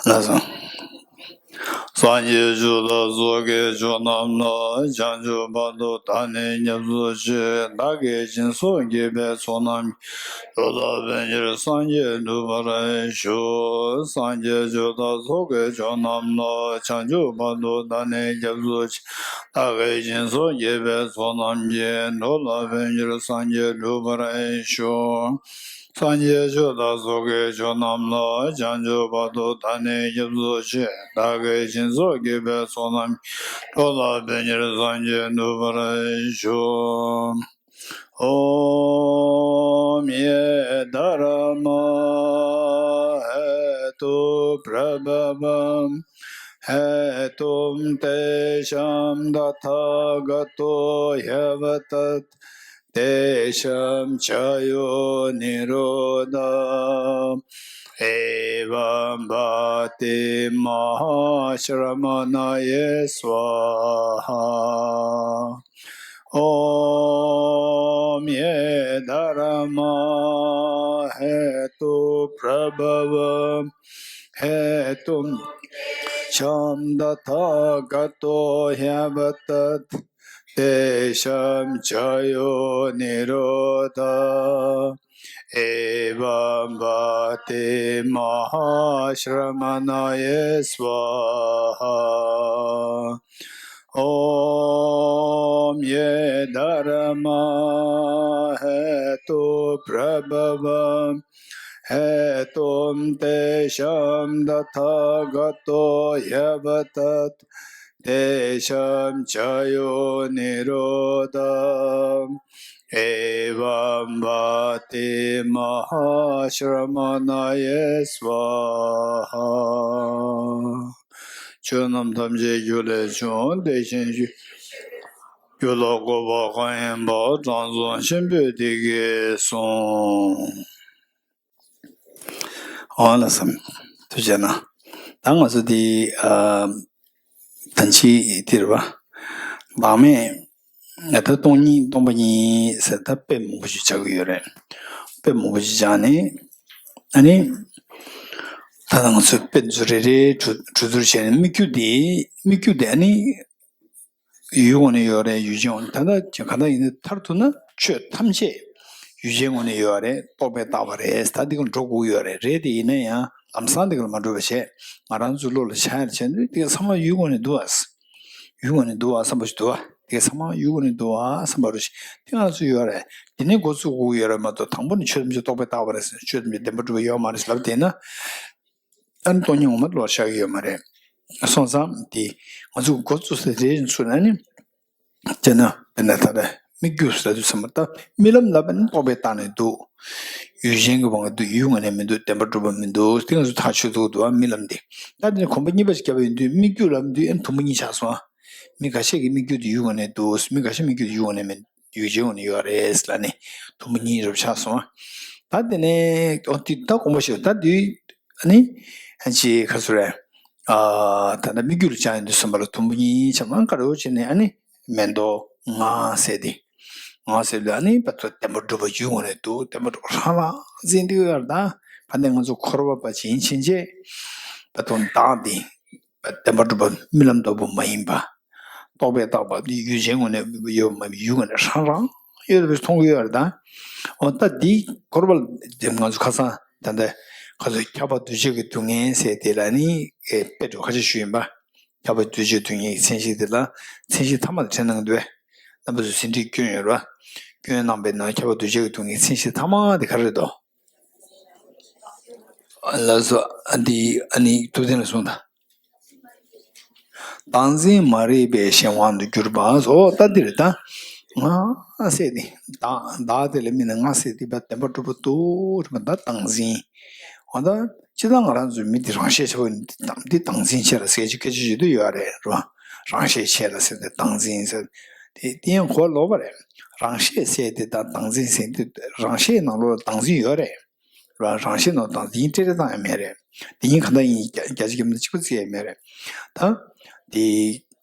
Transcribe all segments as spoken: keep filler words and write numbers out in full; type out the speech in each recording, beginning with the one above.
ལགས་སོ། སངས་རྒྱས་ཆོས་དང་ཚོགས་ཀྱི་མཆོག་རྣམས་ལ། བྱང་ཆུབ་བར་དུ་བདག་ནི་སྐྱབས་སུ་མཆི། བདག་གིས་སྦྱིན་སོགས་བགྱིས་པའི་ཚོགས་རྣམས་ཀྱིས། འགྲོ་ལ་ཕན་ཕྱིར་སངས་རྒྱས་འགྲུབ་པར་ཤོག། སངས་རྒྱས་ཆོས་དང་ཚོགས་ཀྱི་མཆོག་རྣམས་ལ། བྱང་ཆུབ་བར་དུ་བདག་ནི་སྐྱབས་སུ་མཆི། བདག་གིས་སྦྱིན་སོགས་བགྱིས་པའི་ཚོགས་རྣམས་ཀྱིས། འགྲོ་ལ་ཕན་ཕྱིར་སངས་རྒྱས་འགྲུབ་པར་ཤོག། སངས་རྒྱས་ཆོས་དང་ཚོགས་ཀྱི་མཆོག་རྣམས་ལ། བྱང་ཆུབ་བར་དུ་བདག་ནི་སྐྱབས་སུ་མཆི། བདག་གིས་སྦྱིན་སོགས་བགྱིས་པའི་ཚོགས་རྣམས་ཀྱིས། འགྲོ་ལ་ཕན་ཕྱིར་སངས་རྒྱས་འགྲུབ་པར་ཤོག། ॐ ये धर्मा हेतु प्रभवं हेतुं तेषां तथागतो ह्यवदत् तेषां च यो निरोध एवं भाति महाश्रमणये स्वाहा। ॐ ये धर्मा हेतु प्रभव हेतुं तेषां तथागतो ह्यवदत् तेषां च यो निरोध एवं भाति महाश्रमणये स्वाहा। ॐ ये धर्मा हेतु प्रभव हेतुं तेषां तथागतो ह्यवदत् तेषां च यो निरोध एवं भाति महाश्रमणये स्वाहा। ཆོས་རྣམས་ཐམས་ཅད་རྒྱུ་ལས་བྱུང་། དེ་བཞིན་གཤེགས་པའི་རྒྱུ་ལ་གོ་བ་གང་ཡིན་པ་དྲང་སྲོང་ཆེན་པོས་འདི་སྐད་གསུངས། འོ་ལགས་སོ། ཐུགས་རྗེ་གནང་། ད་ང་ཚོ་འདི་ཨ་ད་ཕྱིན་འདིར་བ། བག་མེད་ད་སྟོང་ཉིད་སྟོང་པ་ཉིད་ཟེར་ད་དཔེ་མང་པོ་ཞིག་བྱ་གི་ཡོད་རེད། དཔེ་མང་པོ་ཞིག་བྱས་ནས་ཨ་ནི་ད་ང་ཚོས་དཔེ་ཚོ་རེ་རེ་གྲུ་གྲུ་ཟུར་བྱས་ནས་དམིགས་རྒྱུ་དེ་དམིགས་རྒྱུ་དེ་ཨ་ནི། ཡུལ་ངོས་ནས་ཡོད་རེད། ཡུལ་ཅན་ངོས་ནས། ད་ལྟ་གང་ལྟར་ཡིན་ན་མཐར་ཐུག་ན་ཆོས་ཐམས་ཅད་ཡུལ་ཅན་ངོས་ནས་ཡོད་རེད། རྟོག་པས་བཏགས་པ་རེད། ད་འདི་ག་འགྲོ་དགོས་ཡོད་རེད། རེད་དེ་ཡིན་ན་ཡང་ལམ་སང་འདི་ག་ལ་མ་འགྲོ་བ་བྱས། ང་རང་ཚོའི་བློ་ལ་འཆར་ཡག་བྱས་ན་འདི་ག་ཚང་མ་ཡུལ་ངོས་ནས་འདུག་ཨ། ཡུལ་ངོས་ནས་འདུག་ཨ་བསམ་པ་ཞིག་འདུག་ཨ། འདི་ག་ཚང་མ་ཡུལ་ངོས་ནས་འདུག་ཨ་བསམ་པ་རུ་ཞིག་དེ་ང་ཚོ་ཡོད་རེད། དེ་ནས་འགོ་བཙུགས་དགོས་ཡོད་རེད་མ་གཏོགས། དང་པོ་ནས་ཆོས་ཐམས་ཅད་རྟོག་པས་བཏགས་པ་རེད་ཟེར། ཆོས་ཐམས་ཅད་བདེན་པར་གྲུབ་པ་ཡོད་མ་རེད་ཟེར་ལབ་བསྡད་ན། ཨ་ནི་སྟོང་ཉིད་ངོ་མ་བློར་ཤར་གྱི་ཡོད་མ་རེད། སོང་ཙང་དེ་ང་ཚོ་འགོ་བཙུགས་ས་རེད་ཚུལ་ན་ནི། བྱས་ན་དེ་ནས་ད་ལྟ་དམིགས་རྒྱུ་ཟེར་དུས་ཙམ་པ། ད་རྨི་ལམ་ལབ་པ་ནི་རྟོག་པས་བཏགས་ནས་འདུག་ཡུལ་ཅན་གྱི་དབང་གིས་འདུག་ཡུལ་ངོས་ནས་མི་འདུག་བདེན་པར་གྲུབ་པ་མི་འདུག་དེ་ང་ཚོ་ཐག་ཆོད་ཐུབ་འདུག་ཨ། རྨི་ལམ་དེ། ད་དེ་ནས་གོམ་པ་གཉིས་པ་ཞིག་བརྒྱབ་པ་ཡིན་དུས་དམིགས་རྒྱུ་ལབ་དུས་ཨ་ནི་དུམ་བུ་གཉིས་ཆགས་སོང་ཨ། མི་ཁ་ཤས་ཀྱིས་དམིགས་རྒྱུ་དེ་ཡུལ་ངོས་ནས་འདུག་མི་ཁ་ཤས་དམིགས་རྒྱུ་དེ་ཡུལ་ངོས་ནས་མི། ཡུལ་ཅན་ངོས་ནས་ཡོད་རེད་ལབ་ནས་དུམ་བུ་གཉིས་རུ་ཆགས་སོང་ཨ། ད་དེ་ནས་ཨོ་དེ་ད་དགོངས་པ་བཞེས། ད་དེ་ཨ་ནི་ཅི་ག་ཚོད་རེད། ཨ་ད་ལྟ་དམིགས་རྒྱུ་ལ་སྦྱར་ཡོང་དུས་ཙམ་པ་ལ་དུམ་བུ་གཉིས་ཆགས་མ་དཀར་པོ་བྱས་ནས་ཨ་ནི་མེ་ཏོག་ངང་ཟེར་དེ། ངང་ཟེར་ལ་ཨ་ནི་བར་དུ་བདེན་པར་གྲུབ་པ་ཡུལ་ངོས་ནས་འདུག་བདེན་པར་གྲུབ་པ་རང་རང་འཛིན་འདུག་ཡོད་རེད། ད་ག་ནས་ང་ཚོ་འཁོར་བ་པ་ཅིན་ཕྱིན་ཆད་བར་དུ་བདག་འདི། བདེན་པར་གྲུབ་པ་རྨི་ལམ་ལྟ་བུ་མ་ཡིན་པ། རྟོག་པས་བཏགས་པ་འདི་ཡུལ་ཅན་ངོས་ནས་ཡོད་མ་ཡུལ་ངོས་ནས་རང་རང་ཡོད་པའི་མཐོང་གི་ཡོད་རེད་ད། འོ་ད་འདི་འཁོར་བ་ལ་ང་ཚོ་ཁ་སང་ད་ལྟ་ཁ་ཚོ་ཁྱབ་པ་འདུ་བྱེད་ཀྱི་སྡུག་བསྔལ་ཟེར་དེ་ལ་ནི་དཔེ་འགྲོ་ཁ་ཤས་ཞུས་ཡིན་པ། ཁྱབ་པ་འདུ་བྱེད་སྡུག་བསྔལ་གྱི་མཚན་གཞི་དེ་ལ་མཚན་གཞི་ཐ་མ་དེ་དྲན་གནང་འདུག་རྣམ་པ་ཚོས་ཟིན་བྲིས་བསྐྱོན་ཡོད་རེད་བ། བསྐྱོན་གནང་པའི་ནང་ཁྱབ་པ་འདུ་བྱེད་ཀྱི་སྡུག་བསྔལ་གྱི་མཚན་གཞི་ཐ་མ་དེ་ག་རེ་རེད་དོ། ལགས་སོ། ཨ་འདི་ཨ་ནི་ཐུབ་བསྟན་ལ་གསུངས་དང་། བདག་འཛིན་མ་རིག་པའི་གཞན་དབང་དུ་གྱུར་པ་སོགས་ད་འདིར་ད། ང་ཟེར་ཏེ། བདག་བདག་དེ་ལ་དམིགས་ནས་ང་ཟེར་ཏེ་བདེན་པར་གྲུབ་པ་འདུག་རེད་པ། ད་བདག་འཛིན། འོ་ད་སྤྱིར་བཏང་ང་རང་ཚོའི་མི་འདི་རང་ཤེད་ཆེ་བ་ཡིན་འདི་བདག་འཛིན་ཆེ་ལ་ཟེར་གྱི་སྐད་ཆ་ཞིག་ཏུ་ཡོད་རེད་རེད་པ། རང་ཤེད་ཆེ་ལ་ཟེར་ཏེ་བདག་འཛིན་ཟེར། དེ་དེ་ཡང་གོ་བ་ལོག་པ་རེད། རང་ཤེད་ཟེར་ཏེ་ད་བདག་འཛིན་ཟེར་ཏེ་རང་ཤེད་ནང་ལོགས་ལ་བདག་འཛིན་ཡོད་རེད། རང་རང་བཞིན་ནང་དང་དེ་ཉིད་སྤྲེལ་སྲེག་བཏང་ཡ་མེད་རེད། དེ་ཉིད་གང་ལྟར་ཡིན་རྒྱ་རྒྱ་ཆེ་གེ་མོ་གཅིག་པ་བརྩི་ཡ་མེད་རེད། ད་དེ་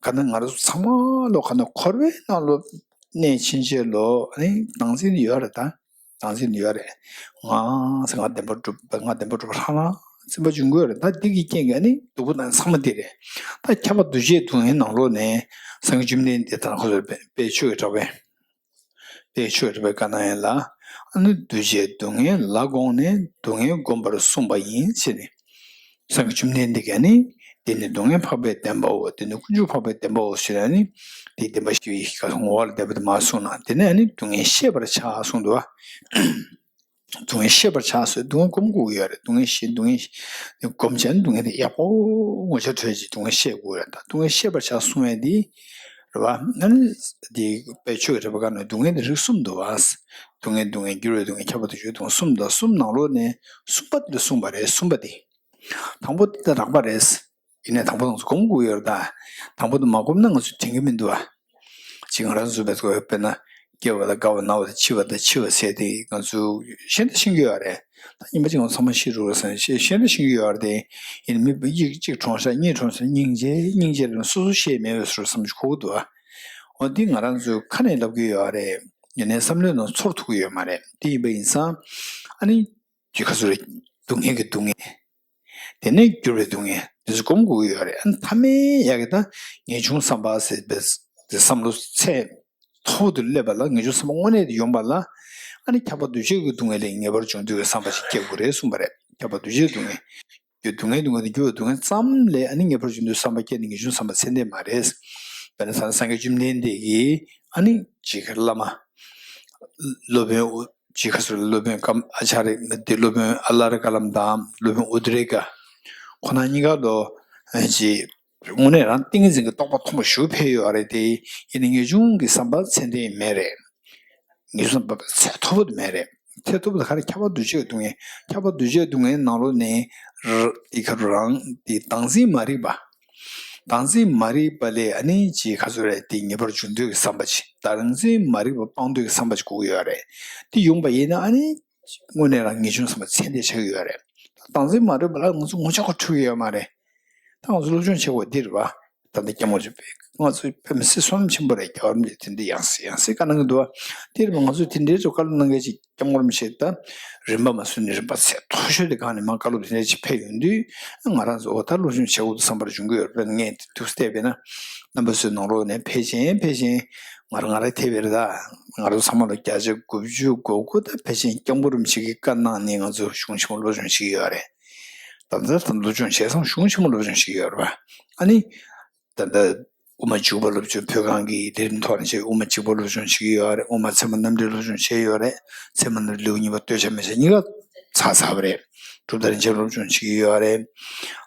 ག་ན་ང་རང་ཚོ་ཚང་མ་ལོ་ག་ན་འཁོར་བའི་ནང་ལོ་གནས་ཕྱིན་ཆད་ལོ་ཨ་ནི་བདག་འཛིན་ཡོད་རེད། ད་བདག་འཛིན་ཡོད་རེད། ང་ཟེར་ང་བདེན་པར་གྲུབ་པ་ང་བདེན་པར་གྲུབ་པ་རང་རང་ སེམས་པ་འབྱུང་གི་ཡོད་རེད། ད་འདི་གི་རྐྱེན་གྱིས་ཨ་ནི་སྡུག་པོ་དང་ཚང་མ་འདི་རེད། ད་ཁྱབ་པ་འདུ་བྱེད་སྡུག་བསྔལ་ནང་ལོགས་ནས་སངས་རྒྱས་བཅོམ་ལྡན་འདས་དང་ཁོ་ཚོ་དཔེ་ཆོས་ཀྱི་གྲགས་པས། དེ་ཆོས་རིག་པའི་བཀའ་གནང་ཡིན་ལ། ཨ་ནི་འདུ་བྱེད་སྡུག་བསྔལ་ལ་དགོངས་ནས་སྡུག་བསྔལ་བསྒོམ་པར་གསུངས་པ་ཡིན་ཟེར་ནས། སངས་རྒྱས་བཅོམ་ལྡན་འདས་ཀྱིས་ནི། འདི་ནི་སྡུག་བསྔལ་འཕགས་པའི་བདེན་པའོ། འདི་ནི་དཀོན་མཆོག་འཕགས་པའི་བདེན་པའོ་ཟེར་ནས་ནི། འདི་བདེན་པ་བཞི་པའི་ངོ་བོ་ལ་བསྡད་པ་དེ་མར་གསུངས་ན། དེ་ནས་ཨ་ནི་སྡུག་བསྔལ་ཤེས་པར་བྱ་གསུངས་འདུག་བ། སྡུག་བསྔལ་ཤེས་པར་བྱ་ཟེར་སྡུག་བསྔལ་སྒོམ་དགོས་ཀྱི་ཡོད་རེད། སྡུག་བསྔལ་ཤེས་སྡུག་བསྔལ་སྒོམ་བྱས་ན་སྡུག་བསྔལ་དེ་ཡག་པོ་ངོ་ཆ་འཕྲོད་ཅིག་སྡུག་བསྔལ་ཤེས་དགོས་རེད། ད་སྡུག་བསྔལ་ཤེས་པར་བྱ་གསུང་བས་འདི། རེད་བ། ཨ་ནི། འདི་དཔེ་ཆོས་ཀྱི་རིག་པ་བཀའ་ནང་སྡུག་བསྔལ་དེ་རིགས་གསུམ་འདུག་བ། སྡུག་བསྔལ་སྡུག་བསྔལ་འགྱུར་བའི་སྡུག་བསྔལ་ཁྱབ་པ་འདུ་བྱེད་སྡུག་བསྔལ་གསུམ་དང་གསུམ་ནང་ལོགས་ནས་གསུམ་པ་དེ་གསུངས་པ་རེད། གསུམ་པ་དེ། དང་པོ་དེ་རགས་པ་རེད། ཡིན་ནའི་དང་པོ་དང་སྒོམ་དགོས་ཡོད་རེད་ད། དང་པོ་དེ་མ་སྒོམ་ན་ང་ཚོ་དྲན་གྱི་མི་འདུག་བ། ཅིག་ང་རང་ཚོ་བས་དཔེར་ན། སྐྱེ་བ་ལ་དགའ་བ་ན་བ་དང་འཆི་བ་དང་འཆི་བ་ཟེར་དེ་ང་ཚོ་ཤེས་ན་ཤེས་ཀྱི་ཡོད་རེད། ད་ཉིན་པ་གཅིག་ང་ཚང་མ་ཤི་རུ་རེད་བསམ་ཤེས་ཤེས་ན་ཤེས་ཀྱི་ཡོད་རེད་དེ། ཡིན་མི་གཅིག་གཅིག་གྲོངས་ཤག་གཉིས་གྲོངས་ཤག་སྙིང་རྗེ་སྙིང་རྗེ་རེད་སོ་སོ་ཤེས་མེད་པའི་བཟོ་འདྲ་བསམ་གྱི་གོ་གི་འདུག་བ། འོ་འདི་ང་རང་ཚོའི་ཁ་ནས་ལབ་ཀྱི་ཡོད་རེད། ཡིན་ནའི་བསམ་བློའི་ནང་ཚོར་ཐུབ་ཀྱི་ཡོད་མ་རེད། དེ་ཡིན་པ་ཡིན་ཙང་། ཨ་ནི། དེ་ག་ཚོད་རེད། སྡུག་བསྔལ་གྱི་སྡུག་བསྔལ། དེ་ནས་འགྱུར་བའི་སྡུག་བསྔལ་དེ་ཚོ་སྒོམ་དགོས་ཀྱི་ཡོད་རེད། ཨ་ནི་ཐ་མའི་ཡ་གི་ད་ངེས་འབྱུང་བསམ་པ་ཟེར་བའི་དེ་བསམ་བློ་ཚད་མཐོ་པོ་དུ་སླེབས་པ་ལ་ངེས་འབྱུང་བསམ་པ་དངོས་གནས་དེ་ཡོང་པ་ལ། ཨ་ནི་ཁྱབ་པ་འདུ་བྱེད་ཀྱི་སྡུག་བསྔལ་ལས་ངེས་པར་འབྱུང་འདོད་ཀྱི་བསམ་པ་ཞིག་སྐྱེ་དགོས་རེད་གསུངས་པ་རེད། ཁྱབ་པ་འདུ་བྱེད་སྡུག་བསྔལ། སྡུག་བསྔལ་སྡུག་བསྔལ་དང་འགྱུར་བའི་སྡུག་བསྔལ་ཙམ་ལས་ཨ་ནི་ངེས་པར་འབྱུང་འདོད་བསམ་པ་སྐྱེས་ནས་ངེས་འབྱུང་བསམ་པ་ཚད་ལྡན་མ་རེད། དཔེར་ན་ས་སངས་རྒྱས་བཅོམ་ལྡན་འདས་ཀྱིས་ཨ་ནི་ཅིག་བླ་མ། སློབ་དཔོན་ཨུ་ཅིག་ག་ཚོད་སློབ་དཔོན་ཀམ་ཨ་ཅཱརྱ་འདི་སློབ་དཔོན་ཨ་ལ་ར་ཀ་ལམ་དང་སློབ་དཔོན་ཨུ་ཏྲ་ཀ་ཁོ་ན་གཉིས་ཀ་ལོ་ཅིག་དངོས་གནས་རང་ཏིང་ངེ་འཛིན་གྱི་རྟོགས་པ་མཐོན་པོ་ཞེ་པོ་ཕེབས་ཡོད་རེད་དེ། ཡིན་ནའི་ངེས་འབྱུང་གི་བསམ་པ་ཚད་ལྡན་མེད་རེད། ངེས་འབྱུང་བསམ་པ་ཚད་མཐོ་པོ་དེ་མེད་རེད། ཚད་མཐོ་པོ་དེ་ག་རེ་ཁྱབ་པ་འདུ་བྱེད་སྡུག་བསྔལ། ཁྱབ་པ་འདུ་བྱེད་སྡུག་བསྔལ་ནང་ལོགས་ནས་ར་དེ་ག་རུ་རང་དེ་བདག་འཛིན་མ་རིག་པ། བདག་འཛིན་མ་རིག་པ་ལས་ཨ་ནི་ཅིག་ག་ཚོད་རེད་དེ་ངེས་པར་འབྱུང་འདོད་ཀྱི་བསམ་པ་ཅིག་བདག་འཛིན་མ་རིག་པ་སྤང་འདོད་ཀྱི་བསམ་པ་ཅིག་དགོས་ཀྱི་ཡོད་རེད། དེ་ཡོང་པ་ཡིན་ན་ཨ་ནི་དངོས་གནས་རང་ངེས་འབྱུང་བསམ་པ་ཚད་ལྡན་ཆགས་ཀྱི་ཡོད་རེད། བདག་འཛིན་མ་རིག་པ་ལ་ང་ཚོ་ངོ་ཆ་ག་འཁྲུལ་གྱི་ཡོད་མ་རེད། ད་ང་ཚོ་སློབ་སྦྱོང་བྱེད་དགོས་འདི་རེད་བ། ད་ལྟ་སྐྱབས་མགོན་རིན་པོ་ཆེ་ང་ཚོ་དཔེ་མི་སྲིད་བསོད་ནམས་ཆེན་པོ་རེད། རྒྱལ་བ་རིན་པོ་ཆེ་དེ་འདྲའི་ཡང་སྲིད་ཡང་སྲིད་བཀའ་གནང་གི་འདུག་བ། དེ་རེད་བ། ང་ཚོས་དེ་འདྲའི་ཚོ་བཀའ་སློབ་གནང་མཁན་ཅིག་སྐྱབས་མགོན་རིན་པོ་ཆེ་ད་རིམ་པ་མ་སོན་ནས་རིམ་པ་ཚད་མཐོ་ཤོས་དེ་སྒང་ནས་མར་བཀའ་སློབ་དེ་འདྲ་ཅིག་ཕེབས་ཡོང་དུས། ང་རང་ཚོ་འོ་ད་སློབ་སྦྱོང་བྱེད་དགོས་འདུག་བསམ་པར་འབྱུང་གི་ཡོད་རེད། ངས་དེ་ཐུགས་བལྟས་པས་ན། རྣམ་པ་ཚོའི་ནང་ལོགས་ནས་ཕལ་ཆེན་ཕལ་ཆེན་ང་རང་ང་རང་ཐེབས་པ་རེད་ད། ང་རང་ཚང་མ་ལོ་བརྒྱ་ཆ་དགུ་བཅུ་གོ་དགུ་ད་ཕལ་ཆེན་སྐྱབས་མགོན་རིན་པོ་ཆེ་གི་བཀའ་གནང་ནས་ང་ཚོ་གཞུང་ཆེན་མོ་སློབ་སྦྱོང་བྱེད་ཀྱི་ཡོད་རེད། ད་ལྟ་ད་སློབ་སྦྱོང་བྱས་ཙང་གཞུང་ཆེན་མོ་སློབ་སྦྱོང་བྱེད་ཀྱི་ཡོད་རེད་བ། ཨ་ནི། ད་ལྟ་དབུ་མ་འཇུག་པ་སློབ་སྦྱོང་བོད་ཁང་གི་ལས་རིམ་ཐོག་ནས་བྱས། དབུ་མ་འཇུག་པ་སློབ་སྦྱོང་བྱེད་ཀྱི་ཡོད་རེད། དབུ་མ་ཚད་མ་རྣམ་འགྲེལ་སློབ་སྦྱོང་བྱས་ཡོད་རེད། ཚད་མ་རྣམ་འགྲེལ་ལེའུ་གཉིས་པ་སྟོད་ཆ་སྨད་ཆ་གཉིས་ཀ་ཚར་ཚར་བ་རེད། གྲུབ་མཐའ་རིན་ཆེན་སློབ་སྦྱོང་བྱེད་ཀྱི་ཡོད་རེད།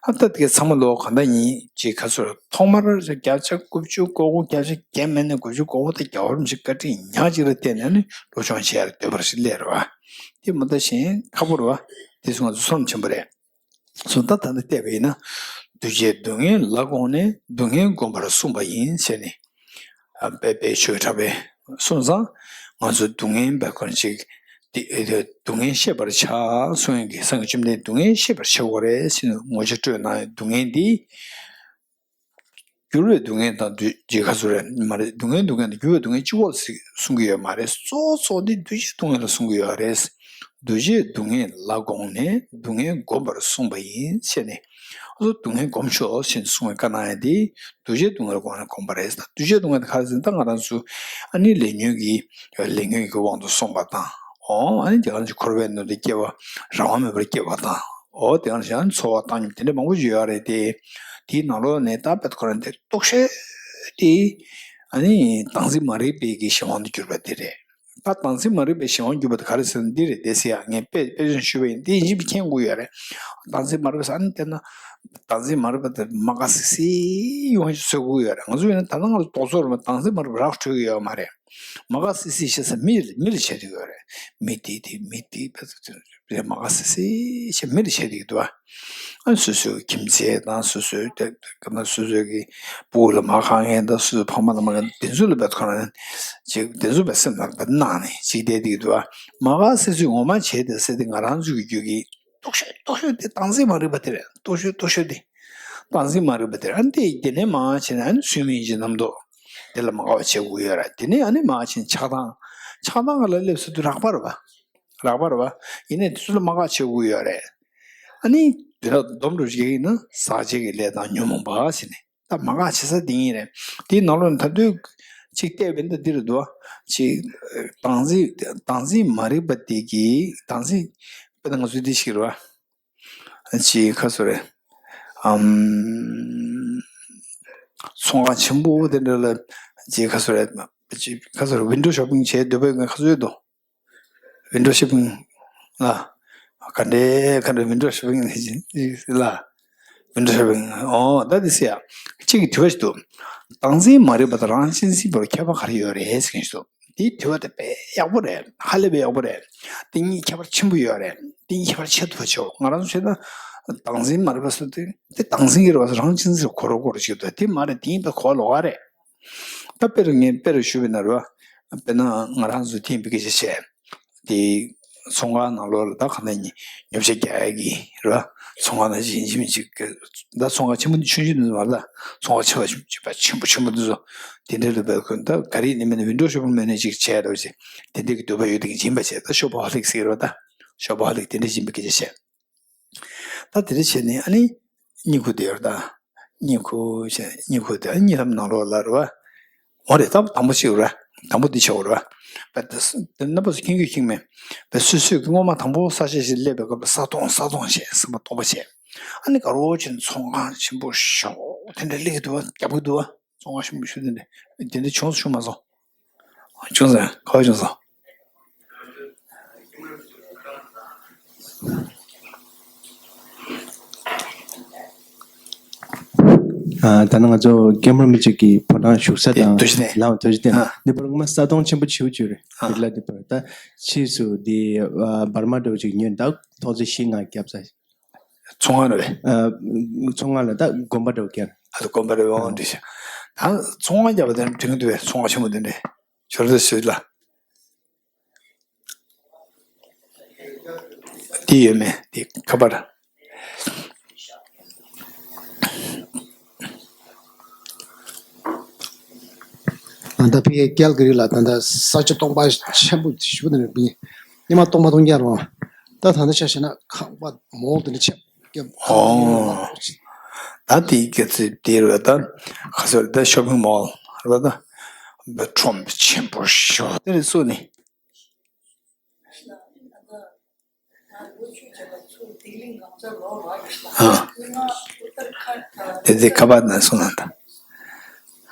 ཨ་ད་དེ་ག་ཚང་མ་ལོ་གང་འདྲ་ཡིན་ཅེས་ཁ་སོར་ཐོག་མར་བརྒྱ་ཆ་དགུ་བཅུ་གོ་དགུ་བརྒྱ་ཆ་བརྒྱ་མེད་ནས་དགུ་བཅུ་གོ་དགུ་དང་རྒྱལ་བ་རིན་པོ་ཆེ་བཀའ་དྲིན་ཉག་གཅིག་ལ་བརྟེན་ནས་ནི་སློབ་སྦྱོང་བྱེད་ཡར་འདོད་པར་ཞིག་སླེབས་རེད་བ། དེ་མ་ད་གཞན་ཁག་པོ་རེད་བ། དེ་ཚོ་ང་ཚོ་བསོད་ནམས་ཆེན་པོ་རེད། སོ་ད་ད་ནི་བལྟས་པ་ཡིན་ན། འདུ་བྱེད་སྡུག་བསྔལ་ལ་དགོངས་ནས་སྡུག་བསྔལ་བསྒོམ་པར་གསུངས་པ་ཡིན་ཟེར་ནས། ཨ་དཔེ་དཔེ་ཆོས་གྲགས་པས་གསུངས་ཙང་། ང་ཚོ་སྡུག་བསྔལ་བས་ཁོ་ན་ཅིག་དེ་སྡུག་བསྔལ་ཤེས་པར་བྱ་གསུངས་ཡོད་ཀྱི། སངས་རྒྱས་བཅོམ་ལྡན་སྡུག་བསྔལ་ཤེས་པར་བྱ་དགོས་རེད་ཟེར་ནས་ངོ་ཆ་སྤྲོད་གནང་ཡོད། སྡུག་བསྔལ་འདི། འགྱུར་བའི་སྡུག་བསྔལ་དང་འདུ་བྱེད་ཁ་ཚུར་རེད་མ་རེད། སྡུག་བསྔལ་སྡུག་བསྔལ་དང་འགྱུར་བའི་སྡུག་བསྔལ་གཅིག་པོ་ཞིག་གསུང་གི་ཡོད་མ་རེད། གཙོ་བོ་གཙོ་བོ་འདི་འདུ་བྱེད་སྡུག་བསྔལ་ལ་གསུང་གི་ཡོད་རེད། འདུ་བྱེད་སྡུག་བསྔལ་ལ་དགོངས་ནས་སྡུག་བསྔལ་བསྒོམ་པར་གསུངས་པ་ཡིན་ཟེར་ནས། ཨ་ཚོ་སྡུག་བསྔལ་བསྒོམ་ཤོག་ཞེས་གསུངས་པའི་བཀའ་གནང་ཡ་དེ། འདུ་བྱེད་སྡུག་བསྔལ་དགོངས་ནས་བསྒོམ་པ་རེད། ད་འདུ་བྱེད་སྡུག་བསྔལ་དེ་ག་རེ་ཟེར་ན། ད་ང་རང་ཚོ་ཨ་ནི་ལས་ཉོན་གྱི་ལས་ཉོན་གྱི་དབང་དུ་སོང་བ་དང་། ཨོ་ཨ་ནི་དེ་ག་ནང་བཞིན་འཁོར་བའི་ནང་དུ་སྐྱེ་བ་རང་དབང་མེད་པར་སྐྱེ་བ་དང་། ཨོ་དེ་ག་ནང་བཞིན་ཨ་ནི་ཚོར་བ་བཏང་སྙོམས་དེ་འདྲ་མང་པོ་ཞིག་ཡོད་རེད་དེ། དེའི་ནང་ལོགས་ནས་ད་དཔེ་ཁོ་རང་དེ་རྟོག་ཤོས་དེ་ཨ་ནི་བདག་འཛིན་མ་རིག་པའི་གི་གཞན་དབང་དུ་གྱུར་པ་དེ་རེད། ད་བདག་འཛིན་མ་རིག་པའི་གཞན་དབང་གྱུར་པ་དེ་ག་རེ་ཟེར་ན་འདི་རེད། དེ་ཟེར་ཡ་ངས་དཔེ་དཔེ་ཆ་ཞུས་པ་ཡིན། དེ་ཡིན་གཅིག་མཁྱེན་དགོས་ཡོད་རེད། བདག་འཛིན་མ་རིག་པ་ཟེར་ཨ་ནི་དེ་ན་བདག་འཛིན་མ་རིག་པ་དེ་མ་དགའ་སི་སི་ཡོང་ཞིག་བཟོ་དགོས་ཡོད་རེད། ང་ཚོ་ཡིན་ན་ད་ལྟ་ང་ཚོ་རྡོག་རྡོག་རེད་མ། བདག་འཛིན་མ་རིག་པ་རག་འཕྲོད་ཀྱི་ཡོད་མ་རེད། མ་དགའ་སི་སི་བྱས་ཙང་མི་མི་ལ་བྱེད་ཀྱི་ཡོད་རེད། མི་དེ་དེ་མི་དེ་བས་མ་དགའ་སི་སི་བྱས་མི་ལ་བྱེད་ཀྱི་འདུག་བ། ཨ་སོ་སོའི་ཁྱིམ་མཚེས་དང་སོ་སོའི་དེ་ག་ན་སོ་སོའི་གི་སྤུ་གུ་ལ་མ་ཁག་མཁན་དང་སོ་སོའི་ཕ་མ་ལ་མ་ཁག་དེ་ཚོ་ལ་བས་ཁོ་རང་ཅིག་དེ་ཚོ་བས་སེམས་ནང་བས་གནང་ནས་ཅིག་བསྡད་ཀྱི་འདུག་བ། མ་དགའ་སི་སི་ངོ་མ་བྱས་ཏེ་ཟེར་ཏེ་ང་རང་ཚོ་གི་རྒྱུད་ཀྱི་རྟོག་ཤོས་རྟོག་ཤོས་དེ་བདག་འཛིན་མ་རིག་པ་དེ་རེད། རྟོག་ཤོས་རྟོག་ཤོས་དེ་བདག་འཛིན་མ་རིག་པ་དེ་རེད། ཨ་ནི་དེ་དེ་ནས་མར་བྱས་ནས་ཨ་ནི་སུན་མི་ཡིན་གྱི་རྣམ་རྟོག་དེ་ལ་མ་དགའ་བ་བྱེད་དགོས་ཡོད་རེད། དེ་ནས་ཨ་ནི་མར་བྱས་ནས་ཆགས་སྡང་། ཆགས་སྡང་ག་ལ་སླེབས་ཟེར་དུས་རགས་པ་རེད་བ། རགས་པ་རེད་བ། ཡིན་ནའི་དེ་ཚོ་ལ་མ་དགའ་བྱེད་དགོས་ཡོད་རེད། ཨ་ནི་དེ་ལ་སྡོམ་འགྲོ་བྱེད་ཀྱི་ཡིན་ན་ཟག་བཅས་ཀྱི་ལས་དང་ཉོན་མོངས་པ་ཟེར་ནས། ད་མ་འགགས་བྱེད་ས་དེ་ཡིན་རེད། དེའི་ནང་ལོགས་ནས་ད་དུང་ཅིག་བལྟས་པས་ན་འདི་རེད་འདུག་བ། ཅིག་བདག་འཛིན་བདག་འཛིན་མ་རིག་པ་དེ་གིས་བདག་འཛིན། དཔེར་ན་ང་ཚོའི་འདི་ཞིག་རེད་བ། ཅིག་ཁ་སོ་རེད། ཨམ། ཚོང་ཁང་ཆེན་པོ་དེ་འདྲ་ལ་ཅིག་ཁ་སོ་རེད། ཅིག་ཁ་སོ་རེད། ཝིན་ཌོ་ཤོ་པིང་བྱེད་འདོད་པའི་ཁ་སོ་ཡོད་དོ། ཝིན་ཌོ་ཤོ་པིང་ལ། ག་འདྲའི་ག་འདྲའི་ཝིན་ཌོ་ཤོ་པིང་ལ། ཝིན་ཌོ་ཤོ་པིང་། ཨོ་ད་དེ་སེ་ཡ། གཅིག་གི་དྲི་བ་ཞིག་འདུག་བདག་འཛིན་མ་རིག་པ་དང་རང་གཅེས་འཛིན་བར་ཁྱད་པར་ག་རེ་ཡོད་རེད་ཟེར་མཁན་ཞིག་འདུག་དེའི་དྲི་བ་དེ་དཔེ་ཡག་པོ་རེད། ཧ་ལས་པའི་ཡག་པོ་རེད། དེ་གཉིས་ཁྱད་པར་ཆེན་པོ་ཡོད་རེད། དེ་གཉིས་ཁྱད་པར་ཆེ་ཐུབ་པ་བྱེད། ང་རང་ཚོ་བྱས་ན་བདག་འཛིན་མ་རིག་པ་ཟེར་དུས་དེ་བདག་འཛིན་གྱི་རེད་བ། རང་གཅེས་འཛིན་གོ་རོ་གོ་རོ་ཞིག་འདུག་དེ་མ་རེད། དེ་ཡིན་པའི་གོ་བ་ལོག་ག་རེད། ད་དཔེ་རུ་ངས་དཔེ་རུ་ཞུས་པ་ཡིན་ན་རེད་བ། དཔེར་ན་ང་རང་ཚོ་ཐེངས་འདི་སྐད་ཆ་བཤད། དེ་ཚོང་ཁང་ནང་ལོགས་ལ་ད་ག་ནས་ཉོ་ཉོ་ཆ་རྒྱག་ཡ་གི་རེད་བ། ཚོང་ཁང་ནང་ཅིག་ཡིན་གཅིག་མིན་གཅིག་གི། ད་ཚོང་ཁང་ཆེན་པོ་འདི་ཆུང་ཆུང་འདི་ཚོ་མ་རེད། ད་ཚོང་ཁང་ཆེ་བ་ཆེན་པོ་ཆེན་པོ་འདི་ཚོ་དེ་འདྲ་རེད་པས། ཁོ་ད་ག་རེ་ཡིན་ནའི་མིན་ནའི་ཝིན་ཌོ་ཤོ་པིང་མོལ་ནས་ཅིག་བྱས་རེད་བ། ཅིག་དེ་འདྲ་གི་འདོད་པ་ཡོད་དེ་གི་སྦྱིན་པ་བྱས། ད་ཤོ་པ་ཧོ་ལིག་ཟེར་གི་རེད་བ། ད་ཤོ་པ་ཧོ་ལིག་དེ་འདྲ་སྦྱིན་པའི་སྐད་ཆ་བཤད། ད་དེ་འདྲ་བྱས་ནས་ཨ་ནི་གཉིད་ཁུག་དེ་ཡོད་རེད་ད། གཉིད་ཁུག་བྱས། གཉིད་ཁུག་དེ་ཨ་ནི་གཉིད་ལམ་ནང་ལོགས་ལ་རེད་བ། འོ་རེད། ད་དང་པོ་ཅིག་རེད། དང་པོ་འདི་བྱེད་དགོས་རེད་བ། དེ་རྣམ་པ་ཚོ་མཁྱེན་གྱི་མཁྱེན་མེད་པས། སོ་སོས་ཀྱི་སྔོན་མ་དང་པོ་ས་ཆ་ཞིག་སླེབས་པའི་སྐབས་ལ་ས་སྟོང་ས་སྟོང་བྱས། སེམས་པ་སྟོང་པ་བྱས། ཨ་ནི་དགའ་རོགས་བྱས་ནས་ཚོང་ཁང་ཆེན་པོ་ཞིག་དེ་འདྲ་སླེབས་ཀྱི་འདུག་བ། རྒྱབ་ཀྱི་འདུག་བ། ཚོང་ཁང་ཆེན་པོ་ཞིག་དེ་འདྲ་དེ་འདྲ་བྱུང་སོང་བྱུང་མ་སོང་། བྱུང་སོང་། ག་པར་བྱུང་སོང་། ཨ། ད་ནི་ང་ཚོ་ཀེམ་ར་མི་གཅིག་གི་ཕོ་བྲང་བཞུགས་ས་དེ་དང་། ཐུགས་རྗེ་ཆེ། ལམ་ཐུགས་རྗེ་ཆེ། ཨ། འདི་བར་ངོ་མ་ས་དོང་ཆེན་པོ་ཆེ་བོ་ཅིག་རེད། ཨ། འདི་ལ་འདི་བར་ད་ཕྱིས་སུ་འདི་ཨ་འབར་མ་འདྲ་བོ་ཅིག་ཉོས། ད་ཐོག་བརྩེགས་བཞི་ལྔ་བརྒྱབ་ས། ཚོང་ཁང་རེད། ཨ། ཚོང་ཁང་ལ་ད་དགོན་པ་འདྲ་བོ་བརྒྱབ། ཨ། དགོན་པ་རེད། འོ་འདི་བྱས། ད་ཚོང་ཁང་བརྒྱབ་པ་དེ་དྲན་གྱི་འདུག་པས། ཚོང་ཁང་ཆེན་པོ་དེ་འདྲ་ཞོར་དུ་ཞུས་ལ། དེ་ཡོད་མེད་དེ་ཁ་པར། ད་ལྟ་ཕ་གིའི་ཀལ་ག་རི་ལ་ད་ལྟ་ས་ཆ་སྟོང་པ་ཆེན་པོ་ཞེ་པོ་དེ་འདྲ་ཡིན། སྙེ་མ་སྟོང་པ་སྟོང་རྐྱང་རེད། ད་ད་ལྟ་ཆ་བཞག་ན་ཁང་པ་མོལ་དེ་འདྲ་ཆེ། ཨོ། ད་དེའི་སྐད་ཚོད་དེ་རེད། ད་ག་ཚོད་རེད། ད་ཤོ་པིང་མོལ་རེད། ད་ཁྲོམ་ཆེན་པོ་ཞེ་པོ་དེ་རེད། སུ་ནི། ཨ། དེ་དེ་ཁ་པར་ནང་སོང་ན་ད།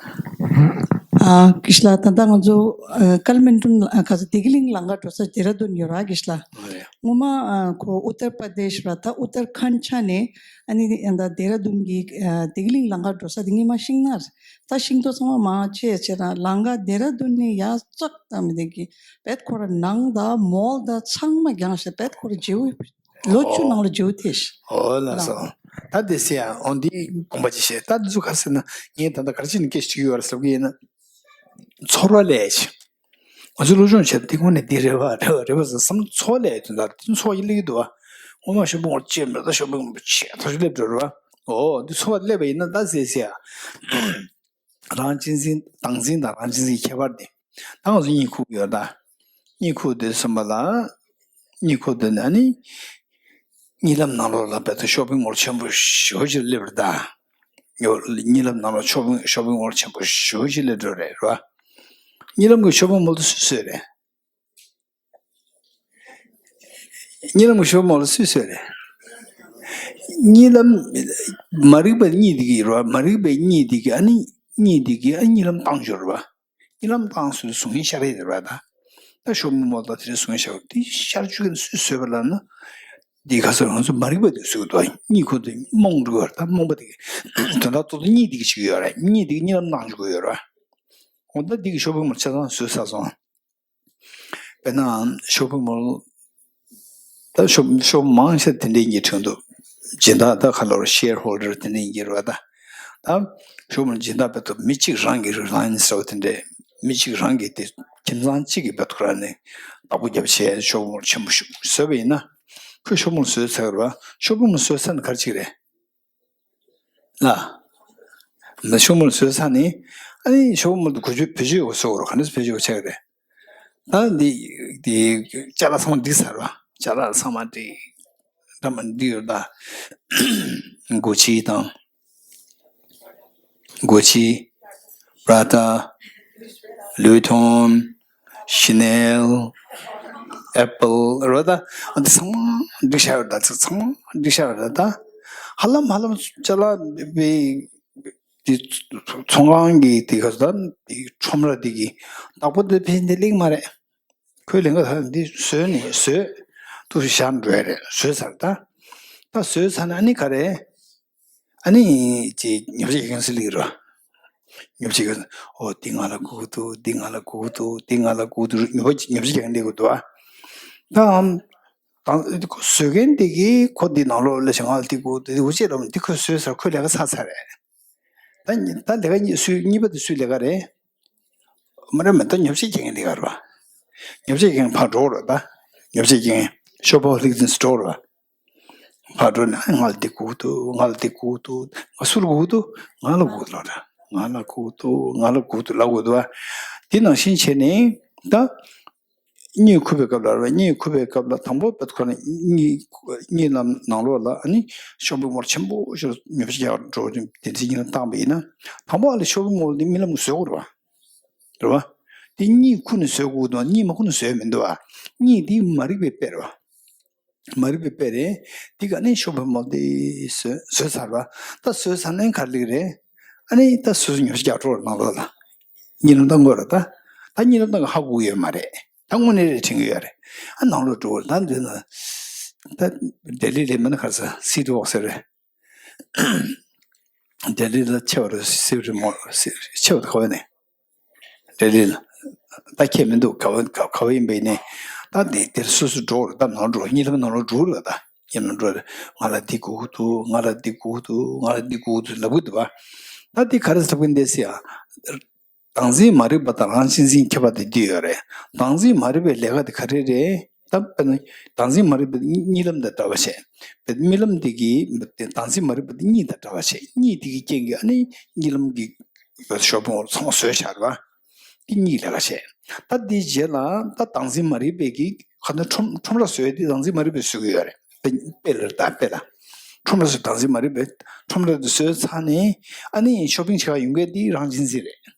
ཨ། ཀི་ཤ་ལགས། ད་ལྟ་ང་ཚོ་ཨ་ཀལ་མན་ཀྲུན་ཨ་ག་ཚོད་བདེ་སྐྱིད་གླིང་ལམ་ཁ་འགྲོ་ས་ཌེ་ར་ཌུན་ཡོད་ར། ཀི་ཤ་ལགས། ཨོ་རེད། སྔོན་མ་ཨ་ཁོ་ཨུ་ཏར་པར་དེཤ་ར་ད་ཨུ་ཏར་ཁན་ཆ་ནས་ཨ་ནི་ད་ལྟ་ཌེ་ར་ཌུན་གྱི་ཨ་བདེ་སྐྱིད་གླིང་ལམ་ཁ་འགྲོ་ས་དེ་སྔོན་མ་ཤིང་ནགས་རེད། ད་ཤིང་ཏོག་ཚང་མ་མང་ཆེ་ཆེ་ར་ལམ་ཁ་ཌེ་ར་ཌུན་ནས་ཡར་ཙག་ཙམ་དེ་གི་བེད་ཁོ་ར་ནང་ད་མོལ་ད་ཚང་མ་རྒྱང་ཞིག་བེད་ཁོ་ར་བརྗེ་བོ་ལོ་བཅུ་ནང་ལ་བརྗེ་བོ་ཐེ་ཤི། ཨོ་ལགས་སོ། ད་དེ་སེ་ཡ། འོ་འདི་དགོངས་པ་ཅིག་བཞེས། ད་འདི་ཚོ་ག་རེ་ཟེར་ན་ངས་ད་ལྟ་ག་རེ་བྱས་ནས་སྐད་ཆ་དྲིས་ཡོད་རེད་ཟེར་གྱི་ཡིན་ན། ཚོར་བ་སླེབས་ཡ་ཅིག་ང་ཚོ་སློབ་སྦྱོང་བྱས་དེ་སྔོན་ནས་འདི་རེད་བ་རེད་བ་རེད་བ་ཟེར་བསམ་ཚོར་བ་སླེབས་ཡ་དོན་དག་དེ་ཚོར་བ་ཡིན་སླེབས་ཀྱི་འདུག་བ། སྔོན་མ་ཤོ་པིང་མོལ་ཅིག་མེད། ད་ཤོ་པིང་མོལ་ཆེ་ཐག་ཆོད་སླེབས་འགྲོ་རེད་བ། ཨོ་འདི་ཚོར་བ་སླེབས་པ་ཡིན་ན་ད་ཟེར་ཟེར་ཡ། རང་གཅེས་འཛིན། བདག་འཛིན་དང་རང་གཅེས་འཛིན་གྱི་ཁྱད་པར་དེ། ད་ང་ཚོ་གཉིད་ཁུག་ཡོད་ད། གཉིད་ཁུག་དུས་ཙམ་པ་ལ། གཉིད་ཁུག་དུས་ནས་ཨ་ནི། གཉིད་ལམ་ནང་ལོགས་ལ་བེད་ད་ཤོ་པིང་མོལ་ཆེན་པོ་ཞེ་པོ་ཅིག་སླེབས་རེད་ད། ཡོ། གཉིད་ལམ་ནང་ལོགས་ཤོ་པིང་ཤོ་པིང་མོལ་ཆེན་པོ་ཞེ་པོ་ཅིག་སླེབས་འགྲོ་རེད་ར། གཉིད་ལམ་གྱི་ཤོ་པིང་མོལ་དེ་སུས་བཟོས་རེད། གཉིད་ལམ་གྱི་ཤོ་པིང་མོལ་སུས་བཟོས་རེད། གཉིད་ལམ། མ་རིག་པའི་གཉིད་དེ་གིས་ར། མ་རིག་པའི་གཉིད་དེ་གིས་ཨ་ནི། གཉིད་དེ་གིས་ཨ་གཉིད་ལམ་བཏང་འགྲོ་རེད་བ། གཉིད་ལམ་བཏང་ཟེར་དུས་བཟོ་མཁན་ཤ་རེད་རེད་བ་ད། ད་ཤོ་པིང་མོལ་ད་དེ་འདྲ་བཟོ་མཁན་ཤ་རེད། དེ་ཤར་བཅུག་མཁན་སུས་བཟོས་པ་ལབ་ན། འདི་ག་ཚོད་ང་ཚོ་མ་རིག་པ་དེ་བཟོས་འདུག་གཉིད་ཁུག་དེ་རྨོངས་འགྲོ་གི་རེད་ད། རྨོངས་པ་དེ་གིས་དོན་དག་ཏོག་ཏོ་གཉིད་དེ་གིས་བྱེད་ཀྱི་ཡོད་རེད། གཉིད་དེ་གིས་གཉིད་ལམ་བཏང་འཇུག་གི་ཡོད་རེད། འོ་ད་འདི་གིས་ཤོ་པིང་མོལ་ཆ་ཚང་བཟོས་ཚར་སོང་། དཔེར་ན་ཤོ་པིང་མོལ། ད་ཤོ་ཤོ་མང་ཆེ་དེ་འདྲའི་གཉིས་བྲིས་འདུག་སྦྱིན་བདག་ད་ག་ལོར་ཤེར་ཧོལ་ཌར་དེ་འདྲའི་གཉིས་རེད་བ་ད། ད་ཤོ་པིང་མོལ་སྦྱིན་བདག་བེད་ཐུབ་མི་གཅིག་རང་གི་རི་ལ་ཡན་སི་རེད་བ། དེ་འདྲའི་མི་གཅིག་རང་གི་དེ་ཁྱིམ་ཚང་གཅིག་གི་བེད་ཐུབ་ར་ནས་བདག་པོ་རྒྱབ་བྱས་ཤོ་པིང་མོལ་ཆེན་པོ་ཞིག་བཟོས་པ་ཡིན་ན། ཁོས་ཤོ་པིང་མོལ་བཟོས་ཚར་བ། ཤོ་པིང་མོལ་བཟོས་ཚར་ན་ག་རེ་བྱེད་ཀྱི་རེད། ལ། མི་ཤོ་མོལ་བཟོས་ཚར་ནས། ཨ་ནི་ཤོ་མོལ་དུ་གོ་ཆོད་བེད་སྤྱོད་ཡོད་བཟོ་དགོས་རེད། ག་འདྲ་བེད་སྤྱོད་ཡོད་ཆགས་ཀྱི་རེད། ད་འདི་འདི་ཅ་ལག་ཚང་མ་སྒྲིག་ཚར་བ། ཅ་ལག་ཚང་མ་སྒྲིག་འདྲ་མི་འདྲ་ཡོད་ད། གུ་ཆི་དང་། གུ་ཆི། པྲ་ད། ལུའི་ཐོན། ཤི་ནེལ། ཨེ་པལ་རོ་ད། འདི་ཚང་མ་འགྲིག་ཤག་ཡོད་ད། ཚང་མ་འགྲིག་ཤག་ཡོད་ད། ཧ་ལམ་ཧ་ལམ་ཅ་ལག་པའི་དེ་ཚོང་ཁང་གི་དེ་ག་ད་ཁྲོམ་ར་དེ་གི་བདག་པོ་དེ་ཕན་དེ་ལེགས་མ་རེད། ཁོའི་ལས་ཀ་ད་འདི་བཟོས་ནས་བཟོས། ཏུ་བཞག་འགྲོ་ཡ་རེད། བཟོས་ཚར་ད། ད་བཟོས་ཚར་ན་ཨ་ནི་ག་རེ། ཨ་ནི་ཅི་ཉོ་ཆ་ཡིན་སྲིད་ལེགས་རོ། ཉོ་ཆ་ཡིན། ཨོ་འདི་ང་ལ་དགོས་འདུག་འདི་ང་ལ་དགོས་འདུག་འདི་ང་ལ་དགོས་འདུག་ཉོ་ཆ་ཉོ་ཆ་ཡིན་ལེགས་འདུག་ཨ། ད་ཨམ། ད་བཟོ་མཁན་དེ་གིས་ཁོ་འདི་ནང་ལོགས་ལ་ཞིག་ང་ལ་འདི་དགོས་འདུག་འདི་འུ་ཅེ་རམ་འདི་ཁོས་བཟོས་ཚར། ཁོའི་ལས་ཀ་ཚར་ཚར་རེད། ད་ཉི་ད་ལས་ཀ་གཉིས་སུའི་གཉིས་པ་དེ་སུའི་ལས་ཀ་རེད། མ་རེད་མ་ད་ཉོ་ཆ་རྒྱག་མཁན་ལས་ཀ་རེད་པ། ཉོ་ཆ་རྒྱག་མཁན་ཕར་འགྲོ་རོགས་ད། ཉོ་ཆ་རྒྱག་མཁན་ཤོ་པོ་ལིག་ཏིན་སི་ཊོར་རེད་པ། ཕར་འགྲོ་ནས་ང་ལ་འདི་དགོས་འདུག་ང་ལ་འདི་དགོས་འདུག་ང་སུ་ལ་དགོས་འདུག་ང་ལ་དགོས་འདུག་ལབ་ར། ང་ལ་དགོས་འདུག་ང་ལ་དགོས་འདུག་ལབ་དགོས་འདུག་པ། དེ་ནང་བཞིན་བྱས་ནས་ད། གཉིད་ཁུག་པའི་སྐབས་ལ་རེད་པ། གཉིད་ཁུག་པའི་སྐབས་ལ་དང་པོ་བེད་ཁོ་ན་གཉིད་གཉིད་ལམ་ནང་ལོགས་ལ་ཨ་ནི་ཤོ་པིང་མོལ་ཆེན་པོ་ཞིག་ལ་ཉོ་ཆ་རྒྱག་འགྲོ་བདེ་འཛིན་གཉིད་ལམ་བཏང་པ་ཡིན་ན། དང་པོ་ཨ་ལ་ཤོ་པིང་མོལ་དེ་རྨི་ལམ་གྱིས་བཟོ་དགོས་རེད་པ། རེད་པ། དེ་གཉིད་ཁུག་ནས་བཟོ་དགོས་འདུག་གཉིད་མ་ཁུག་ནས་བཟོ་ཡ་མི་འདུག་པ། གཉིད་དེ་མ་རིག་པའི་དཔེ་རེད་པ། མ་རིག་པའི་དཔེ་རེད། དེ་ག་ནས་ཤོ་པིང་མོལ་དེ་བཟོས་བཟོས་ཚར་བ། ད་བཟོས་ཚར་ནས་ག་རེ་ལེགས་རེད། ཨ་ནི་ད་སོ་སོ་ཉོ་ཆ་རྒྱག་འགྲོ་ར་ནང་ལོགས་ལ། གཉིད་ལམ་བཏང་དགོས་ར་ད། ད་གཉིད་ལམ་བཏང་གི་ཧ་གོ་གི་ཡོད་མ་རེད། ད་དངོས་གནས་རེད་དྲན་གི་ཡོད་རེད། ཨ་ནང་ལོགས་འགྲོ་ར་ད་འདི་ན། ད་ལྡི་ལི་ལ་མིན་ན་ག་རེ་ཟེར་སི་ཊི་ཝོག་ཟེར་རེད། ལྡི་ལི་ལ་ཆེ་བ་རེད་སི་ཊི་མོ་ཆེ་བ་ག་བ་ནས། ལྡི་ལི་ལ། ད་ཁྱད་མི་འདུག་ག་བ་ག་བ་ཡིན་པ་ཡིན་ནའི། ད་འདི་འདིར་སོ་སོ་འགྲོ་ར་ད་ནང་འགྲོ་གཉིད་ལམ་ནང་ལོགས་འགྲོ་ར་ད། གཉིད་ལམ་འགྲོ་ར། ང་ལ་འདི་དགོས་ཀྱི་འདུག་ང་ལ་འདི་དགོས་ཀྱི་འདུག་ང་ལ་འདི་དགོས་ཀྱི་འདུག་ལབ་གི་འདུག་པ། ད་འདི་ག་རེ་ཟེར་གི་འདི་ཟེར་ཡ། བདག་འཛིན་མ་རིག་པ་དང་རང་གཅེས་འཛིན་ཁྱད་པར་དེ་འདི་ཡོད་རེད། བདག་འཛིན་མ་རིག་པའི་ལས་ཀ་དེ་ག་རེ་རེད། ད་དཔེར་ན། བདག་འཛིན་མ་རིག་པ་དེ་གཉིད་ལམ་དང་འདྲ་བ་བྱས། རྨི་ལམ་དེ་གི་བདག་འཛིན་མ་རིག་པ་དེ་གཉིད་དང་འདྲ་བ་བྱས་གཉིད་དེ་གི་རྐྱེན་གྱིས་ཨ་ནི་གཉིད་ལམ་གྱི་ཤོ་པིང་མོལ་ཚང་མ་བཟོས་བཞག་རེད་པ། དེ་གཉིད་ལས་ཀ་བྱས། ད་དེའི་རྗེས་ལ་ད་བདག་འཛིན་མ་རིག་པའི་གི་ག་ན་ཁྲོམ་ཁྲོམ་ར་བཟོས་དེ་བདག་འཛིན་མ་རིག་པས་བཟོ་གི་ཡོད་རེད། དཔེ་དཔེ་ལ་ད་དཔེ་ལ། ཁྲོམ་ར་བཟོས་བདག་འཛིན་མ་རིག་པས་ཁྲོམ་ར་དེ་བཟོས་ཚར་ནས་ཨ་ནི་ཤོ་པིང་བྱེད་ག་ཡོང་མཁན་དེ་རང་གཅེས་འཛིན་རེད།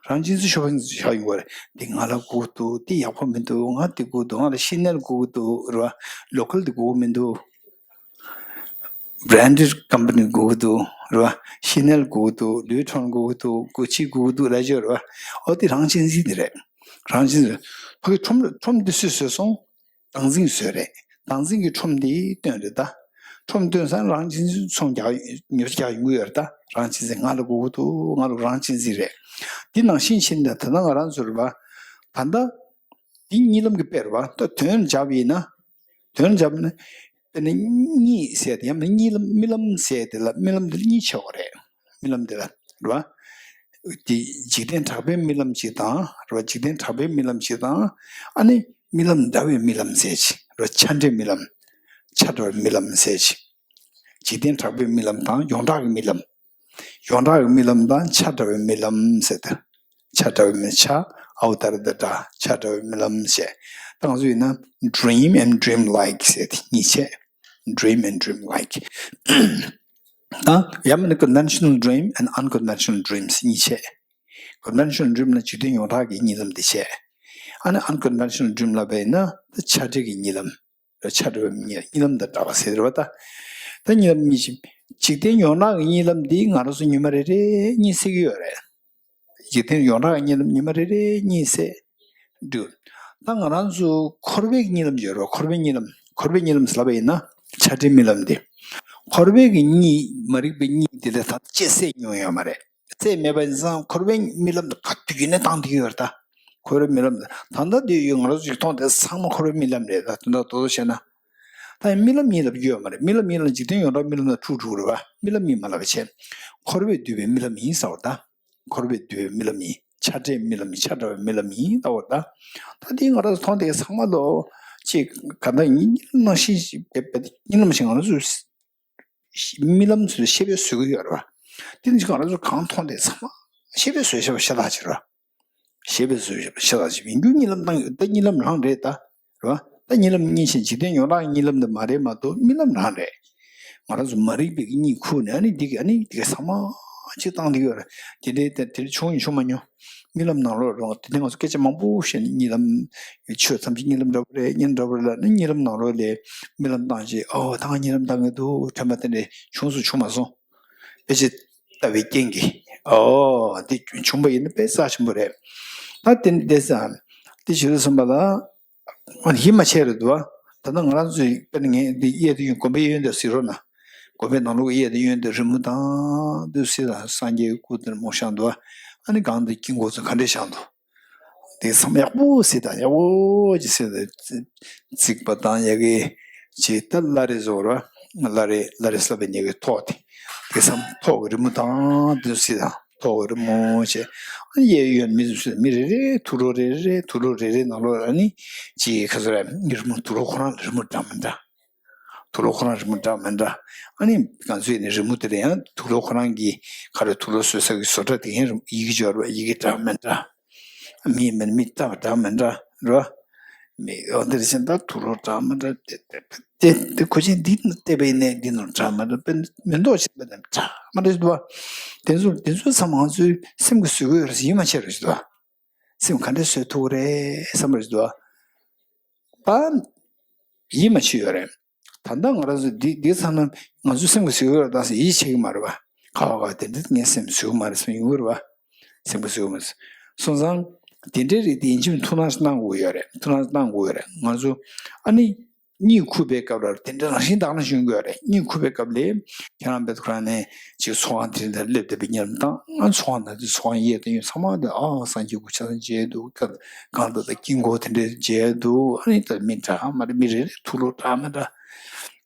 རང་གཅེས་འཛིན་ཤོ་པིང་བྱེད་ག་ཡོང་གི་རེད། འདི་ང་ལ་དགོས་འདུག་འདི་ཡག་པོ་མི་འདུག་ང་འདི་དགོས་འདུག་ང་ལ་ཤི་ནེལ་དགོས་ཀྱི་འདུག་རེད་པ། ལོ་ཀལ་འདི་དགོས་ཀྱི་མི་འདུག་བྷ་རན་ཌེཌ་ཀམ་པ་ནི་དགོས་ཀྱི་འདུག་རེད་པ། ཤི་ནེལ་དགོས་ཀྱི་འདུག་ལུའི་ཊོན་དགོས་ཀྱི་འདུག་གུ་ཆི་དགོས་ཀྱི་འདུག་ལབ་ཀྱི་ཡོད་རེད་པ། ཨོ་དེ་རང་གཅེས་འཛིན་དེ་རེད། རང་གཅེས་འཛིན་རེད། ཕ་གི་ཁྲོམ་ཁྲོམ་འདི་སུས་བཟོས་སོང་། བདག་འཛིན་བཟོས་རེད། བདག་འཛིན་གྱི་ཁྲོམ་འདི་བཏོན་རེད་ད། ཁྲོམ་བཏོན་ས་རང་གཅེས་འཛིན་ཚོང་རྒྱག་ཉོ་ཆ་རྒྱག་ཡོང་གི་ཡོད་རེད་ད། རང་གཅེས་འཛིན་ང་ལ་དགོས་ཀྱི་འདུག་ང་ལ་རང་གཅེས་འཛིན་རེད། འདི་ནང་བཞིན་བྱས་ནས་ད་ལྟ་ང་རང་ཚོ་རེད་པ། ད་ལྟ། འདི་གཉིད་ལམ་གྱི་དཔེ་རེད་པ། ད་དོན་སྦྱར་བ་ཡིན་ན། དོན་སྦྱར་བ་ན། དཔེར་ན་གཉིད་ཟེར་དེ་ཡང་ན་གཉིད་ལམ་རྨི་ལམ་ཟེར་དེ་ལ་རྨི་ལམ་འདི་ལ་གཉིས་ཕྱེ་བ་རེད། རྨི་ལམ་འདི་ལ་རེད་པ། དེ་འཇིག་རྟེན་གྲགས་པའི་རྨི་ལམ་ཅིག་དང་རེད་པ། འཇིག་རྟེན་གྲགས་པའི་རྨི་ལམ་ཅིག་དང་། ཨ་ནི་རྨི་ལམ་འདྲ་བའི་རྨི་ལམ་ཟེར་ཅིག་རེད་པ། ཆ་འདྲའི་རྨི་ལམ། ཆ་འདྲ་བའི་རྨི་ལམ་ཟེར་ཅིག་འཇིག་རྟེན་གྲགས་པའི་རྨི་ལམ་དང་ཡོངས་གྲགས་ཀྱི་རྨི་ལམ། ཡོངས་གྲགས་ཀྱི་རྨི་ལམ་དང་ཆ་འདྲ་བའི་རྨི་ལམ་ཟེར་ཏེ། ཆ་འདྲ་བའི་རྨི་ཆ་ཨའུ་ཏར་ད་འདྲ་ཆ་འདྲ་བའི་རྨི་ལམ་ཞེས། ད་ང་ཚོ་ཡིན་ན་dream and dream like ཟེར་ཏེ་གཉིས་བྱས། Dream and dream like ད་ཡང་མིན་ན་conventional dream and unconventional dreams གཉིས་བྱས། Conventional dream ལ་འཇིག་རྟེན་ཡོངས་གྲགས་ཀྱི་གཉིད་ལམ་དེ་བྱས། ཨ་ནི་unconventional dream ལབ་པ་ཡིན་ན་ད་ཆ་འདྲ་གི་གཉིད་ལམ། ཆ་འདྲ་བའི་གཉིད་གཉིད་ལམ་དང་འདྲ་བ་ཟེར་བ་ད། ད་གཉིད་ལམ་གཉིས་ཤིག་འཇིག་རྟེན་ཡོངས་གྲགས་ཀྱི་གཉིད་ལམ་འདི་ང་རང་ཚོ་ཉི་མ་རེ་རེ་གཉིད་སད་ཀྱི་ཡོད་རེད། འཇིག་རྟེན་ཡོངས་གྲགས་ཀྱི་གཉིད་ལམ་ཉི་མ་རེ་རེ་གཉིད་སད། འདུག་ད་ང་རང་ཚོ་འཁོར་བའི་གཉིད་ལམ་ཡོད་རེད། འཁོར་བའི་གཉིད་ལམ། འཁོར་བའི་གཉིད་ལམ་ཟེར་ལབ་པ་ཡིན་ན་ཆ་འདྲའི་རྨི་ལམ་འདི། འཁོར་བའི་གི་གཉིད་མ་རིག་པའི་གཉིད་འདི་ལས་ད་ཅི་སད་མྱོང་ཡོད་མ་རེད། རྩེ་མེད་པ་ཡིན་ཙང་འཁོར་བའི་རྨི་ལམ་དུ་ག་དུས་ཡིན་ནའི་བཏང་བསྡད་ཀྱི་ཡོད་རེད་ད། འཁོར་བའི་རྨི་ལམ་དུ་ད་ལྟ་དུས་ཡོད་ང་རང་ཚོ་ཅིག་མཐོང་དེ་ཚང་མ་འཁོར་བའི་རྨི་ལམ་རེད་ད། དོན་དག་རྡོག་རྡོག་བཤད་ན། ད་ཡིན་རྨི་ལམ་ཡིན་ལབ་ཀྱི་ཡོད་མ་རེད། རྨི་ལམ་ཡིན་ལ་འཇིག་རྟེན་ཡོངས་གྲགས་རྨི་ལམ་དང་འཁྲུག་འགྲོ་གི་རེད་པ། རྨི་ལམ་ཡིན་མ་ལབ་པ་བྱས། འཁོར་བས་བསྡུས་པའི་རྨི་ལམ་ཡིན་ཟེར་བ་ད། འཁོར་བས་བསྡུས་པའི་རྨི་ལམ་ཡིན། ཆ་འདྲའི་རྨི་ལམ་ཡིན། ཆ་འདྲ་བའི་རྨི་ལམ་ཡིན་ལབ་པ་ད། ད་དེ་ང་རང་ཚོ་མཐོང་དེ་ཚང་མ་ལོ། ཅིག་ག་ད་ཡིན་རྨི་ལམ་ནང་བཞིན་ཞིག་རྨི་ལམ་ཞིག་ང་རང་ཚོ། རྨི་ལམ་ཚོའི་ཤེས་པས་བཟོ་གི་ཡོད་རེད་པ། དེ་ནི་ཅིག་ང་རང་ཚོ་གང་མཐོང་དེ་ཚང་མ་ཤེས་པས་བཟོས་བཞག་པ་ཤ་སྟག་ཅིག་རེད་པ། ཤེས་པས་བཟོས་བཞག་པ་ཤ་སྟག་ཅིག་ཡིན་རྒྱུ་གཉིད་ལམ་བཏང་ཡོད་ད། གཉིད་ལམ་རང་རེད་ད། རེད་པ། ད་གཉིད་ལམ་གཉིད་ཆེན་འཇིག་རྟེན་ཡོངས་གྲགས་གཉིད་ལམ་དེ་མ་རེད་མ་གཏོགས་རྨི་ལམ་རང་རེད། ང་རང་ཚོ་མ་རིག་པའི་གཉིད་ཁུག་ནས་ཨ་ནི་འདི་གི་ཨ་ནི་འདི་གི་ཚང་མ་ཅིག་བཏང་འདི་གི་ཡོད་རེད། དེ་འདྲའི་དེ་དེར་བྱུང་ཡིན་བྱུང་མ་མྱོང་། རྨི་ལམ་ནང་ལོགས་རོགས་དེ་ནས་ང་ཚོ་སྐད་ཆ་མང་པོ་བཤད་ནས་གཉིད་ལམ་ཆོས་ཐམས་ཅད་གཉིད་ལམ་འདྲ་པོ་རེད། གཉིད་འདྲ་པོ་རེད་ལབ་ནས་གཉིད་ལམ་ནང་ལོགས་ལས་རྨི་ལམ་བཏང་རྗེས་ཨོ་ད་ང་གཉིད་ལམ་བཏང་གི་འདུག་དྲན་པ་དེ་འདྲ་བྱུང་སུ་བྱུང་མ་སོང་། ཕལ་ཆེར་ལྟ་བའི་རྐྱེན་གྱིས་ཨོ་དེ་བྱུང་པ་ཡིན་ན་དཔེ་རྩ་ཆེན་པོ་རེད། ད་དེ་འདྲ་ས་དེ་བྱེད་དུ་སོང་པ་ལ། ཡིད་མ་ཆེས་རེད་འདུག་བ། ད་ལྟ་ང་རང་ཚོའི་དཔེར་ན་ངས་འདི་གཡས་དེ་གཡོན་དགོན་པའི་གཡོན་དེ་གཟིགས་རོགས་གནང་། དགོན་པའི་ནང་ལོགས་གཡས་དེ་གཡོན་དེ་རི་མོ་དང་དེ་གཟིགས་དང་སངས་རྒྱས་སྐུ་དེར་མོ་ཤང་འདུག་བ། ཨ་ནི་སྒང་དེ་དཀྱིལ་འཁོར་ཚོ་ག་འདྲས་བཞག་འདུག་དེ་བསམ་ཡག་པོ་གཟིགས་དང་ཡག་པོ་ཅིག་གཟིགས་དང་རྩིག་པ་དང་ཡ་གི་ཅིག་ད་བླ་རེ་བཟོ་ར་བླ་རེ་བླ་རེ་སླབ་པའི་ཉེ་གི་ཐོག་དེ་དེ་བསམ་ཐོག་གི་རི་མོ་དང་དེ་གཟིགས་དང་། ཐོག་རི་མོ་བྱས། ཨ་ནི་གཡས་གཡོན་མི་ཚོ་མི་རེ་རེ་དུག་ལོག་རེ་རེ་དུག་ལོག་རེ་རེ་ནང་ལོགས་ཨ་ནི་ཅིག་ག་ཚོད་རེད། རི་མོ་དུག་ལོག་ཁོ་རང་རི་མོ་འདྲ་མི་འདྲ། དུག་ལོག་ཁོ་རང་རི་མོ་འདྲ་མི་འདྲ། ཨ་ནི་ང་ཚོའི་ནི་རི་མོ་དེ་ལ་ཡང་དུག་ལོག་ཁོ་རང་གི་ག་རེ་དུག་ལོག་བཟོས་ས་གི་བཟོ་གྲྭ་དེ་ཡང་ཡི་གེ་འབྱོར་བ་ཡི་གེ་འདྲ་མི་འདྲ། མི་མིན་མི་ལྟ་བ་འདྲ་མི་འདྲ་རོ། མི་འོ་འདིར་ཕྱིན་ད་དུག་ལོག་འདྲ་མི་འདྲ་དེ་དེ་དེ་དེ་གོ་ཆེན་འདི་ནི་བལྟས་པའི་གནས་འདི་ནོར་འདྲ་མི་འདྲ་དཔེ་མི་འདོགས་བྱེད་པ་ནི་འདྲ་མི་འདྲ་ཞིག་འདུག་བ། དེ་ཚོ་དེ་ཚོ་ཚང་མ་ང་ཚོའི་སེམས་ཀྱི་བཟོད་དགོས་རེད་ཡིད་མ་ཆེས་རེད་ཞིག་འདུག་བ། སེམས་ག་འདྲས་བཟོད་ཐུབ་རེད་བསམ་རེད་ཞིག་འདུག་བ། པ། ཡིད་མ་ཆེས་ཡོད་རེད། ད་ལྟ་ང་རང་ཚོ་འདི་འདི་ཚང་ན་ང་ཚོའི་སེམས་ཀྱི་བཟོད་དགོས་རེད་ད་ཟེར་ཡིད་ཆེས་ཀྱི་མ་རེད་བ། ཁ་བ་ག་དེ་འདྲ་ངའི་སེམས་བཟོད་མ་རེད་སེམས་ཡོང་གི་རེད་བ། སེམས་ཀྱི་བཟོད་མ་རེད། སོང་ཙང་། དེ་འདྲའི་རིགས་དེ་ཡིན་གཅིག་མིན་ཐུགས་སྣང་གནང་དགོས་ཡོད་རེད་ཐུགས་སྣང་གནང་དགོས་ཡོད་རེད་ང་ཚོ། ཨ་ནི། གཉིད་ཁུག་པའི་སྐབས་ལ་དེ་འདྲ་རང་བཞིན་དག་ན་བྱུང་དགོས་རེད་གཉིད་ཁུག་པའི་སྐབས་ལ། ཁྱེད་རང་བེད་ཁོ་རང་ནས་ཅིག་ཚོགས་ཁང་དེ་འདྲ་སླེབས་བསྡད་པའི་ཉམས་དང་ང་ཚོགས་ཁང་དང་དེ་ཚོགས་ཁང་གཡས་དང་གཡོན་ཚང་མ་དེ་ཨ་སངས་རྒྱས་སྐུ་ཆ་ཚང་མཇལ་འདུག་སྐབས་གང་ལྟར་དང་དཀྱིལ་འཁོར་དེ་འདྲ་མཇལ་འདུག་ཨ་ནི་ད་མི་འདྲ་མ་རེད་མི་རེ་རེ་ཐུགས་ལོག་འདྲ་མི་འདྲ།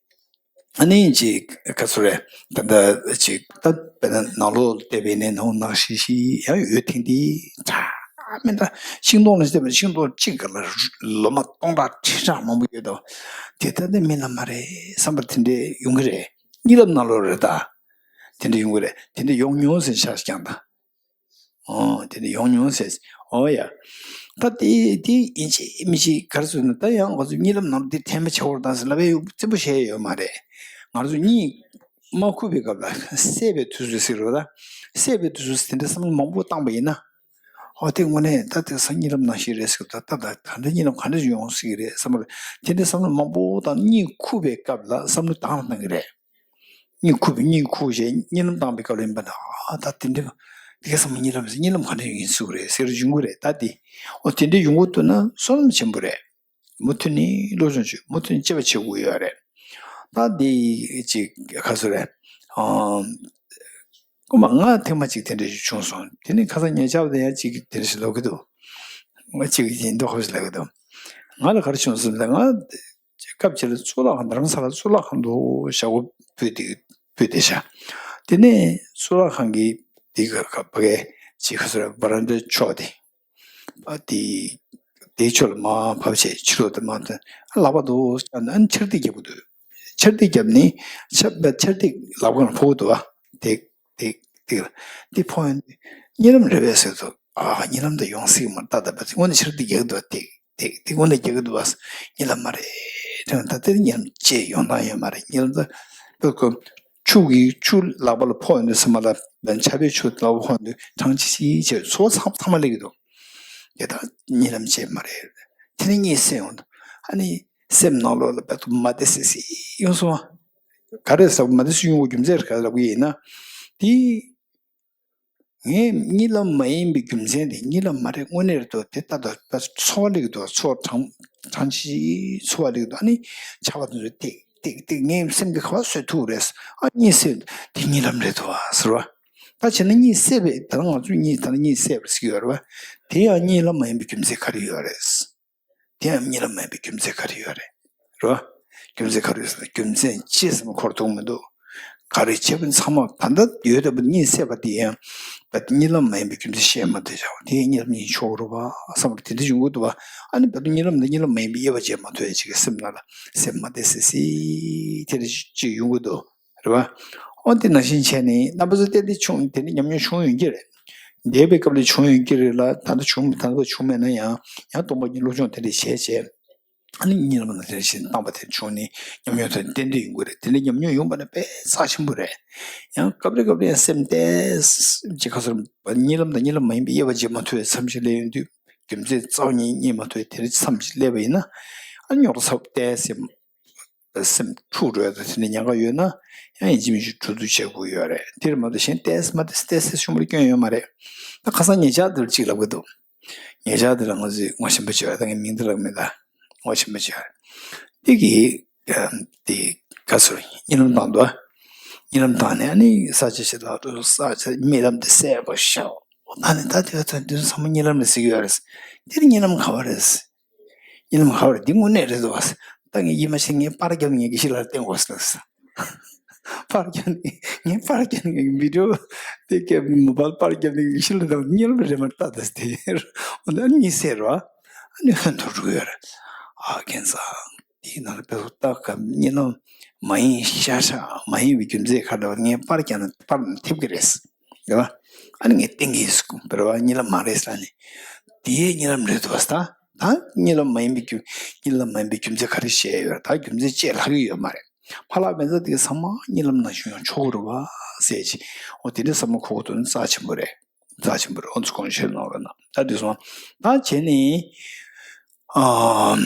ཨ་ནི་ཅིག་ག་ཚོད་རེད། ད་ལྟ་ཅིག་ད་དཔེར་ན་ནང་ལོགས་བལྟས་པས་ནས་ནང་ནག་ཤིག་ཤིག་ཡང་འོད་ཐིང་ཐིང་འདྲ་མི་འདྲ་ཤིང་སྡོང་ལ་བལྟས་པས་ཤིང་སྡོང་གཅིག་ག་ལ་ལོ་མ་སྟོང་ཕྲག་ཁྲི་ཕྲག་མང་པོ་ཡོད་དོ། དེ་ལྟ་དེ་རྨི་ལམ་མ་རེད་བསམ་པ་དེ་འདྲས་ཡོང་གི་རེད། གཉིད་ལམ་ནང་ལོགས་རེད་ད། དེ་འདྲས་ཡོང་གི་རེད་དེ་འདྲས་ཡོང་མྱོང་ཟེར་ཆགས་ཀྱང་ད། ཨོ། དེ་ནི་ཡོང་མྱོང་ཟེར། ཨོ་ཡ། ད་དེ་དེ་ཡིན་གཅིག་མིན་གཅིག་ག་རེ་ཟེར་ན་ད་ཡང་ང་ཚོ་གཉིད་ལམ་ནང་དེ་དྲན་པ་བྱེད་དགོས་དང་ཟེར་ལབ་ཡ་ཡོད་རྩིས་པོ་བྱས་ཡོད་མ་རེད། ང་ཚོ་གཉིད་མ་ཁུག་པའི་སྐབས་ལ་སད་པའི་དུས་ཚོད་ཟེར་རོ་ད། སད་པའི་དུས་ཚོད་དེ་འདྲ་བསམ་བློ་མང་པོ་བཏང་པ་ཡིན་ན། ཨོ་དེ་དངོས་གནས་ད་དེ་སང་གཉིད་ལམ་ནང་བཞིན་རེད་ཟེར་ད་ད་ད་ག་འདྲ་གཉིད་ལམ་ག་འདྲ་ཡོང་སྲིད་ཀྱི་རེད་བསམ་པ་རེད། དེ་འདྲ་བསམ་བློ་མང་པོ་བཏང་གཉིད་ཁུག་པའི་སྐབས་ལ་བསམ་བློ་བཏང་ལ་བཏང་གི་རེད། གཉིད་ཁུག་པའི་གཉིད་ཁུག་བྱས་གཉིད་ལམ་བཏང་པའི་སྐབས་ལ་ཡིན་པ་ན་ཨ་ད་དེ་འདྲ་དེ་ག་ཚང་མ་གཉིད་ལམ་ཟེར་གཉིད་ལམ་ག་འདྲ་ཡིན་ཚུགས་རེད་ཟེར་ཡོང་གི་རེད་ད་དེ། ཨོ་དེ་འདྲ་ཡོང་གི་འདུག་ན་བསོད་ནམས་ཆེན་པོ་རེད། མུ་མཐུད་ནས་སློབ་སྦྱོང་བྱེད་མུ་མཐུད་ནས་དཔྱད་པ་བྱེད་དགོས་ཡོད་རེད། ད་དེ་ཅིག་ག་ཚོད་རེད། ཨ། སྐུ་མ་ང་ཐེངས་མ་གཅིག་དེ་འདྲ་ཞིག་བྱུང་སོང་དེ་ནས་ཁ་སང་ཉེ་ཆར་དེ་ཡང་གཅིག་དེ་འདྲ་ཞིག་ལབ་གི་འདུག་ང་གཅིག་ཡིན་མདོག་ཁ་པོ་ཞིག་ལབ་གི་འདུག་ང་ལ་ག་རེ་བྱུང་སོང་ལབ་ན་ང་། སྐབས་ཅིག་ལ་གཙུག་ལག་ཁང་རྡ་རམ་ས་ལ་གཙུག་ལག་ཁང་དུ་ཞབས་སྐུ་ཕུལ་ཏེ་ཕུལ་ཏེ་བཞག་དེ་ནས་གཙུག་ལག་ཁང་གི་དེ་ག་ཕ་གའི་ཅིག་ག་ཚོད་རེད་བ་རན་ཌའི་ཕྱོགས་དེ། ཨ་དེ་དེའི་ཕྱོགས་ལ་མར་བབས་བྱས་ཕྱི་ལོགས་དེ་མར་ཐོན་ཨ་ལག་པ་འདུག་བཞག་ནས་ཨ་ནི་ཆར་ཐིགས་རྒྱབ་གི་འདུག་ཆར་ཐིགས་རྒྱབ་ནས་ཆར་ཆར་ཐིགས་ལག་པ་ནང་ཕོག་གི་འདུག་བ། དེ་དེ་དེ་དེ་ཕོག་ཡོང་དུས་གཉིད་ལམ་རེད་པས་ཟེར་འདུག་ཨ་གཉིད་ལམ་དེ་ཡོང་སྲིད་མ་རེད་ད་ད་བ་དེ་དངོས་གནས་ཆར་ཐིགས་རྒྱག་གི་འདུག་བ་དེ། དེ་དེ་དངོས་གནས་རྒྱག་གི་འདུག་བ། གཉིད་ལམ་མ་རེད་དྲན་ད་དེ་གཉིད་ལམ་ཅེས་ཡོང་སྟངས་ཡོད་མ་རེད་གཉིད་ལམ་ད། བོད་ཁོ་ཆུ་གི་ཆུ་ལག་པ་ལ་ཕོག་ཡོང་དུས་ཚང་མ་ལ་ལན་ཆར་པའི་ཆུ་ལག་པ་ཕོག་ཡོང་དུས་གྲང་ཆི་ཆི་བྱས་ཚོར་བ་ཚང་ཚང་མ་སླེབས་ཀྱི་འདུག་དེ་ད་གཉིད་ལམ་ཅེས་མ་རེད། དེ་ནས་གཉིད་སད་ཡོང་འདུག་ཨ་ནི་སེམས་ནང་ལོགས་ལ་བད་དུ་མ་བདེ་སི་སི་ཡོང་སོང་བ། ག་རེ་ཟེར་མ་བདེ་སི་ཡོང་བའི་རྒྱུ་མཚན་རེད་ག་རེ་ལབ་ཀྱི་ཡིན་ན། དེ། ངས་གཉིད་ལམ་མ་ཡིན་པའི་རྒྱུ་མཚན་དེ་གཉིད་ལམ་མ་རེད་དངོས་གནས་རེད་དོ་དེ་ལྟ་དོ་ཚོར་བ་སླེབས་ཀྱི་འདུག་ཚོར་བ་གྲང་གྲང་ཆི་ཆི་ཚོར་བ་སླེབས་ཀྱི་འདུག་ཨ་ནི་ཆར་པ་དེ་ཚོས་ཏིག་ཏིག་ཏིག་ངའི་སེམས་ཀྱི་ཁ་བ་སོས་ཐུག་རེད། ཨ་གཉིད་སད་དེ་གཉིད་ལམ་རེད་དོ་ཟེར་བ། ད་བྱས་ན་གཉིད་སད་པའི་ད་ང་ཚོས་གཉིད་ད་ནི་གཉིད་སད་པར་ཟེར་གྱི་ཡོད་རེད་བ། དེ་ཡང་གཉིད་ལམ་མ་ཡིན་པའི་རྒྱུ་མཚན་ག་རེ་ཡོད་རེད། དེའང་གཉིད་ལམ་མ་ཡིན་པའི་རྒྱུ་མཚན་ག་རེ་ཡོད་རེད། རོ། རྒྱུ་མཚན་ག་རེ་ཡོད་ཟེར་ན་རྒྱུ་མཚན་ཅི་ཟེར་ན་འཁོར་ཐུག་མི་འདུག་ག་རེ་བྱས་པ་ཚང་མ་ད་ལྟ་ཡོད་པ་གཉིད་སད་པ་དེ་ཡང་ད་གཉིད་ལམ་མ་ཡིན་པའི་རྒྱུ་མཚན་བཤད་མ་ཐུབ་བྱ་བ་དེ་ཡང་གཉིད་ལམ་ཡིན་ཆོག་རོ་བ་བསམ་པ་དེ་འདྲ་ཡོང་གི་འདུག་བ། ཨ་ནི་ད་དུང་གཉིད་ལམ་འདི་གཉིད་ལམ་མ་ཡིན་པའི་དབྱེ་བ་འབྱེད་མ་ཐུབ་ཡ་ཅིག་གི་སེམས་ནང་ལ་སེམས་མ་བདེ་སི་སི་དེ་འདྲ་ཅིག་ཡོང་གི་འདུག་རེད་བ། འོ་དེ་ནང་བཞིན་བྱས་ནས་རྣམ་པ་ཚོ་ཏན་ཏན་བྱུང་དེ་འདྲ་ཉམས་མྱོང་བྱུང་ཡོང་གི་རེད། འདས་པའི་སྐབས་ལ་བྱུང་ཡོད་ཀྱི་རེད་ལ་ད་ལྟ་བྱུང་ད་ལྟ་བྱུང་མེད་ན་ཡང་ཡང་སྟོང་པ་ཉིད་སློབ་སྦྱོང་དེ་འདྲ་བྱས་བྱས། ཨ་ནི་གཉིད་ལམ་ནང་དེ་བཞིན་བཏང་པ་དེ་བྱུང་ནས་ཉམས་མྱོང་དེ་ཏན་ཏན་ཡོང་གི་རེད། དེ་འདྲ་ཉམས་མྱོང་ཡོང་པ་ནི་དཔེ་རྩ་ཆེན་པོ་རེད། ཡང་སྐབས་རེ་སྐབས་རེ་ཡང་སེམས་ཏོག་ཙམ་ཅིག་ཁ་སོར་གཉིད་ལམ་དང་གཉིད་ལམ་མ་ཡིན་པའི་དབྱེ་བ་འབྱེད་མ་ཐུབ་པའི་མཚམས་ཤིག་སླེབས་ཡོང་དུས། རྒྱུ་མཚན་རྩ་བ་ཉིད་རྙེད་མ་ཐུབ་པའི་དེ་འདྲ་མཚམས་ཤིག་སླེབས་པ་ཡིན་ན། ཨ་ནི་རྙོག་དྲ་ཚ་པོ་ཏོག་ཙམ་སེམས་འཁྲུག་འགྲོ་ཡ་དང་དེ་འདྲ་ཉེན་ཁ་ཡོད་ན། ཡང་ཡིན་གཅིག་མིན་གཅིག་གྲོས་བསྡུར་བྱེད་དགོས་ཡོད་རེད། དེར་མ་གཏོགས་གཞན་ཏོག་ཙམ་མ་ཏོག་ཙམ་ཏོག་ཙམ་ཤུགས་མར་སྐྱོན་ཡོད་མ་རེད། ད་ཁ་སང་ཉེ་ཆར་དེར་གཅིག་ལབ་གི་འདུག་ཉེ་ཆར་དེ་ལ་ང་ཚོས་ངོ་ཤེས་པ་བྱས་པ་དང་། ངའི་མིང་དེ་ལབ་མེད་ད། ངོ་ཤེས་པ་བྱས་པ་དེ་གིས་དེ་ག་ཚོད་གཉིད་ལམ་བཏང་འདུག་གཉིད་ལམ་བཏང་ནས་ཨ་ནི་ས་ཆ་ཞིག་ལ་འགྲོ། ས་ཆ་རྨི་ལམ་དེ་གསལ་པོ་ཤར། ད་ནི་ད་དེ་ལ་ད་དེ་ཚོ་ཚང་མ་གཉིད་ལམ་རེད་ཟེར་གྱི་ཡོད་རེད། དེ་ནི་གཉིད་ལམ་ག་བ་རེད། གཉིད་ལམ་ག་བ་རེད། འདི་དངོས་གནས་རེད་འདུག་བ། ད་ངས་ཡིད་མ་ཆེས་ངས་པར་བརྒྱབ་ནས་ངས་དགེ་བཤེས་ལགས་ལ་བསྟན་དགོས་ཟེར། པར་བརྒྱབ་ནས་ངས་པར་བརྒྱབ་ནས་ངས་བི་ཌི་ཡོ་དེ་བརྒྱབ། མོ་བཱལ་པར་བརྒྱབ་ནས་དགེ་བཤེས་ལགས་དང་གཉིད་ལམ་རེད་མ་རེད་ལྟ་ད་ཟེར། དེ་འོ་ན་གཉིད་སད་རོ། ཨ་ནི་ཧོན་ཐོར་འགྲོ་གི་ཡོད་རེད། ཨ་ཁྱེད་ཚང་དེའི་ནང་ལ་དཔེ་ལྟ་སྐབས་གཉིད་ལམ་མ་ཡིན་ཤག་ཤག་མ་ཡིན་པའི་རྒྱུ་མཚན་ག་རེ་རེད་བ། ངས་པར་བརྒྱབ་ན་པར་ནང་ཐེབས་ཀྱི་རེད། རེད་བ། ཨ་ནི་ངས་བསྟན་གྱི་ཡིན་ཟེར། རེད་བ། གཉིད་ལམ་མ་རེད་ཟེར་ནས། དེའི་གཉིད་ལམ་རེད་འདུག་བ། ད་ད་གཉིད་ལམ་མ་ཡིན་པའི་རྒྱུ། གཉིད་ལམ་མ་ཡིན་པའི་རྒྱུ་མཚན་ག་རེ་བཤད་ཡོད་རེད། ད་རྒྱུ་མཚན་བཅས་ལྷག་གི་ཡོད་མ་རེད། ཕ་ལགས་མེ་ཚ་དེ་ག་ཚང་མ་གཉིད་ལམ་ནང་བཞིན་ཡོང་ཆོག་གི་རེད་བ་ཟེར་གྱི། འོ་དེ་འདྲ་བསམ་བློ་འཁོར་དགོས་དོན་རྩ་ཆེན་པོ་རེད། རྩ་ཆེན་པོ་རེད། འོ་ཚོ་གོང་བཤད་གནང་རོགས་གནང་། ད་དེ་སོང་ད་བྱས་ནས། ཨ།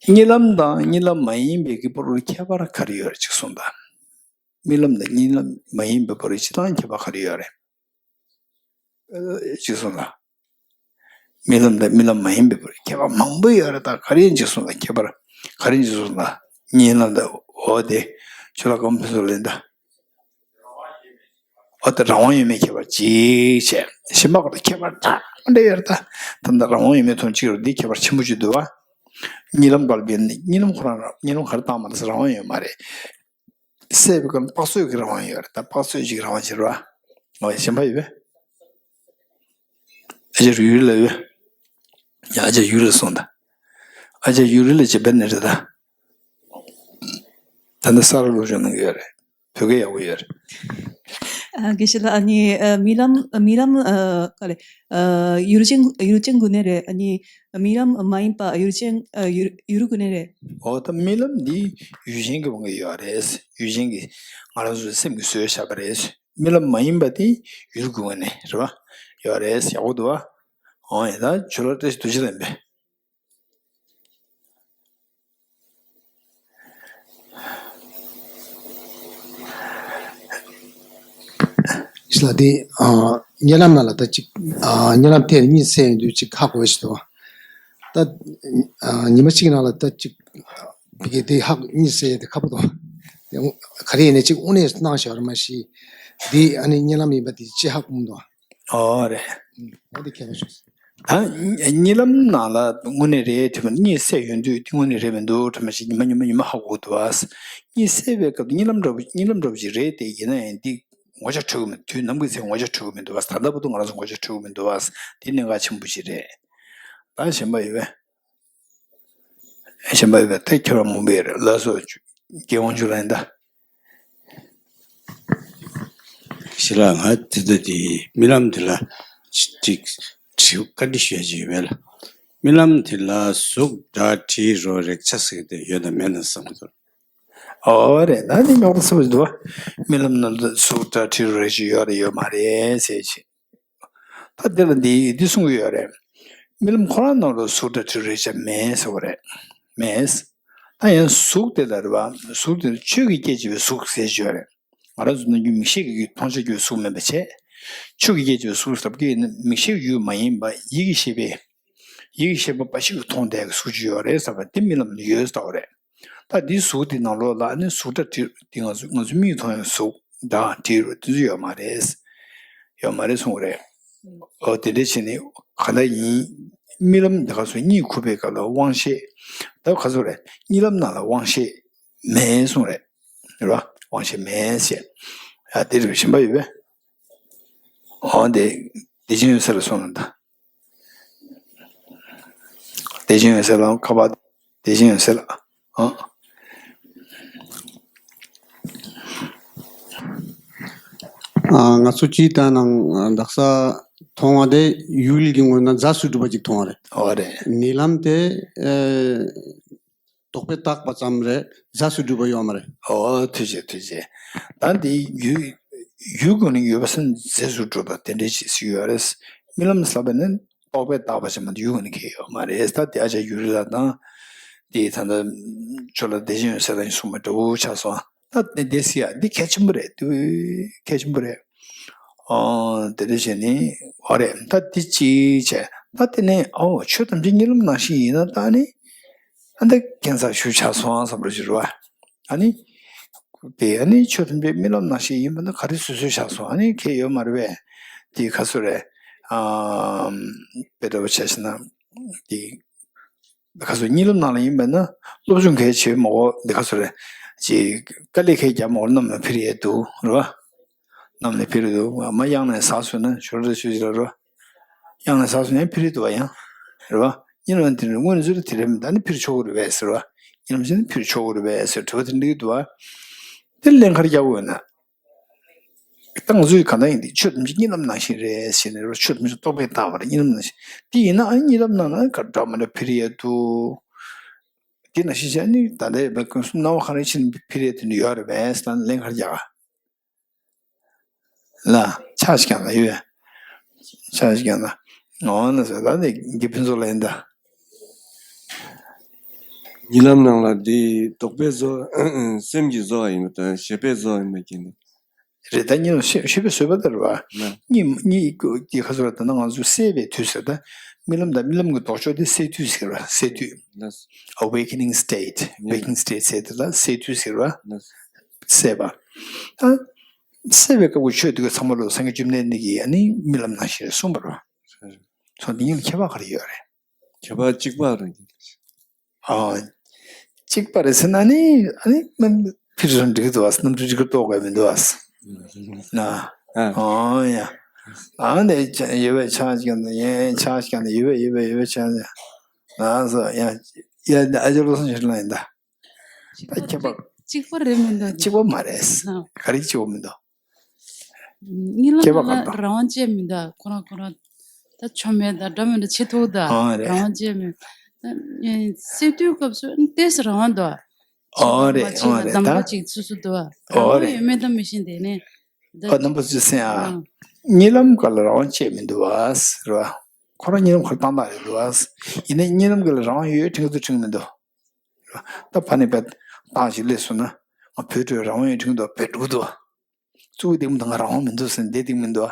གཉིད་ལམ་དང་གཉིད་ལམ་མ་ཡིན་པའི་གི་བར་ཁྱད་པར་ག་རེ་ཡོད་རེད་ཅིག་གསུངས་དང་། རྨི་ལམ་དང་རྨི་ལམ་མ་ཡིན་པའི་བར་སྤྱིར་བཏང་ཁྱད་པར་ག་རེ་ཡོད་རེད། ཨ། ཅིག་གསུངས་དང་། རྨི་ལམ་དང་རྨི་ལམ་མ་ཡིན་པའི་བར་ཁྱད་པར་མང་པོ་ཡོད་རེད། ད་ག་རེ་ཡིན་ཅིག་གསུངས་དང་། ཁྱད་པར་ག་རེ་ཡིན་ཅིག་གསུངས་དང་། གཉིད་ལམ་དང་། འོ་དེ་ཁྱོད་ལ་གོམས་ཕུན་སུམ་ལེན་ད། འོ་ད་རང་དབང་ཡོད་མེད་ཁྱད་པར་གཅིག་བྱས། གཞན་པ་ཁོ་ད་ཁྱད་པར་གྲངས་མང་འདྲ་ཡོད་རེད། ད་ད་ལྟ་རང་དབང་ཡོད་མེད་མཐོང་གཅིག་རེད། འདི་ཁྱད་པར་ཆེན་པོ་གཅིག་འདུག་བ། གཉིད་ལམ་བར་པའི་གཉིད་ལམ་ཁོ་རང་རང་། གཉིད་ལམ་ག་རེ་བཏང་མ་རེད་ཟེར། རང་དབང་ཡོད་མ་རེད། སད་པའི་སྐབས་ལ་དཔག་ཚོད་ཀྱི་རང་དབང་ཡོད་རེད། ད་དཔག་ཚོད་ཅིག་རང་དབང་བྱེད་རོགས། འོ་གཞན་པ་ཡོད་པས། ཨ་ཅག་ཡུ་རི་ལ་ཡོད། ཡ་ཨ་ཅག་ཡུ་རི་ལ་སོང་ད། ཨ་ཅག་ཡུ་རི་ལ་ཅི་བེད་ནི་རེད་ད། ད་ནི་ས་ར་ལོ་ཅོ་ནང་གི་ཡོད་རེད། བོད་སྐད་ཡག་པོ་ཡོད་རེད། ཨ། དགེ་བཤེས་ལགས། ཨ་ནི་ཨ་རྨི་ལམ། རྨི་ལམ། ཨ། ག་རེ། ཨ། ཡུལ་ཅན། ཡུལ་ཅན་དངོས་གནས་རེད། ཨ་ནི་རྨི་ལམ་མ་ཡིན་པ་ཡུལ་ཅན། ཨ། ཡུལ། ཡུལ་དངོས་གནས་རེད། འོ་ད་རྨི་ལམ་འདི་ཡུལ་ཅན་གྱི་དབང་གིས་ཡོད་རེད། ཡུལ་ཅན་གྱི་ང་རང་ཚོའི་སེམས་ཀྱིས་བཟོས་བཞག་པ་རེད། རྨི་ལམ་མ་ཡིན་པ་དེ་ཡུལ་དངོས་གནས་རེད་བ། ཡོད་རེད། ཡག་པོ་འདུག་བ། འོ་ཡ། ད་ཇོ་ལགས་བཀྲ་ཤིས་རྡོ་རྗེ་ལགས་ཡིན་པས། ཞིག་ལ་དེ། ཨ། རྨི་ལམ་ནང་ལ་ད་ཅིག་ཨ། རྨི་ལམ་དེ་གཉིད་སད་ཡོང་དུས་ཅིག་ཧ་གོ་ཞིག་འདུག་ད། ཨ། ཉི་མ་གཅིག་ནང་ལ་ད་ཅིག་བི་གེ་དེ་ཧ་གཉིད་སད་ཡོང་དེ་ཁག་པོ་འདུག་ག་རེ་ཡིན་ནའི་ཅིག་དངོས་གནས་སྣང་ཞིག་ཡོད་རེད་མ་གཞི། དེ་ཨ་ནི་རྨི་ལམ་ཡིན་པ་དེ་ཅི་ཧ་གོ་མི་འདུག་ཨོ་རེད། ཨ་དེ་ཁྱད་པར་ཞིག་ད་རྨི་ལམ་ནང་ལ་དངོས་གནས་རེད་དྲན་པ། གཉིད་སད་ཡོང་དུས་དེ་དངོས་གནས་རེད་མི་འདུག་དྲན་པ་ཞིག་ཉི་མ་ཉི་མ་ཉི་མ་ཧ་གོ་འདུག་ཨ། གཉིད་སད་པའི་སྐབས་དུ་གཉིད་ལམ་འདྲ་པོ། གཉིད་ལམ་འདྲ་པོ་ཞིག་རེད་དེ། ཡིན་ན་ཡང་འདི་ངོ་ཆ་འཕྲོད་ཀྱི་མི། དུས་ནམ་གྱི་ཚེ་ངོ་ཆ་འཕྲོད་ཀྱི་མི་འདུག་ཨ། ད་ལྟ་བར་དུ་ང་རང་ཚོ་ངོ་ཆ་འཕྲོད་ཀྱི་མི་འདུག་ཨ། དེ་གནད་འགག་ཆེན་པོ་ཞིག་རེད། ད་གཞན་པ་ཡོད་པས། གཞན་པ་ཡོད་པས། དེ་ཁྱོད་རང་མང་པོ་ཡོད་རེད། ལགས་སོ། རྒྱལ་དབང་ཕྱུག་ལགས་ཡིན་ད། ཞེ་ལགས། ང་དེ་ལྟ་དེ་རྨི་ལམ་དེ་ལ་ཅིག་དྲི་བ་བཀའ་འདྲི་ཞུ་ཡ་ཅིག་ཡོད་པས་ལགས། རྨི་ལམ་དེ་ལ་གཟུགས་སྒྲ་དྲི་རོ་རེག་བྱ་ཟེར་གྱི་དེ་ཡོད་དམ་མེད་དམ་བསམ་གྱི་འདུག་ཨོ་རེད། ད་ནི་རྙོག་དྲ་ཚ་པོ་ཞིག་འདུག་བ། རྨི་ལམ་ནང་ལ་གཟུགས་སྒྲ་དྲི་རོ་རེག་བྱ་ཡོད་རེད་ཡོད་མ་རེད་ཟེར་གྱི། ད་འདི་ལ་འདི་འདི་གསུང་གི་ཡོད་རེད། རྨི་ལམ་ཁོ་རང་ནང་ལ་གཟུགས་སྒྲ་དྲི་རོ་རེག་བྱ་མེད་ཟེར་བ་རེད། མེད། ད་ཡང་གཟུགས་དེ་ལ་རེད་བ། གཟུགས་དེ་ལ་ཆོས་ཀྱི་སྐད་ཅེས་པའི་གཟུགས་ཟེར་གྱི་ཡོད་རེད། ང་རང་ཚོ་ནམ་རྒྱུན་མིག་ཤེས་ཀྱིས་མཐོང་བྱ་རྒྱུའི་གཟུགས་མིན་པ་བྱས། ཆོས་ཀྱི་སྐད་ཅེས་པའི་གཟུགས་ཟེར་གྱི་ཡོད་ན། མིག་ཤེས་ཀྱི་ཡུལ་མ་ཡིན་པ་ཡིད་ཀྱི་ཤེས་པས། ཡིད་ཀྱི་ཤེས་པ་འབའ་ཞིག་གིས་མཐོང་བསྡད་ཀྱི་གཟུགས་ཅིག་ཡོད་རེད་ཟེར་བ་འདི་རྨི་ལམ་ལ་ཡོད་ཟེར་བ་རེད། ད་འདིའི་གཟུགས་དེ་ནང་ལོགས་ལ་ཨ་ནི་གཟུགས་སྒྲ་དྲི། དེ་ང་ཚོ་ང་ཚོ་མིག་མཐོང་ཡང་གཟུགས་སྒྲ་དྲི་རོ་དེ་ཚོ་ཡོད་མ་རེད། ཡོད་མ་རེད་གསུངས་རེད། ཨོ་དེ་འདྲ་བྱས་ནས་གང་ལྟར་ཡིན། རྨི་ལམ་དེ་ག་ཚོད་གཉིད་ཁུག་པའི་སྐབས་ལ་དབང་ཤེས། ད་ག་ཚོད་རེད། གཉིད་ལམ་ནང་ལ་དབང་ཤེས་མེད་གསུངས་རེད། རེད་བ། དབང་ཤེས་མེད་ཟེར། ཡ་དེ་རེད། གཞན་པ་ཡོད་པས། ཨོ་དེ་བདེ་ཆེན་འོད་གསལ་ལ་གསུངས་ལ་ད། བདེ་ཆེན་འོད་གསལ་ལ་ཁ་པར། བདེ་ཆེན་འོད་གསལ་ལ། ཨ། ཨ། ང་ཚོ་སྤྱིར་བཏང་ནང་དག་ས་ མཐོང་བ་དེ་ཡུལ་གྱི་ངོས་ན་རྫས་སུ་གྲུབ་པ་ཅིག་མཐོང་བ་རེད། འོ་རེད། ཉིད་ལམ་དེ་ཨེ། རྟོག་པས་བཏགས་པ་ཙམ་རེད། རྫས་སུ་གྲུབ་པ་ཡོད་མ་རེད། འོ་ཐུགས་རྗེ་ཆེ་ཐུགས་རྗེ་ཆེ། ད་འདི་ཡུལ་ཡུལ་ཀུན་ནས་ཡོད་པ་སེམས་རྫས་སུ་གྲུབ་པ་དེ་འདྲའི་ཞིག་ཞིག་ཡོད་རེད། རྨི་ལམ་ཟེར་བ་ནི་རྟོག་པས་བཏགས་པ་ཅན་མ་གཏོགས་ཡུལ་ཀུན་ནས་ཁེལ་ཡོད་མ་རེད། ད་དེ་ཨ་ཅག་ཡུ་རི་ལ་དང་དེ་ད་ལྟ་ཆོས་ལ་བདེ་ཆེན་ཡོད་ཟེར་ལ་ཡིན་གསུངས་པ་འདྲ་བོ་ཆགས་སོང་། ད་དེ་འདྲ་ཟེར་ཡ་འདི་གལ་ཆེན་པོ་རེད། འདི་གལ་ཆེན་པོ་རེད། ཨོ་དེ་འདྲ་བྱས་ནས་ཨོ་རེད། ད་འདི་གཅིག་བྱས། ད་དེ་ནས་ཨོ་ཆོས་ཐམས་ཅད་རྨི་ལམ་ནང་བཞིན་ཡིན་ན་ད་ནི་ཨ་འདི་ཁྱད་མཚར་ཞིག་ཆགས་སོང་བསམ་རོ་ཞུ་རོ། ཨ་ནི་དེ་ཨ་ནི་ཆོས་ཐམས་ཅད་རྨི་ལམ་ནང་བཞིན་ཡིན་པ་ན་ག་རེ་བཟོས་བཟོས་ཆགས་སོང་། ཨ་ནི་ཁྱད་ཡོད་མ་རེད་པས། དེ་ག་ཚོད་རེད། ཨམ་དཔེ་འདྲ་བོ་བྱས་ཤེ་ན་དེ། འདི་ག་ཚོད་རྨི་ལམ་ནང་ལ་ཡིན་པས་ན་སློབ་སྦྱོང་གལ་ཆེ་མོ་འདི་ག་ཚོད་རེད། ཅིག་དཀའ་ལས་ཁག་རྒྱབ་མོ་གནམ་ལ་འཕུར་ཡས་འདུག་རེད་པ། གནམ་ལ་འཕུར་འདུག་མ་གཡང་ནས་ཟགས་སོང་ན་ཞོར་དུ་ཆུ་ཞིག་ལ་རེད་པ། གཡང་ནས་ཟགས་སོང་ན་འཕུར་འདུག་པ་ཡང་། རེད་པ། རྨི་ལམ་དེ་རེད་དངོས་གནས་ཚུལ་དེ་རེད་མི་འདུག་ཨ་ནི་འཕུར་ཆོག་གི་རེད་པས་ཟེར་བ། རྨི་ལམ་བྱས་ན་འཕུར་ཆོག་གི་རེད་པས་ཟེར་དྲི་བ་དེ་འདྲི་གི་འདུག་པ། དེ་ལན་ཁར་རྒྱག་དགོས་ན། ད་ང་ཚོས་གང་ལྟར་ཡིན་དེ་ཆོས་ཐམས་ཅད་རྨི་ལམ་ནང་བཞིན་རེད་ཟེར་ནས་རོ། ཆོས་ཐམས་ཅད་རྟོག་པས་བཏགས་པ་རེད། རྨི་ལམ་ནང་བཞིན། དེ་ཡིན་ན་ཨ་རྨི་ལམ་ནང་ན་ག་འདྲ་མི་འདྲ་འཕུར་ཡས་འདུག་དེ་ནང་བཞིན་བྱས་ནས་ད་ལྟའི་བའི་ཀུན་གསུམ་སྣང་བ་གང་རེ་ཕྱིན་འཕུར་ཡས་དེ་འདྲ་ཡོད་རེད་པས་ཟེར་ན་ལན་ག་རེ་རྒྱག་ག་ལ་ཆགས་ཤིག་ཀྱང་ལ་ཡོད། ཆགས་ཤིག་ཀྱང་ལ་འོ་ན་ཟེར་ད་ནི་དགེ་ཕུན་ཚོགས་ལ་ཡིན་ད། རྨི་ལམ་ནང་ལ་འདི་རྟོག་པས་བཟོ། སེམས་ཀྱིས་བཟོ་བ་ཡིན་པ་དང་ཤེས་པས་བཟོ་བ་ཡིན་པ་གྱིས་ནི། རེད། ད་རྨི་ལམ་ཤེས་ཤེས་པས་བཟོས་པ་ལྟར་བ། ལ། གཉིད་གཉིད་ཀྱི་ཁ་ཚུར་ད་ནང་ང་ཚོ་སད་པའི་དུས་ཟེར། ད་རྨི་ལམ་དང་རྨི་ལམ་གྱི་ལྡོག་ཕྱོགས་དེ་སད་དུས་ཟེར་བ། སད་དུས། ལ། Awakening state, waking state ཟེར་དེ་ལ་སད་དུས་ཟེར་བ། ལ། སད་པ། ད་སད་པའི་སྐབས་ཀྱི་ཆོས་དེ་ག་ཚང་མ་ལོ་སངས་རྒྱས་བཅོམ་ལྡན་འདས་ཀྱིས་ཨ་ནི་རྨི་ལམ་ནང་བཞིན་གསུངས་པ་རེད། སོང་དེ་གཉིས་ལ་ཁྱད་པར་ག་རེ་ཡོད་རེད། ཁྱད་པར་གཅིག་པ་རེད། ཨོ། གཅིག་པ་རེད་ཟེར་ན་ནི་ཨ་ནི་རྣམ་འཕྲུལ་རང་འགྲིག་འདུག་བ། རྣམ་འཕྲུལ་འགྲིག་གི་རྟོགས་དགོས་མི་འདུག་བ། ན། ཨོ་ཡ། ཨ་ནི་ཡོད་པའི་ཆ་ཞིག་ནི་ཡེ་ཆ་ཞིག་ནི་ཡོད་པའི་ཡོད་པའི་ཡོད་པའི་ཆ་ཞིག་ན་སོ་ཡ། ཡ་ཨ་ཅེ་བློ་བཟང་ཆོས་སྒྲོན་ལགས་ཡིན་ད། ད་ཁྱད་པར་གཅིག་པ་རེད་མི་འདུག་གཅིག་པ་མ་རེད། ག་རེ་གཅིག་པ་མི་འདུག་རྨི་ལམ་ལ་རང་དབང་བཅས་མི་འདུག་ཁོ་རང་ཁོ་རང་ད་ཆོ་མེད་ད་འདྲ་མི་འདྲ་བྱེད་ཐུབ་ད། ཨོ་རེད། རང་དབང་བཅས་མི་འདུག་སད་དུས་སྐབས་སུ་ཏོག་ཙམ་རང་དབང་འདུག་ཨོ་རེད། ཨོ་རེད། གདམ་ག་ཅིག་སུ་སུ་འདུག་རང་དབང་ཡོད་མེད་ད་མི་ཤེས་དེ་ནས་ད་ཨ་རྣམ་པ་ཚོས་གསན་ཨ། རྨི་ལམ་སྐབས་ལ་རང་དབང་བཅས་མི་འདུག་བ་ཟེར་བ། ཁོ་རང་རྨི་ལམ་ཁོ་རང་ཏག་ཏག་རེད་འདུག་བ། ཡིན་ནའི་རྨི་ལམ་སྐབས་ལ་རང་དབང་ཡོད་དྲན་གི་འདུག་དྲན་གི་མི་འདུག་ད་ཕ་ནས་བས་ཏང་ཞིག་སླེབས་སོང་ན་ང་བོད་འགྲོ་རང་དབང་ཡོད་དྲན་གི་འདུག་བོད་འགྲོ་གི་འདུག་གཙུག་གི་སྟེང་མི་འདུག་ང་རང་དབང་མི་འདུག་ཟེར་ནས་བསྡད་སྟེང་མི་འདུག་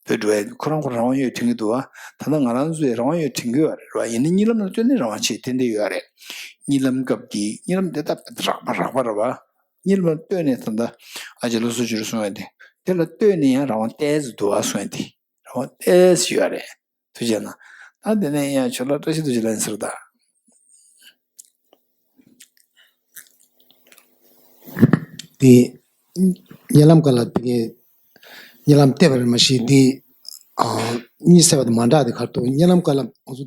བོད་འགྲོ་ཡ་ཁོ་རང་ཁོ་རང་དབང་ཡོད་དྲན་གི་འདུག་བ། ད་ལྟ་ང་རང་ཚོས་རང་དབང་ཡོད་དྲན་གི་ཡོད་རེད་བ། ཡིན་ན་རྨི་ལམ་ལ་ལྟོས་ནས་རང་དབང་ཆེ་ཏན་ཏན་ཡོད་རེད། རྨི་ལམ་སྐབས་ཀྱི་རྨི་ལམ་དེ་ད་རགས་པ་རགས་པ་རེད་བ། རྨི་ལམ་ལ་ལྟོས་ནས་ད་ལྟ་ཨ་ཅེ་བློ་བཟང་ཆོས་སྒྲོན་གསུང་ཡ་དེ་དེ་ལ་ལྟོས་ནས་ཡང་རང་དབང་ཏོག་ཙམ་འདུག་བ་གསུང་ཡ་དེ་རང་དབང་ཏོག་ཙམ་ཡོད་རེད། ཐུགས་རྗེ་གནང་། ད་དེ་ནས་ཡང་ཆོས་ལ་བཀྲ་ཤིས་རྡོ་རྗེ་ལགས་ཟེར་ད། དེ་རྨི་ལམ་སྐབས་ལ་དེ་གའི་རྨི་ལམ་བལྟས་པ་རེད་མ་གཞི་དེ་ཨ་གཉིད་སད་པ་དང་མ་འདྲ་དེ་ཁར་ཐུག་རྨི་ལམ་སྐབས་ལ་ང་ཚོ་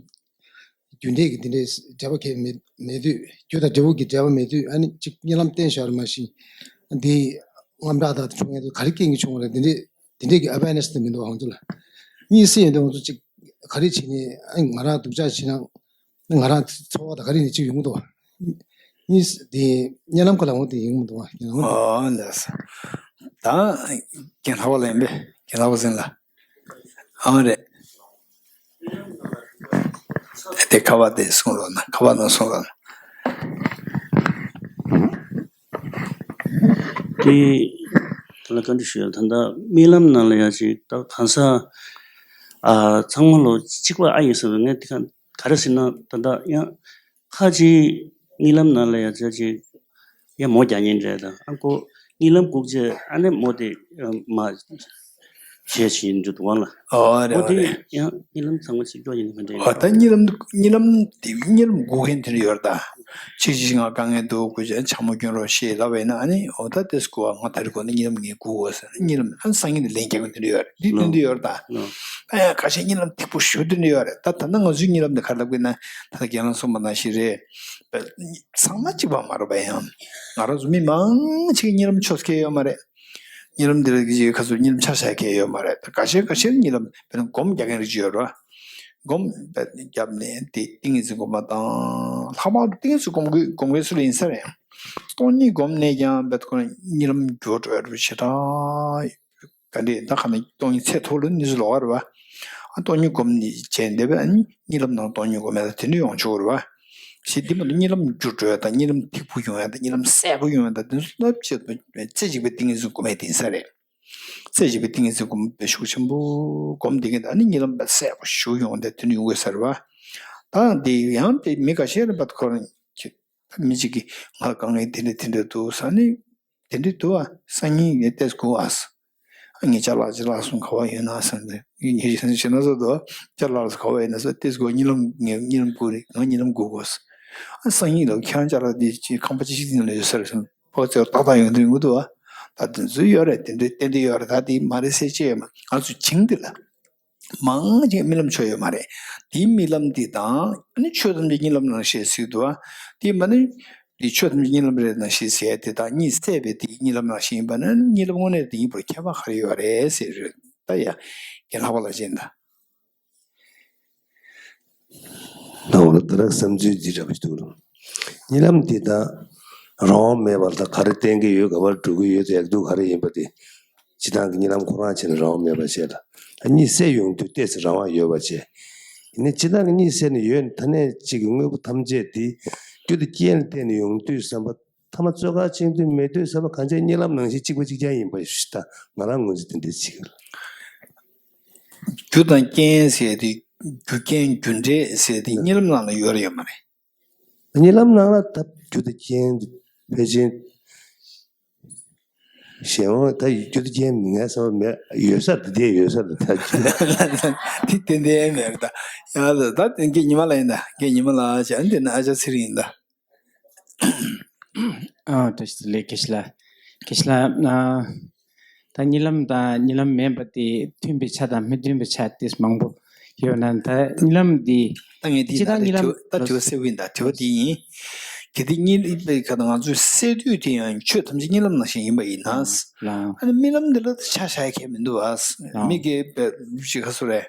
རྒྱུ་འབྲས་ཀྱི་དེ་འདྲའི་འབྲེལ་བ་གང་ཡང་མེད་མེད་དུས། རྒྱུ་དང་འབྲས་བུ་གི་འབྲེལ་བ་མེད་དུས་ཨ་ནི་གཅིག་རྨི་ལམ་བསྟན་བཞག་རེད་མ་གཞི་དེ་དངངས་སྐྲག་དང་བྱུང་ཡོད་དུས་ག་རེ་རྐྱེན་གྱིས་བྱུང་བ་རེད། དེ་འདྲའི་དེ་འདྲའི་གི་awareness་དེ་མི་འདུག་ང་ཚོ་ལ། གཉིད་སད་ཡོང་དུས་ང་ཚོ་གཅིག་ག་རེ་བྱེད་ནས་ཨ་ནི་ང་རང་སྡུག་ཅག་བྱེད་ན། ང་རང་ཚོར་བ་དང་ག་རེ་ནས་ཅིག་ཡོང་གི་འདུག་བ། གཉིས་དེ་རྨི་ལམ་ཁ་ལ་འོང་དེ་ཡོང་གི་འདུག་བ། ཡོང་གི་འདུག་ཨོ་ལགས་སོ། ད་རྒན་ལྷག་པ་ལ་ཡིན་པས་རྒན་ལྷག་པ་ཟིན་ལ། ཨོ་རེད། དེ་ཁ་བ་དེ་གསུང་རོགས་གནང་། ཁ་བ་ནང་གསུང་རོགས་གནང་། དེ་ད་ལ་བཀའ་འདྲི་ཞུ་ཡ། ད་ལྟ་རྨི་ལམ་ནང་ལ་ཡ་ཅིག་ད་གང་ཟག་ཨ་ཚང་མ་ལོ་གཅིག་པ་ཨ་ཡིན་ཟེར་བའི་ངས་དེ་ག་ག་རེ་ཟེར་ན་ད་ལྟ་ཡང་ཁ་ཅིག་རྨི་ལམ་ནང་ལ་ཡ་ཅག་ཅིག་ཡ་མོ་རྒྱག་ཉེན་འདྲ་དང་ཨ་ཁོ་རྨི་ལམ་སྒུག་བྱས་ཨ་ནི་མོ་དེ་མ་བྱས་ཕྱིན་འགྲོ་འདུག་བ་ལ། ཨོ་རེད་ཨོ་ཨོ་དེ་རེད། ཡང་རྨི་ལམ་ཚང་མ་ཅིག་སྐྱོ་ཡིན་ག་འདྲ་ཡིན། ཨོ་ད་རྨི་ལམ་རྨི་ལམ་དེ་རྨི་ལམ་སྒུག་མཁན་དེ་འདྲ་ཡོད་རེད་ད། ཅིག་ཅིག་ང་དཀའ་ངལ་འདུག་དགོས་ཅན་ཆ་མོ་སྐྱོན་རོགས་ཞེས་ལབ་པ་ཡིན་ན་ཨ་ནི་ཨོ་ད་དེ་སྐུ་བ་ང་ད་རེ་དགོས་ན་རྨི་ལམ་ངས་སྒུག་འོ་ཟེར་རྨི་ལམ་ཨ་སང་ཉིན་དེ་ལན་རྒྱག་མཁན་དེ་འདྲ་ཡོད་རེད། འདི་དོན་དེ་ཡོད་རེད་ད། ཨ་ཡ་ཁ་ཤས་རྨི་ལམ་སྡུག་པོ་ཞེ་པོ་དེ་འདྲ་ཡོད་རེད་ད། ད་ལྟ་ང་ཚོའི་རྨི་ལམ་དེ་ག་རེ་ལབ་དགོས་ན་ད་ལྟ་རྒན་ལགས་གསུངས་པ་ནང་བཞིན་རེད། ཚང་མ་གཅིག་པ་མ་རེད་པ། ཡང་ང་རང་ཚོ་མི་མང་ཆེ་གི་རྨི་ལམ་ཆོས་སྐད་ཡོད་མ་རེད། གཉིད་ལམ་འདི་ལ་གི་ཁ་སོ་གཉིད་ལམ་ཆ་བཞག་མཁན་ཡོད་མ་རེད། ད་འགའ་ཤས་འགའ་ཤས་གཉིད་ལམ་དཔེར་ན་སྒོམ་རྒྱག་མཁན་རིགས་ཅིག་ཡོད་རེད་བ། སྒོམ་རྒྱབ་ནས་དེ་ཏིང་ངེ་འཛིན་སྒོམ་པ་དང་། ལྷག་པར་དུ་ཏིང་ངེ་འཛིན་སྒོམ་དགོས་སྒོམ་དགོས་སུ་ལ་ཡིན་ས་རེད། སྟོང་ཉིད་སྒོམ་ནས་ཀྱང་རྦད་ཁོ་ན་གཉིད་ལམ་འགྱུར་འགྲོ་ཡ་རུ་ཞེ་དྲག་ག་འདྲས། ད་ག་ནས་སྟོང་ཉིད་ཚད་མཐོ་ལོ་གཉིས་སུ་ལོག་པ་རེད་བ། ཨ་སྟོང་ཉིད་སྒོམ་ནས་བྱས་འདས་པས་ཨ་ནི་གཉིད་ལམ་ནང་སྟོང་ཉིད་སྒོམ་ཡ་ད་དེ་འདྲ་ཡོང་ཆོག་རེད་བ། ཞེས་འདི་མ་གཏོགས་གཉིད་ལམ་འགྱུར་འགྲོ་ཡ་དང་གཉིད་ལམ་ཐིག་པོ་ཡོང་ཡ་དང་གཉིད་ལམ་གསལ་པོ་ཡོང་ཡ་དང་དེ་ཚོ་རླབས་ཆེ་རྩེ་གཅིག་པའི་ཏིང་ངེ་འཛིན་སྒོམ་ཡ་དེ་ཡིན་ས་རེད། རྩེ་གཅིག་པའི་ཏིང་ངེ་འཛིན་སྒོམ་པའི་ཤུགས་ཆེན་པོ་སྒོམ་བསྡད་མཁན་དང་ཨ་ནི་གཉིད་ལམ་པ་གསལ་པོ་ཞིག་ཡོང་སྟེ་དེ་འདྲ་ཡོང་དགོས་ས་རེད་བ། ད་འདི་ཡང་དེ་མི་འགའ་ཤས་རེད་པ། ཁོ་རང་གི་མི་གཅིག་གིས་ང་དཀའ་ངལ་དེ་འདྲ་དེ་འདྲ་འདུག་ཟེར་ནས་དེ་འདྲ་འདུག་བ། སང་ཉིན་ངས་ཏོག་ཙམ་སྒུག་ཨ་ཟེར། ངའི་ཅ་ལག་ཅ་ལག་གསུམ་ག་པར་ཡོད་ན་ཟེར་ནས་ངས་ཉིན་ཞིག་ན་ཟེར་འདུག་ཅ་ལག་ག་པར་ཡོད་ན་ཟེར། ཏོག་ཙམ་སྒུག་གཉིད་ལམ་ངས་གཉིད་ལམ་སྒུག་རེད། ང་གཉིད་ལམ་སྒུག་དགོས་ཟེར། ཨ་སང་ཉིན་ལ་ཁྱེད་རང་ཅ་ལག་འདི་ཅིག་ཁང་པ་ཅི་ཞིག་ནང་ལ་ཡོད་ས་རེད་ཟེར། ཕོ་ཚོད་ཏག་ཏག་ཡོང་དུས་ཡོང་གི་འདུག་བ། ད་དེ་ཚོ་ཡོད་རེད། དེ་འདྲའི་ཏན་ཏན་ཡོད་རེད། ད་དེ་མ་རེད་ཟེར་ཅི་ཡོད་མ། ང་ཚོ་བྱིངས་འདི་ལ་མང་ཆེ་རྨི་ལམ་ཆོས་ཡོད་མ་རེད། དེའི་རྨི་ལམ་འདི་དང་ཨ་ནི་ཆོས་ཐམས་ཅད་གཉིད་ལམ་ནང་བཞིན་ཟེར་འདུག་བ། དེ་མ་ནི་དེ་ཆོས་ཐམས་ཅད་གཉིད་ལམ་རེད་ནང་བཞིན་ཟེར་དེ་དང་གཉིད་སད་པའི་དེ་གཉིད་ལམ་ནང་བཞིན་ཡིན་པ་ན་གཉིད་ལམ་དངོས་གནས་དེ་ཡིན་པར་ཁྱད་པར་ག་རེ་ཡོད་རེད་ཟེར་རེད། ད་ཡ་རྒན་ལྷག་པ་ལ་བྱིན་ད། ནང་ལ་དེ་རག་བསམ་ཚུལ་འདི་འདྲ་པོ་ཞིག་འདུག་གཉིད་ལམ་འདི་དང་རང་དབང་མེད་པར་ད་ག་རེ་བསྟན་གྱི་ཡོད། ག་པར་འགྲོ་གི་ཡོད། ཡག་སྡུག་ག་རེ་ཡིན་པ་དེ། སྤྱིར་བཏང་གི་གཉིད་ལམ་ཁོ་རང་བྱས་ནས་རང་དབང་མེད་པ་བྱས་ལ། ད་གཉིད་སད་ཡོང་དུས་ཏོག་ཙམ་རང་དབང་ཡོད་པ་བྱས། ཡིན་ནའི་སྤྱིར་བཏང་གི་གཉིད་སད་ནས་ཡོད་ཐ་ན་གཅིག་གི་དངོས་པོ་ཐམས་ཅད་དེ་རྒྱུ་དང་རྐྱེན་ལ་བརྟེན་ནས་ཡོང་དུས་བསམ་པ། ཐ་མ་ཚོད་དཀའ་ཆེན་དུས་མེད་དུས་བསམ་པ་གང་ཅི་གཉིད་ལམ་ནང་བཞིན་གཅིག་པ་གཅིག་རྐྱང་ཡིན་པ་ཞིག་ད་ང་རང་ངོས་འཛིན་དེ་འདྲ་བྱེད་ཀྱི་རེད། རྒྱུ་དང་རྐྱེན་ཟེར་དེ། རྒྱུ་རྐྱེན་རྒྱུ་འབྲས་ཟེར་དེ་གཉིད་ལམ་ནང་ལ་ཡོད་རེད་ཡོད་མ་རེད། གཉིད་ལམ་ནང་ལ་ད་རྒྱུ་དང་རྐྱེན་དེ་ཕལ་ཆེར་གཞན་དབང་ད་རྒྱུ་དང་རྐྱེན་མི་ངན་བསམ་པ་མེད། ཡོད་ས་རེད། དེ་ཡོད་ས་རེད་ད། དེ་ཏན་ཏན་མེད་རེད་ད། ཡ་ད་ད་དེ་རྒན་ཉི་མ་ལགས་ཡིན་ད། རྒན་ཉི་མ་ལགས་བྱས་ཨ་ནི་དེ་ན་ཨ་ཅག་ཚེ་རིང་ཡིན་ད། ཨ་བཀྲ་ཤིས་བདེ་ལེགས་དགེ་བཤེས་ལགས། དགེ་བཤེས་ལགས། ཨ་ད་གཉིད་ལམ་དང་གཉིད་ལམ་མིན་པ་དེ་མཐུན་པའི་ཆ་དང་མི་མཐུན་པའི་ཆ་དེ་མང་པོ་ཡོད་ན། ད་གཉིད་ལམ་འདི་ད་ངས་འདི་སྤྱིར་བཏང་ན་གཉིད་ལམ་དྲི་བ་དྲི་བ་གསལ་པོ་ཡིན་ད། དྲི་བ་འདི་ཡིན། གལ་ཏེ་གཉིད་ལམ་པའི་ཁ་ན་ང་ཚོས་སད་དུས་དེ་ཡང་ཆོས་ཐམས་ཅད་གཉིད་ལམ་ནང་བཞིན་ཡིན་པ་ཡིན་ན། ལགས། ཨ་ནི་རྨི་ལམ་འདི་ལ་ཆ་བཞག་ཡ་གལ་མི་འདུག་བ། ལགས། མི་གིས་བེ་ཅིག་ག་ཚོད་རེད།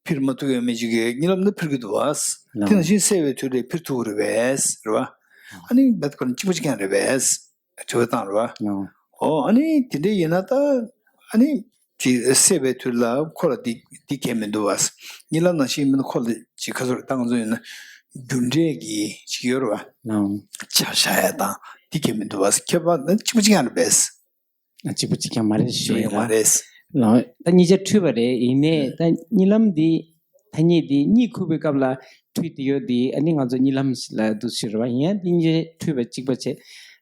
འཕུར་མ་ཐུབ་ཡ་མི་གཅིག་གིས་གཉིད་ལམ་ནང་འཕུར་གྱི་འདུག་བ། ལགས། དེ་ནང་བཞིན་སད་པའི་དུས་ལ་འཕུར་ཐུབ་ཀྱི་རེད་པས། རེད་བ། ཨ་ནི་རྦད་ཁོ་རང་གཅིག་པ་གཅིག་རྐྱང་རེད་པས། དྲི་བ་བཏང་རེད་བ། ལགས། ཨོ་ཨ་ནི་དེ་འདྲ་ཡིན་ན་ད་ཨ་ནི་ཅིག་སད་པའི་དུས་ལ་ཁོ་ལ་འདི་འདི་གལ་མི་འདུག་བ། གཉིད་ལམ་ནང་བཞིན་མིན་ན་ཁོ་ལ་ཅིག་ག་ཚོད་རེད། ད་ང་ཚོ་ཡིན་ན་རྒྱུ་འབྲས་ཀྱི་ཅིག་ཡོད་རེད་བ། ལགས། ཆ་བཞག་ཡ་དང་འདི་གལ་མི་འདུག་བ། ཁྱད་པར་ད་གཅིག་པ་གཅིག་རྐྱང་རེད་པས། གཅིག་པ་གཅིག་རྐྱང་མ་རེད་ཞུ་ཡ་ཡོད་མ་རེད། ལགས། ད་གཉིས་ཆ་འཁྲུལ་པ་རེད། ཡིན་ནའི་ད་གཉིད་ལམ་འདི་ཐ་སྙད་འདི་གཉིད་ཁུག་པའི་སྐབས་ལ་འཁྲུལ་དེ་ཡོད་དེ་ཨ་ནི་ང་ཚོ་གཉིད་ལམ་ལ་འདུག་ཞུ་རེད་བ། ཡིན་ཡང་འདི་གཉིས་ཆ་འཁྲུལ་པ་གཅིག་པ་བྱས།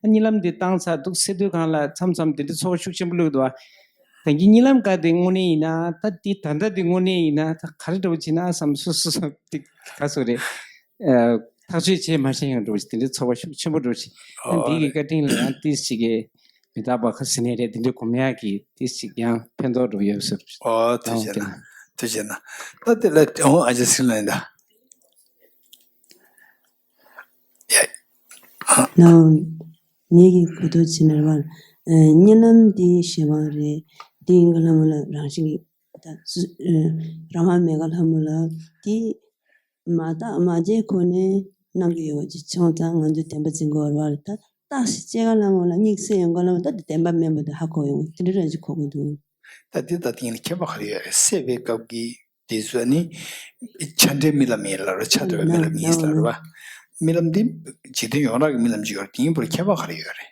ཨ་གཉིད་ལམ་འདི་བཏང་ཚར་འདུག་སད་དུས་སྒང་ལ་མཚམས་མཚམས་དེ་འདྲ་ཚོར་བ་ཤུགས་ཆེན་པོ་སླེབས་འདུག་བ། ད་གིན་གཉིད་ལམ་འགའ་དེ་དངོས་གནས་ཡིན་ན་ད་འདི་ད་ལྟ་འདི་དངོས་གནས་ཡིན་ན་ད་ག་རེ་འདྲ་བོ་བྱེད་ན་བསམ་སོ་སོ་སོ་འདི་ག་སོ་རེད། ཨ་ཐག་གཅོད་བྱེད་མ་ཤེས་ཡོང་འགྲོ་ཞིག་དེ་འདྲའི་ཚོར་བ་ཤུགས་ཆེན་པོ་འགྲོ་ཞིག་ཨ་འདི་གི་བཀའ་དྲིན་ལ་ཡང་ཏིས་ཞིག་གི་མི་རྟག་པ་ཁ་ཟེར་ནས་རེད། དེ་འདྲའི་སྒོམ་ཡག་གི་ཏིས་ཞིག་ཡང་ཕན་ཐོགས་འགྲོ་ཡོད་ཟེར། ཨོ་ཐུགས་རྗེ་གནང་། ཐུགས་རྗེ་གནང་། ད་དེ་ལ་ཨོ་ཨ་ཅག་ཚེ་རིང་ལགས་ཡིན་ད། ལགས། ངེད་ཀྱི་གོ་ཐོས་བྱས་ན་རེད་བ། གཉིད་ལམ་འདི་ཞེ་བ་རེད། འདི་ཡིན་ག་ལྷ་མོ་ལ་རང་བཞིན་གྱི་ད་རང་དབང་མེད་ག་ལྷ་མོ་ལ་དེ། མ་བརྟགས་མ་དཔྱད་ཁོ་ནས་སྣང་གི་ཡོད་པ་ཅིག་བྱུང་ཙང་ང་ཚོས་བདེན་པ་འཛིན་དགོས་རེད་བ། ད་བརྟགས་ཤིག་དཔྱད་ག་ལ་མོ་ལ་གཉིད་སད་ཡོང་ག་ལ་མོ་ད་དེ་བདེན་པ་མིན་པ་དེ་ཧ་གོ་ཡོང་དེ་འདྲ་རང་ཅིག་གོ་གི་འདུག་ད་དེ་ད་དེ་ཡིན་ན་ཁྱད་པར་ག་རེ་ཡོད་རེད། སད་པའི་སྐབས་ཀྱི་དེ་ཚོ་ནི་ཆ་འདྲེན་རྨི་ལམ་ཡིན་ལ་རེད། ཆ་འདྲེན་རྨི་ལམ་ཡིན་ལ་རེད་བ། རྨི་ལམ་འདི་འཇིག་རྟེན་ཡོངས་གྲགས་ཀྱི་རྨི་ལམ་ཅིག་ཡོད་རེད། དེ་ཡིན་པར་ཁྱད་པར་ག་རེ་ཡོད་རེད།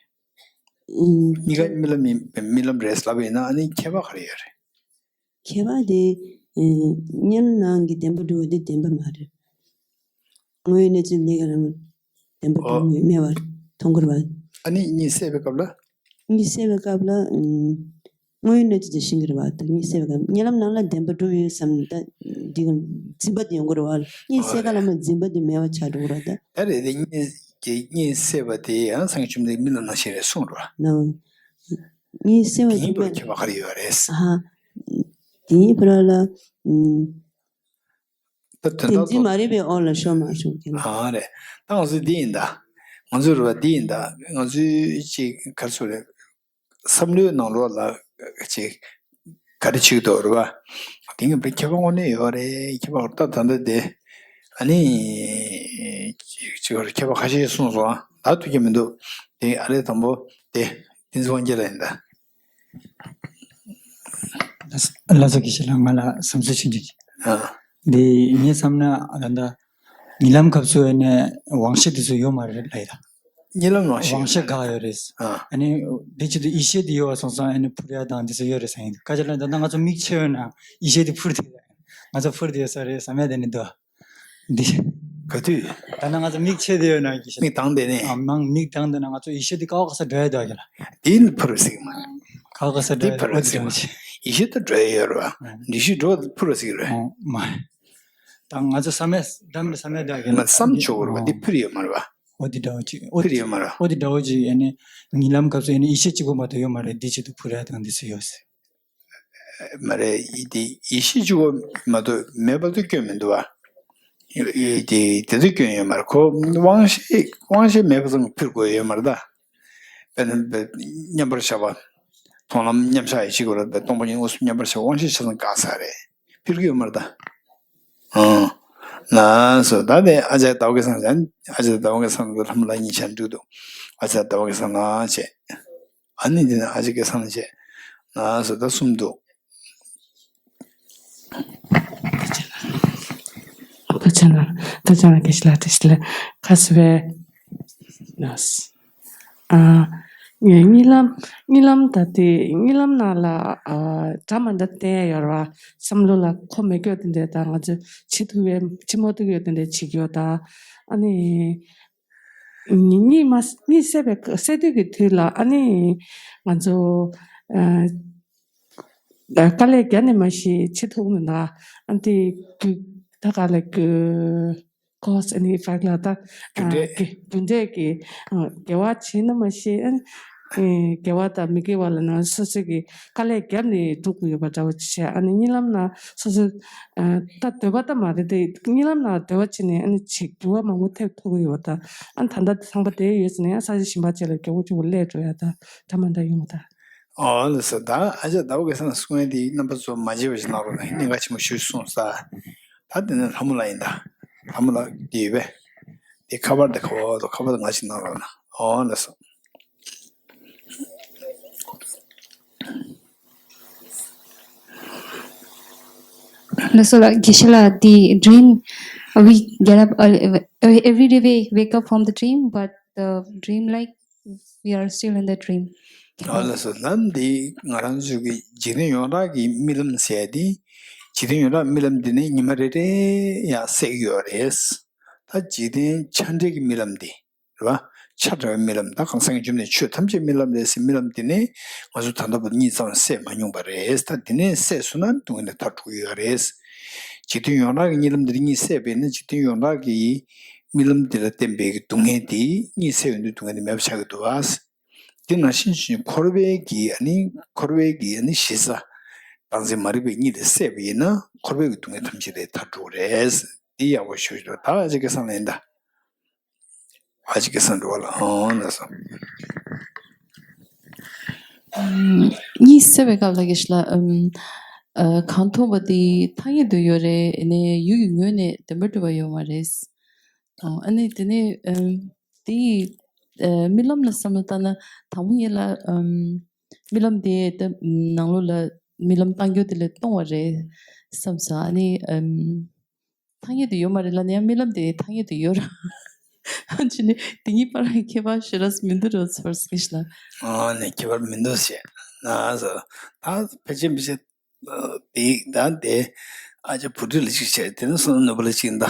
གཉིས་ཀ་རྨི་ལམ་ཡིན་རྨི་ལམ་རེད་ལབ་པ་ཡིན་ན་ཨ་ནི་ཁྱད་པར་ག་རེ་ཡོད་རེད། ཁྱད་པར་དེ། གཉིད་ནང་གི་བདེན་པ་སྒྲུབ་པ་དེ་བདེན་པ་མ་རེད། དངོས་ཡོད་གནས་ཚུལ་ལས་ཀ་རང་བདེན་པ་སྒྲུབ་ཨོ། མེད་པར་མཐོང་གི་རེད་བ། ཨ་ནི་གཉིད་སད་པའི་སྐབས་ལ། གཉིད་སད་པའི་སྐབས་ལ། དངོས་ཡོད་གནས་ཚུལ་དེ་ཤེས་ཀྱི་རེད་བ། ད་གཉིད་སད་པའི་སྐབས་གཉིད་ལམ་ནང་ལ་བདེན་པ་སྒྲུབ་ཡོད་བསམ་ད་འདི་ག་འཛིན་པ་དེ་ཡོང་གི་རེད་བ། གཉིད་སད་ཨོ་ག་ལ་མ་འཛིན་པ་དེ་མེད་པ་ཆགས་འགྲོ་གི་རེད་ད། ད་རེད་དེ་གཉིད་ཀྱི་གཉིད་སད་པ་དེ་ཡང་སངས་རྒྱས་བཅོམ་ལྡན་རྨི་ལམ་ནང་བཞིན་རེད་གསུངས་རེད་བ། ནའོ། གཉིད་སད་པ་དེ་ཡིན་པར་ཁྱད་པར་ག་རེ་ཡོད་རེད། ཨ་ཧ། དེ་ཡིན་པར་ལ། ད་དོན་དམ་དེ་འཛིན་མ་རེད་པའི་འོག་ལ་ཤོར་མ་ཤོར་གྱི་ལ། ཨ་རེད། ད་ང་ཚོ་འདི་ཡིན་ད། ང་ཚོའི་རེད་བ་འདི་ཡིན་ད། ང་ཚོའི་ཅིག་ག་རེ་ཟེར་རེད། བསམ་བློའི་ནང་ལོགས་ལ་ ཅིག་ག་རེ་བྱེད་ཀྱི་འདུག་རེད་པ། དེ་ངས་པའི་ཁྱད་པར་དངོས་གནས་ཡོད་རེད། ཁྱད་པར་ད་ད་ལྟ་དེ་ཨ་ནི་ཅིག་ཁྱད་པར་ཁ་ཤས་གསུངས་སོང་། ད་ཐུགས་ཀྱི་མི་འདུག་དེ་ཨ་རེ་དང་པོ་དེ་བསྟན་འཛིན་དབང་རྒྱལ་ལགས་ཡིན་ད། ལགས་སོ། དགེ་བཤེས་ལགས། ང་ལ་བསམ་ཚུལ་ཞིག་འདྲི། ཨ། འདི་ངས་བསམ་ན་ད་ལྟ་གཉིད་ལམ་སྐབས་སུ་ཨ་ནི་དབང་ཤེས་དེ་ཚོ་ཡོད་མ་རེད་ལབ་ཡ། གཉིད་ལམ་དབང་ཤེས་དབང་ཤེས་འགག་ཡོད་རེད། ཨ། ཨ་ནི་དེ་བྱེད་དུས་ཡིད་ཤེས་དེ་ཡོད་པ་སོང་ཙང་ཨ་ནི་འཕུར་ཡ་དང་དེ་ཚོ་ཡོད་རེད་བསམ་གྱི་འདུག་ག་ཅི་ལབ་ན་ད་ལྟ་ང་ཚོ་མིག་ཕྱེ་ཡོད་ན་ཡིད་ཤེས་དེ་འཕུར་བསྡད་ཡོད་རེད། ང་ཚོ་འཕུར་བསྡད་ཡོད་ས་རེད་བསམ་ཡ་དེ་ནི་འདུག་འདི། ག་དུས། ད་ནང་ང་ཚོ་མིག་ཕྱེ་བསྡད་ཡོད་ན་གི་ཤི། མིག་གདངས་བསྡད་ནས། ཨ། མང་མིག་གདངས་བསྡད་ན་ང་ཚོ་ཡིད་ཤེས་དེ་ག་བ་ག་ས་འགྲོ་ཡ་འདུག་གི་ལ། དེ་ནི་འཕུར་བ་ཟིག་མ་རེད། ག་བ་ག་ས་འགྲོ་ཡ་འཕུར་བ་ཟིག་མ་རེད། ཡིད་ཤེས་དེ་འགྲོ་ཡ་ཡོད་རེད་བ། ཨ། འདི་ཤི་འགྲོ་འཕུར་བ་ཟིག་རེད། ཨ་མ་རེད། ད་ང་ཚོ་བསམ་ཡ་འདྲ་མི་འདྲ་བསམ་ཡ་འདུག་གི་ལ། ང་བསམ་ཆོག་གི་རེད་བ། འདི་འཕུར་ཡོད་མ་རེད་བ། འོ་དེ་འདྲ་བོ་ཅིག་འོ་འཕུར་ཡོད་མ་རེད་བ། འོ་དེ་འདྲ་བོ་ཅིག་ཡ་ནི་གཉིད་ལམ་སྐབས་སུ་ཡ་ནི་ཡིད་ཤེས་གཅིག་པོ་མ་གཏོགས་ཡོད་མ་རེད། འདི་བྱེད་དུས་འཕུར་ཡ་དང་འདི་ཚོ་ཡོད་ཟེར། མ་རེད། ཡིད་དེ་ཡིད་ཤེས་གཅིག་པོ་མ་གཏོགས་མེད་པ་དེ་སྐྱོན་མི་འདུག་བ། ཡིད་དེ་དེ་ཚོ་སྐྱོན་ཡོད་མ་རེད། ཁོ་དབང་ཤེས་དབང་ཤེས་མེད་པ་ཙམ་འཕུར་དགོས་ཡོད་མ་རེད་ད། དཔེར་ན་མཉམ་པར་བཞག་པ། མཐོང་ལམ་མཉམ་བཞག་ཡིད་ཤེས་དགོས་རེད་ད། སྟོང་པ་ཉིད་དངོས་སུ་མཉམ་པར་བཞག་པ་དབང་ཤེས་ཆ་ཚང་འགག་ས་རེད། འཕུར་གྱི་ཡོད་མ་རེད་ད། ཨང་། ལགས་སོ། ད་དེ་ཨ་ཅག་ཟླ་བ་སྐལ་བཟང་ལ། ཨ་ཅག་ཟླ་བ་སྐལ་བཟང་ལ་ལྷ་མོ་ལགས་གཉིས་ཆ་འགྲིག་འདུག་ཨ་ཅག་ཟླ་བ་སྐལ་བཟང་ལ་བྱས། ཨ་ནི་འདི་ནི་ཨ་ཅག་སྐལ་བཟང་ལ་བྱས། ལགས་སོ། ད་གསུམ་འདུག་ད་ཆ་ན། ད་ཆ་ན་དགེ་བཤེས་ལགས། དགེ་བཤེས་ལགས། ཁ་སི་བའི། ལགས། ཨ། ངས་གཉིད་ལམ། གཉིད་ལམ་ད་དེ་གཉིད་ལམ་ནང་ལ། ཨ། འདྲ་མི་འདྲ་བསྟན་ཡ་ཡོད་རེད་བ། བསམ་བློ་ལ་འཁོར་མི་སྐྱོ་དེ་འདྲ། ད་ང་ཚོ་བྱེད་ཐུབ་པའི་བྱེད་མ་ཐུབ་ཡོད་དེ་འདྲ་བྱེད་ཀྱི་ཡོད་ད། ཨ་ནི། གཉིད་མ་གཉིད་སད་པའི་སད་དུས་ཀྱི་དུས་ལ་ཨ་ནི་ང་ཚོ། ཨ། དཀའ་ལས་བརྒྱབ་ནས་མ་གཞི་བྱེད་ཐུབ་མི་འདུག་ཨ་ནི་རྒྱུ་ད་ག་ལ་རྒྱུ་ཀོ་སི་ཨ་ནི་ཕག་ལ་ད། རྒྱུ་འབྲས། ཨ། རྒྱུ་འབྲས་ཀྱི། ཨ། དགེ་བ་བྱས་ན་མ་གཞི། ཨ། དགེ་བ་དང་མི་དགེ་བ་ལ་ན་སོ་སོ་གི་དཀའ་ལས་བརྒྱབ་ནས་འགྲོ་དགོས་ཡོད་པ་འདྲ་བོ་ཅིག་བྱས། ཨ་ནི་གཉིད་ལམ་ན་སོ་སོ། ཨ། ད་འདོད་པ་ད་མ་རེད་དེ། གཉིད་ལམ་ན་འདོད་པ་བྱས་ནས་ཨ་ནི་ཅིག་འགྱུར་བ་མང་པོ་ཐེབས་ཐུབ་ཀྱི་ཡོད་པ་ད། ཨ་ནི་ད་ལྟ་ཚངས་པ་དེ་ཡོད་ཟེར་ནས་ཡང་ས་ཆ་གཞན་པ་ཅིག་ལ་མགྱོགས་པོ་མགྱོགས་པོ་སླེབས་འགྲོ་ཡ་ད་འདྲ་མི་འདྲ་ཡོང་བ་ད། ཨོ་ལགས་སོ། ད་ཨ་ཅག་ཟླ་བ་སྐལ་བཟང་གསུང་ཡ་དེ་རྣམ་པ་ཚོ་མ་བརྗེད་པ་ཞིག་གནང་རོགས་གནང་། གནད་འགག་ཆེན་པོ་ཞིག་གསུངས་ས། ད་དེ་ནས་ལྷ་མོ་ལགས་ཡིན་ད། ལྷ་མོ་ལགས་དེ་ཡོད་པས། དེ་ཁ་པར་དེ་ཁ་པར་དེ་ཁ་པར་དེ་ང་ཞིག་གནང་རོགས་གནང་། ཨོ་ལགས་སོ། ལགས་སོ་ལགས། དགེ་བཤེས་ལགས། The dream, we get up early, every day we wake up from the dream, but the dream, like, we are still in the dream. ཨ་ལགས་སོ། ལམ་འདི་ང་རང་ཚོའི་གི་འཇིག་རྟེན་ཡོངས་གྲགས་ཀྱི་རྨི་ལམ་ཟེར་ཡ་འདི། འཇིག་རྟེན་ཡོངས་གྲགས་རྨི་ལམ་འདི་ནི་ཉི་མ་རེ་རེ་ཡང་སད་ཀྱི་ཡོད་རེད། ད་འཇིག་རྟེན་ཆ་འདྲེན་གྱི་རྨི་ལམ་འདི་རེད་བ། ཆ་འདྲ་བའི་རྨི་ལམ། ད་གང་ཟག་སེམས་ཀྱི་འབྱུང་གནས་ཆོས་ཐམས་ཅད་རྨི་ལམ་རེད་ཟེར། རྨི་ལམ་འདི་ནི་ང་ཚོ་ད་ལྟ་བར་གཉིད་ཙམ་སད་མ་མྱོང་པ་རེད། ད་འདི་ནས་སད་སོང་ན་སྡུག་བསྔལ་ནས་ཐར་འགྲོ་གི་ཡོད་རེད། འཇིག་རྟེན་ཡོངས་གྲགས་ཀྱི་རྨི་ལམ་འདིར་གཉིད་སད་པས་ན། འཇིག་རྟེན་ཡོངས་གྲགས་ཀྱི་རྨི་ལམ་འདི་ལ་བརྟེན་པའི་སྡུག་བསྔལ་འདི་གཉིད་སད་ཡོང་དུས་སྡུག་བསྔལ་འདི་མེད་པ་ཆགས་ཀྱི་འདུག་བ། དེ་ནང་བཞིན་བྱས་འཁོར་བའི་གི་ཨ་ནི་འཁོར་བའི་གི་ཨ་ནི་གཞི་རྩ་བདག་འཛིན་མ་རིག་པའི་གཉིད་དེ་སད་པ་ཡིན་ན་འཁོར་བའི་གི་སྡུག་བསྔལ་ཐམས་ཅད་དེ་ཐར་འགྲོ་གི་རེད། འདི་ཡག་པོ་ཞུ་ཞུ། ད་ཨ་ཅག་སྐལ་བཟང་ལ་ཡིན་ད། ཨ་ཅག་སྐལ་བཟང་འགྲོ་བ་ལ། ཨོ་ལགས་སོ། ཨམ། གཉིད་སད་པའི་སྐབས་ལ་དགེ་བཤེས་ལགས། ཨམ། ཨ། གང་མཐོང་བ་དེ་ཐ་སྙད་དུ་ཡོད་རེད། ཨ་ནི་ཡུལ་གྱི་ངོས་ནས་བདེན་པར་གྲུབ་པ་ཡོད་མ་རེད། ཨོ། ཨ་ནི་དེ་ནས། ཨམ། དེ་ཡི། ཨ། རྨི་ལམ་ལ་བསམ་བློ་བཏང་ན་དང་པོ་ཉིད་ལ། ཨམ། རྨི་ལམ་དེ་ད་ནང་ལོགས་ལ་རྨི་ལམ་བཏང་རྒྱུ་དེ་ལས་སྟོང་བ་རེད་བསམ་སོང་། ཨ་ནི། ཨམ། ཐ་སྙད་དུ་ཡོད་མ་རེད་ལབ་ན་ཡང་རྨི་ལམ་དེ་ཐ་སྙད་དུ་ཡོད་ར། ཨ་ཅི་ནི་དེ་གཉིས་བར་ལ་ཁྱད་པར་ཞེ་དྲག་མི་འདུག་རོ་ཚོར་སྐྱེས་ལ། ཨ་ནི་ཁྱད་པར་མི་འདུག་ཟེར་ན་ཟེར། ད་ཕལ་ཆེར་ཕལ་ཆེར་དེ་ད་དེ་ཨ་ཅག་བུ་ཁྲིད་ལ་གཅིག་བྱས། དེ་ནས་སོང་ནོར་བུ་ལ་གཅིག་ད།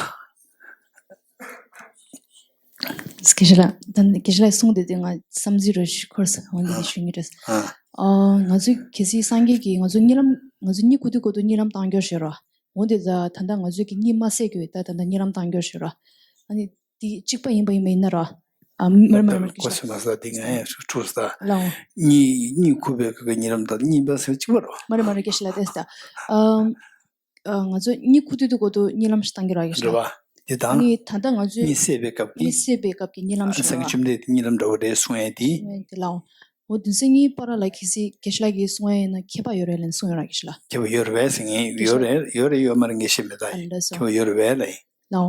དགེ་བཤེས་ལགས། ད་དགེ་བཤེས་ལགས་གསུངས་དེ་དེ་ང་བསམ་ཚུལ་རེ་ཞིག་འཁོར་སོང་། འོན་ཏེ་དེ་ཞུ་ངེས་རེད། ཨ། ཨ། ང་ཚོས་གལ་སྲིད་སངས་རྒྱས་ཀྱིས་ང་ཚོ་གཉིད་ལམ། ང་ཚོ་གཉིད་ཁུག་དུས་སྐབས་དུ་གཉིད་ལམ་བཏང་རྒྱུ་ཞིག་རོ། འོན་ཏེ་ད་ད་ལྟ་ང་ཚོས་ཀྱི་གཉིད་མ་སད་ཀྱི་ད་ད་ལྟ་གཉིད་ལམ་བཏང་རྒྱུ་ཞིག་རོ། ཨ་ནི་དེ་གཅིག་པ་ཡིན་པ་ཡིན་པ་ཡིན་ན་རོ། ཨ། མར་མར་མར་དགེ་བཤེས་ལགས། ལགས་སོ། དེ་ང་ཡང་འཁྲུག་ས། ལགས་འོང་། གཉིད་གཉིད་ཁུག་པའི་སྐབས་ཀྱི་གཉིད་ལམ་དང་གཉིད་མ་སད་གཅིག་པ་རོ། མ་རེད་མ་རེད། དགེ་བཤེས་ལགས། དེ་ད། ཨ། ཨ། ང་ཚོ་གཉིད་ཁུག་དུས་སྐབས་དུ་གཉིད་ལམ་ཞིག་བཏང་གི་ར་ཡོད་རེད་བ། དེ་དང་། ཨ་ནི་ད་ལྟ་ང་ཚོས་གཉིད་སད་པའི་སྐབས་ཀྱི། གཉིད་སད་པའི་སྐབས་ཀྱི་གཉིད་ལམ་ཞིག་ར། སངས་རྒྱས་བཅོམ་ལྡན་འདས་ཀྱི་གཉིད་ལམ་འདྲ་བོ་རེད་གསུང་ཡས་དེ། དེ་ལའོ། འོ་དུས་ཚོད་གཉིས་བར་ལ་གལ་སྲིད་དགེ་བཤེས་ལགས་ཀྱིས་གསུང་ཡ་ཡིན་ན་ཁྱད་པར་ཡོད་རེད་ལན་གསུང་ཡོད་ར་དགེ་བཤེས་ལགས། ཁྱད་པར་ཡོད་རེད་པས་ཟེར་ངས་ཡོད་རེད་ཡོད་རེད་ཡོད་མ་རེད་ངས་ཤེས་མེད་ད། ཨ་ལགས་སོ། ཁྱད་པར་ཡོད་རེད་པས་ལ་ཡིན། ལའོ།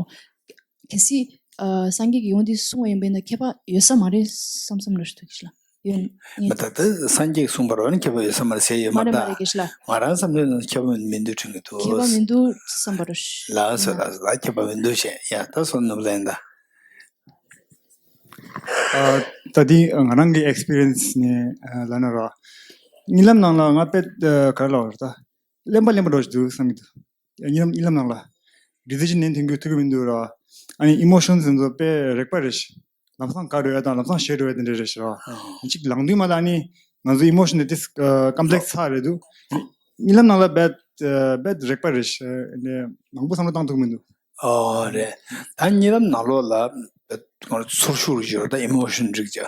གལ་སྲིད་ཨ་སངས་རྒྱས་ཀྱིས་འོ་འདི་གསུང་བ་ཡིན་པས་ན་ཁྱད་པར་ཡོད་ས་མ་རེད་བསམ་བསམ་ར་ཞུ་དགེ་བཤེས་ལགས། ཡོད་ངས། མ་ད་ད་སངས་རྒྱས་ཀྱིས་གསུངས་པ་རེད་པ་ནི་ཁྱད་པར་ཡོད་ས་མ་རེད་ཟེར་ཡོད་མ་མ་རེད་མ་རེད་རེད་དགེ་བཤེས་ལགས། ང་རང་བསམ་ཚུལ་ནང་ཁྱད་པར་མི་འདུག་དྲན་གྱི་འདུག་ཁྱད་པར་མི་འདུག་བསམ་པ་ར་ཞུ། ལགས་སོ་ལགས་སོ་ལགས་ཁྱད་པར་མི་འདུག་བཤད་ཡ་ད་སོ་ནུབ་ལན་ད། ཨ། ད་འདི་ང་རང་གི་ཨེག་སི་པི་རི་ཡན་སི་ནས་ཨ་ལབ་ན་ར། གཉིད་ལམ་ནང་ལ་ང་དཔེ་ཨ་ག་རེ་ལབ་དགོས་རེད་ད། གླེན་པ་གླེན་པ་འདྲ་ཞིག་འདུག་བསམ་གྱི་འདུག་གཉིད་ལམ་གཉིད་ལམ་ནང་ལ། ཌི་སི་ཤན་ལེན་ཐུབ་ཀྱི་ཐུབ་ཀྱི་མི་འདུག་ར། ཨ་ནི་ཨི་མོ་ཤན་ཟེར་ཚོ་དཔེ་རེག་པ་རེད་ཤག་ལམ་སང་དགའ་འགྲོ་ཡ་དང་ལམ་སང་ཞེད་འགྲོ་ཡ་དེ་འདྲ་རེད་ཤག་ར། ཨ། གཅིག་ལངས་དུས་མ་ལ་ཨ་ནི་ང་ཚོ་ཨི་མོ་ཤན་དེ་ཏིས་ཨ་ཀམ་པི་ལེག་སི་ཚ་རེད་འདུག་གཉིད་ལམ་ནང་ལ་དཔེ་ཨ་དཔེ་རེག་པ་རེད་ཤག་ཨ་ནི་མང་པོ་བསམ་བློ་བཏང་ཐུབ་ཀྱི་མི་འདུག་ཨོ་རེད། ད་གཉིད་ལམ་ནང་ལོགས་ལ་ཚོར་ཤུགས་རིགས་ཡོད་རེད་ད་ཨི་མོ་ཤན་རིགས་ཀྱི་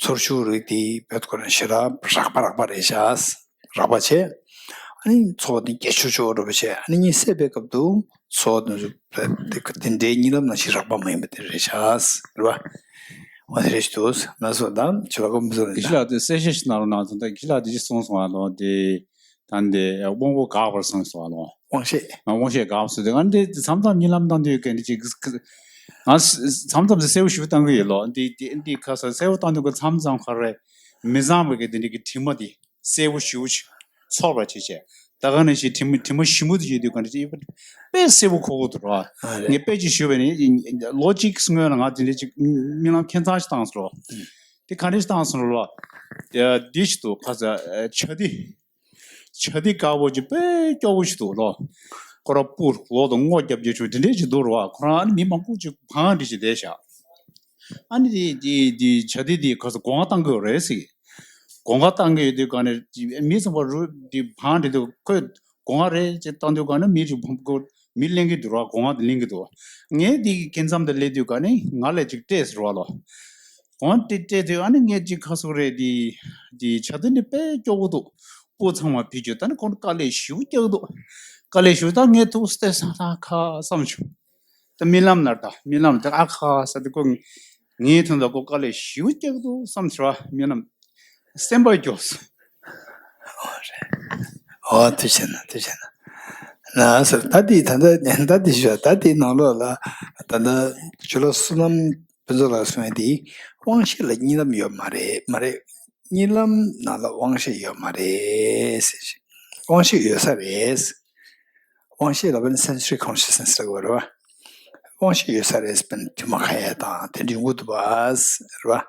ཚོར་ཤུགས་རིགས་དེ་བོད་ཁོ་རང་ཞེ་དྲག་རགས་པ་རགས་པ་རེད་ཤག་རགས་པ་བྱས། ཨ་ནི་ཚོར་བ་དེ་སྐྱེ་ཆོག་ཆོག་འགྲོ་བ་བྱས་ཨ་ནི་གཉིད་སད་པའི་སྐབས་སུ་ཚོར་བ་དེ་ཚོ་དེ་དེ་འདྲའི་གཉིད་ལམ་ནང་བཞིན་རགས་པ་མ་ཡིན་པ་དེ་རེད་ཤག་རེད་པ། འོ་དེ་རེད་ཤག་འདུག་ང་ཚོ་ད་ཆུ་ལ་ཀོ་མི་ཚོ་རེད་ད། གཞི་ལ་དེ་གསལ་བཤད་ཞིག་གནང་རོགས་གནང་ད་གཞི་ལ་དེ་ཅི་གསུངས་སོང་ཨ་ལོ་དེ། ད་འདི་དབང་པོ་འགགས་པར་སོང་སོང་ཨ་ལོ། དབང་ཤེས། ང་དབང་ཤེས་འགགས་སོང་དེ་ང་འདི་མཚམས་མཚམས་གཉིད་ལམ་བཏང་དུས་ག་འདི་ཅིག་ང་མཚམས་མཚམས་སེ་གསལ་པོ་ཞིག་བཏང་གི་ཡོད་ལོ། འདི་འདི་འདི་ཁ་ས་གསལ་པོ་བཏང་དུས་ཀ་མཚམས་མཚམས་ཁ་རེ་མི་བཟང་བའི་གི་འདི་འདི་གི་དྲི་མ་འདི་གསལ་པོ་ཞིག་ཚོར་བ་བྱེད་བྱས་ད་ག་ནང་བཞིན་དྲི་མ་དྲི་མ་ཞིམ་པོ་དེ་བྱེད་དུས་ག་འདི་ཅིག་དཔེ་གསལ་པོ་གོ་གི་འདུག་ར། ཨ་རེད། ངས་དཔེ་ཅིག་ཞུས་པ་ནི་ལོ་གཅིག་སྔོན་ལ་ང་འདི་འདྲ་ཅིག་རྨི་ལམ་ཁྱད་མཚར་ཞིག་བཏང་སོང་ར། འདི་ག་འདྲ་ཞིག་བཏང་སོང་ར་ལོ། འདི་ཞིག་འདུག་ཁ་ས་བྱ་འདི། བྱ་འདི་དཀར་པོ་ཅིག་དཔེ་སྐྱོ་པོ་ཞིག་འདུག་ལོ། ཁོ་རང་སྤུ་ལོ་དང་སྔོ་རྒྱབ་རྒྱབ་ཆུ་དེ་འདྲས་ཅིག་འདུག་ར་བ། ཁོ་རང་ཨ་ནི་མི་མང་པོ་ཅིག་བང་འདི་ཅིག་བསྡད་ཤག་ཨ་ནི་དེ་དེ་དེ་བྱ་འདི་དེ་ག་ས་སྒོ་ང་བཏང་གི་ཡོད་རེད་ཟེར། སྒོ་ང་བཏང་གི་ཡོད་དུས་ག་ནས་མི་ཚང་མ་རུ་དེ་བང་འདི་དུ་ཁོས་སྒོ་ང་རེད་ཅེས་བཏང་དུས་ག་ནས་མི་ཅིག་བང་ཁོ་མི་ལེན་གི་འདུག་ར། སྒོ་ང་དེ་ལེན་གི་འདུག་ངས་དེ་གི་སྐེ་མཚམས་དེ་སླེབས་དུས་ག་ནས་ང་ལ་ཅིག་སྤྲད་ཟེར་བ་ལོ། འོན་ཏེ་སྤྲད་དུས་ཨ་ནི་ངས་ཅིག་ཁ་སོག་རེད་དེ། དེ་བྱ་དེ་ནི་དཔེ་སྐྱོ་བོ་འདུག་སྤུ་ཚང་མ་ཕུད་རྒྱུ་ད་ནི་ཁོང་དཀའ་ལས་ཞེ་པོ་རྒྱག་འདུག་དཀའ་ལས་ཞེ་པོ་ད་ངས་ཐུག་སྟེ་ས་ད་ཁ་བསམ་བྱུང་། ད་རྨི་ལམ་ནར་ད་རྨི་ལམ་ད་ཨ་ཁ་ས་དེ་ཁོ་ངའི་དོན་དུ་ཁོ་དཀའ་ལས་ཞེ་པོ་རྒྱག་འདུག་བསམ་ཟེར་བ་རྨི་ལམ་སེམས་པ་སྐྱོ་སོང་། ཨོ་རེད། ཨོ་ཐུགས་རྗེ་ཆེ་ན་ཐུགས་རྗེ་ཆེ་ན། ན་ཟེར་ད་དེ་ད་ལྟ་ད་དེ་ཞུ་ད་དེ་ནང་ལོགས་ལ་ད་ལྟ་ཇོ་ལོ་བསོད་ནམས་ཕུན་ཚོགས་ལགས་གསུངས་ཡ་དེ་དབང་ཤེས་ལ་གཉིད་ལམ་ཡོད་མ་རེད་མ་རེད། གཉིད་ལམ་ནང་ལ་དབང་ཤེས་ཡོད་མ་རེད་ཟེར། དབང་ཤེས་ཡོད་ས་རེད། དབང་ཤེས་ལ་བ་ནི་sensory consciousness་ལ་གོ་རེད་བ། དབང་ཤེས་ཡོད་ས་རེད་བ་ནི་དུ་མ་ཁ་ཡ་དང་དེ་འདྲ་ཡོང་གི་འདུག་བ་རེད་བ།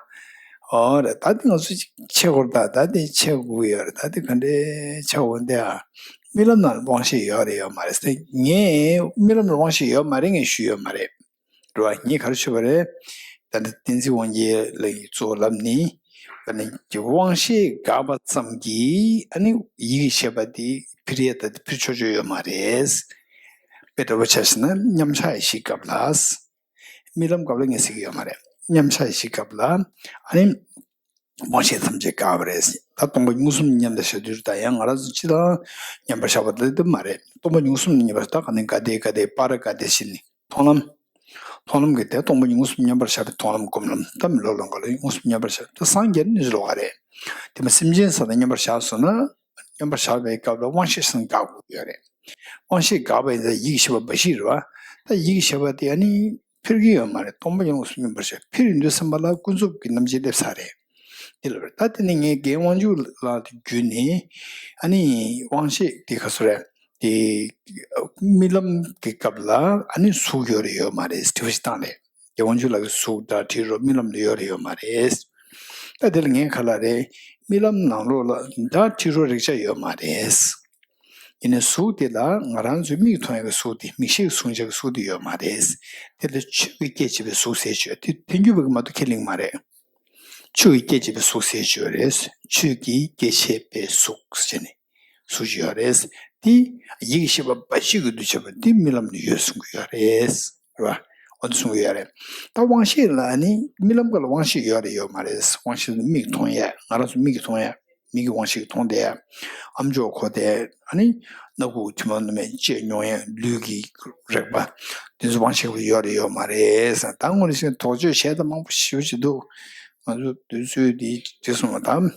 ཨོ་རེད་ད་དེ་ང་ཚོ་ཅིག་ཆེ་གོ་ད་ད་དེ་ཆེ་གོ་ཡོད་རེད་ད་དེ་ག་འདྲའི་ཆེ་གོ་འདི་ཨ། རྨི་ལམ་ནང་ལ་དབང་ཤེས་ཡོད་རེད་ཡོད་མ་རེད་ཟེར་ངས་རྨི་ལམ་ལ་དབང་ཤེས་ཡོད་མ་རེད་ངས་ཞུས་ཡོད་མ་རེད། རེད་བ། ངས་ག་རེ་ཞུས་པ་རེད། ད་ནི་བསྟན་འཛིན་དབང་རྒྱལ་ལགས་ཀྱིས་གཙོ་བོ་ལབ་ནི། ད་ནི་དབང་ཤེས་འགགས་པ་ཙམ་གྱིས་ཨ་ནི་ཡིད་ཀྱི་ཤེས་པ་དེ་འཕུར་ཡས་ད་དེ་འཕུར་ཆོག་ཆོག་ཡོད་མ་རེད། དཔེ་འདྲ་པོ་ཆ་བཞག་ན་མཉམ་བཞག་ཡེ་ཤེས་སྐབས་ལ། རྨི་ལམ་སྐབས་ལ་ངས་ཟེར་གྱི་ཡོད་མ་རེད། མཉམ་བཞག་ཡེ་ཤེས་སྐབས་ལ་ཨ་ནི། དབང་ཤེས་ཐམས་ཅད་འགགས་པ་རེད། ད་སྟོང་པ་ཉིད་གསུམ་མཉམ་དུ་བཞག་དུས་ད་ཡང་ང་རང་ཚོ་སྤྱི་དང་མཉམ་པར་བཞག་པ་དེ་དེ་མ་རེད། སྟོང་པ་ཉིད་གསུམ་མཉམ་པར་ད་ག་ནས་ག་དེ་ག་དེ་པ་ར་ག་དེ་ཞིག་ནི་མཐོང་ལམ། མཐོང་ལམ་གྱི་དེ་སྟོང་པ་ཉིད་གསུམ་མཉམ་པར་བཞག་པའི་མཐོང་ལམ་སྒོམ་ལམ་ད་མི་སློབ་ལམ་ག་ལ་ཉིད་གསུམ་མཉམ་པར་བཞག་ད་སངས་རྒྱས་ནི་ལོག་ག་རེད། དེ་མ་སེམས་ཅན་ས་དང་མཉམ་པར་བཞག་སོང་ན་མཉམ་པར་བཞག་པའི་སྐབས་ལ་དབང་ཤེས་སང་འགག་དགོས་ཡོད་རེད། དབང་ཤེས་འགགས་པ་ཡིན་ཙང་ཡིད་ཀྱི་ཤེས་པ་འབའ་ཞིག་རེད་བ། ད་ཡིད་ཀྱི་ཤེས་པ་དེ་ཨ་ནི་འཕེལ་གྱི་ཡོད་མ་རེད། སྟོང་པ་ཉིད་གསུམ་མཉམ་པར་བཞག་འཕེལ་ཡོང་དུས་ཙམ་པ་ལ་ཀུན་རྫོབ་ཀྱི་རྣམ་འབྱེད་སླེབས་ཚར་རེད། དེ་ལ་རེད་ད་དེ་ནི་ངས་རྒན་དབང་ཕྱུག་ལགས་དེ་བརྒྱུད་ནས་ཨ་ནི་དབང་ཤེས་དེ་ག་ཚོད་རེད་དེ་རྨི་ལམ་གྱི་སྐབས་ལ་ཨ་ནི་གཟུགས་ཡོད་རེད་ཡོད་མ་རེད་དྲི་བ་ཞིག་བཏང་རེད། རྒན་དབང་ཕྱུག་ལགས་ཀྱི་གཟུགས་སྒྲ་དྲི་རོ་རྨི་ལམ་དུ་ཡོད་རེད་ཡོད་མ་རེད། ད་དེ་ལ་ངས་ག་ལ་རེད། རྨི་ལམ་ནང་ལོགས་ལ་སྒྲ་དྲི་རོ་རེག་བྱ་ཡོད་མ་རེད། ཡིན་ནའི་གཟུགས་དེ་ལ་ང་རང་ཚོའི་མིག་མཐོང་ཡག་གི་གཟུགས་དེ་མིག་ཤེས་ཀྱིས་གཟུང་བྱ་གི་གཟུགས་དེ་ཡོད་མ་རེད། དེ་ལ་ཆོས་ཀྱི་སྐྱེ་བྱེད་པའི་གཟུགས་ཟེར་ཆོག་དེ་ཐལ་འགྱུར་བ་གི་མ་གཏོགས་ཁས་ལེན་མ་རེད། ཆོས་ཀྱི་སྐྱེ་བྱེད་པའི་གཟུགས་ཟེར་ཆོག་རེད། ཆོས་ཀྱི་སྐྱེ་བྱེད་པའི་གཟུགས་ཟེར་ནས་གཟུགས་ཤིག་ཡོད་རེད། དེ་ཡིད་ཀྱི་ཤེས་པ་འབའ་ཞིག་གི་འདུ་བྱེད་པ་དེ་རྨི་ལམ་ནས་ཡོད་གསུང་གི་ཡོད་རེད། རེད་བ། འོ་དེ་གསུང་གི་ཡོད་རེད། ད་དབང་ཤེས་ལ་ནི་རྨི་ལམ་སྐབས་ལ་དབང་ཤེས་ཡོད་རེད་ཡོད་མ་རེད། དབང་ཤེས་ནི་མིག་མཐོང་ཡས་ང་རང་ཚོ་མིག་གིས་མཐོང་ཡས། མིག་གི་དབང་ཤེས་ཀྱིས་མཐོང་བསྡད་ཡ། ཨམ་ཅོག་གོ་བསྡད་ཨ་ནི། སྣ་ཁུག་དྲི་མ་ནུ་མས་བཅད་མྱོང་ཡ་ལུས་ཀྱི་རེག་པ། དེ་ཚོ་དབང་ཤེས་ཀྱི་ཡོད་རེད་ཡོད་མ་རེད་ཟེར་ད་དངོས་གནས་བཤད་ན་དོགས་གཅོད་བྱས་ད་མང་པོ་ཞེ་པོ་ཅིག་འདུག་ང་ཚོ་དུས་ཚོད་འདི་འགྲིག་སོང་བ་དང་།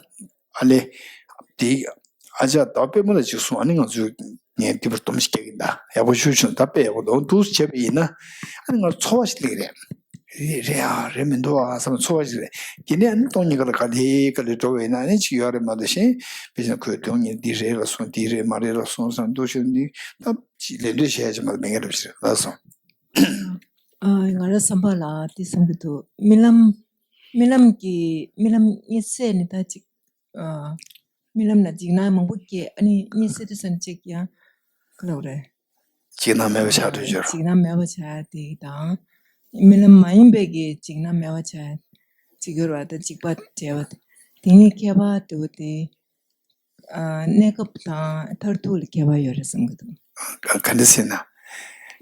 ཨ་ལེ། འདི་ཨ་ཅག་ཟླ་བ་པད་མ་ལ་འཇིགས་སོང་། ཨ་ནི་ང་ཚོས་ངས་འདི་པར་སྡོམ་ཞིག་རྒྱག་གིན་གདའ། ཡག་པོ་ཞུ་བྱུང་། ད་དཔེ་ཡག་པོ་འདུག་འདུག་བྱས་པ་ཡིན་ན། ཨ་ནི་ང་ཚོར་བ་ཞིག་སླེབས་རེད། རེད་རེད་ཨ་རེད་མི་འདུག་ཨ་བསམ་ཚོར་བ་ཞིག་རེད། དེ་ནས་ཨ་ནི་སྟོང་ཉིད་ག་ལ་ག་ལེ་ག་ལེ་འགྲོ་བས་ན་ཨ་ནི་ཅིག་ཡོད་རེད་མ་གཏོགས་གཞན། དཔེ་བཞིན་ཁོས་སྟོང་ཉིད་འདི་རེད་ལ་སོང་། འདི་རེད་མ་རེད་ལ་སོང་བསམ་འདུག་ཞུ་ནི་ད་ཅིག་ལན་འདེབས་བྱས་ཡ་ཅིག་མ་གཏོགས་མེད་མཁན་རེད་ཞིག་རེད་ལ་སོང་། ཨ། ང་རང་བསམ་པ་ལ་དེ་བསམ་གྱི་འདུག་རྨི་ལམ། རྨི་ལམ་གྱི་རྨི་ལམ་གཉིད་སད་ནས་ད་ཅིག་ཨ། རྨི་ལམ་ལ་འཇིགས་སྣང་མང་པོ་སྐྱེ། ཨ་ནི་གཉིད་སད་དུས་ཙམ་ཅིག་ཡང་ག་ལབ་རེད། འཇིགས་སྣང་མེད་པ་ཆགས་འགྲོ་ཞོར། འཇིགས་སྣང་མེད་པ་ཆགས་དེ་དང་། རྨི་ལམ་མ་ཡིན་པའི་གི་འཇིགས་སྣང་མེད་པ་ཆགས་ཅིག་ཡོད་རེད་བ། ད་འཇིགས་པ་བྲལ་བ་དེ་གཉིས་ཁྱད་པར་དེ་བོ་དེ། ཨ། གནས་སྐབས་དང་མཐར་ཐུག་ལ་ཁྱད་པར་ཡོད་རེད་བསམ་གྱི་འདུག་ག་ག་འདྲ་ཟེར་ན།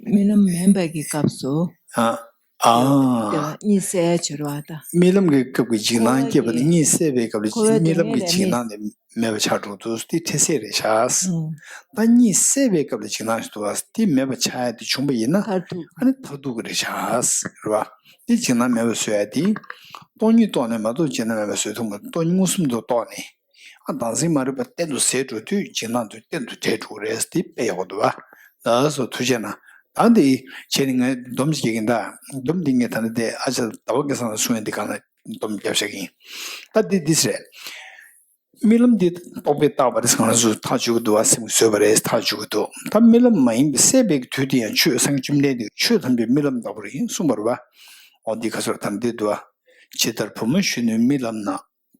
རྨི་ལམ་མིན་པའི་གི་སྐབས་སུ། ཨ། ཨ། དེ་བ་གཉིད་སད་བྱེད་རོགས་ད། རྨི་ལམ་གྱི་སྐབས་ཀྱི་འཇིགས་སྣང་སྐྱེས་པ་ནི་གཉིད་སད་པའི་སྐབས་ལ་འཇིགས་རྨི་ལམ་གྱི་འཇིགས་སྣང་དེ་མེད་པ་ཆགས་འགྲོ་འདུག་དེ་འཕྲལ་སེལ་རེད་ཤག་ཨང་། ད་གཉིད་སད་པའི་སྐབས་ལ་འཇིགས་སྣང་ཞིག་འདུག་བ། དེ་མེད་པ་ཆགས་ཡ་དེ་བྱུང་པ་ཡིན་ན། མཐར་ཐུག་ཨ་ནི་མཐར་ཐུག་གི་རེད་ཤག་རེད་བ། དེ་འཇིགས་སྣང་མེད་པ་བཟོ་ཡ་དེ། སྟོང་ཉིད་རྟོགས་ནས་མ་གཏོགས་འཇིགས་སྣང་མེད་པ་བཟོ་ཐུབ་མ། སྟོང་ཉིད་མངོན་སུམ་དུ་རྟོགས་ནས། ཨ། བདག་འཛིན་མ་རིག་པ་གཏན་དུ་ཟད་འགྲོ་དུས་འཇིགས་སྣང་དུ་གཏན་དུ་བྲལ་འགྲོ་གི་རེད། དེ་དཔེ་ཡག་པོ་འདུག་བ། ལགས་སོ། ཐུགས་རྗེ་གནང་། ད་འདི་བྱས་ནས་ངས་སྡོམ་ཞིག་རྒྱག་གིན་གདའ། སྡོམ་འདི་ངས་ད་ནི་དེ་ཨ་ཅག་ཟླ་བ་སྐལ་བཟང་ལ་གསུང་ཡ་འདི་གང་ལ་སྡོམ་རྒྱབ་བཞག་གིན། ད་འདི་འདི་ཟེར། རྨི་ལམ་འདི་རྟོག་པས་བཏགས་པ་རེད། ང་རང་ཚོ་ཐག་གཅོད་ཀྱི་འདུག་བ། སེམས་ཀྱིས་བཟོས་པ་རེད། ཐག་གཅོད་ཀྱི་འདུག་ད་རྨི་ལམ་མ་ཡིན་པའི་སད་པའི་དུས་དེ་ཡང་ཆོས་སངས་རྒྱས་བཅོམ་ལྡན་འདས་ཀྱིས་ཆོས་ཐམས་ཅད་རྨི་ལམ་ལྟ་བུར་ཡིན་གསུངས་པ་རེད་བ། འོ་འདི་ག་ཚོད་ད་འདི་འདུག་བ། ཇི་ལྟར་བུ་མོ་གཞོན་ནུའི་རྨི་ལམ་ན།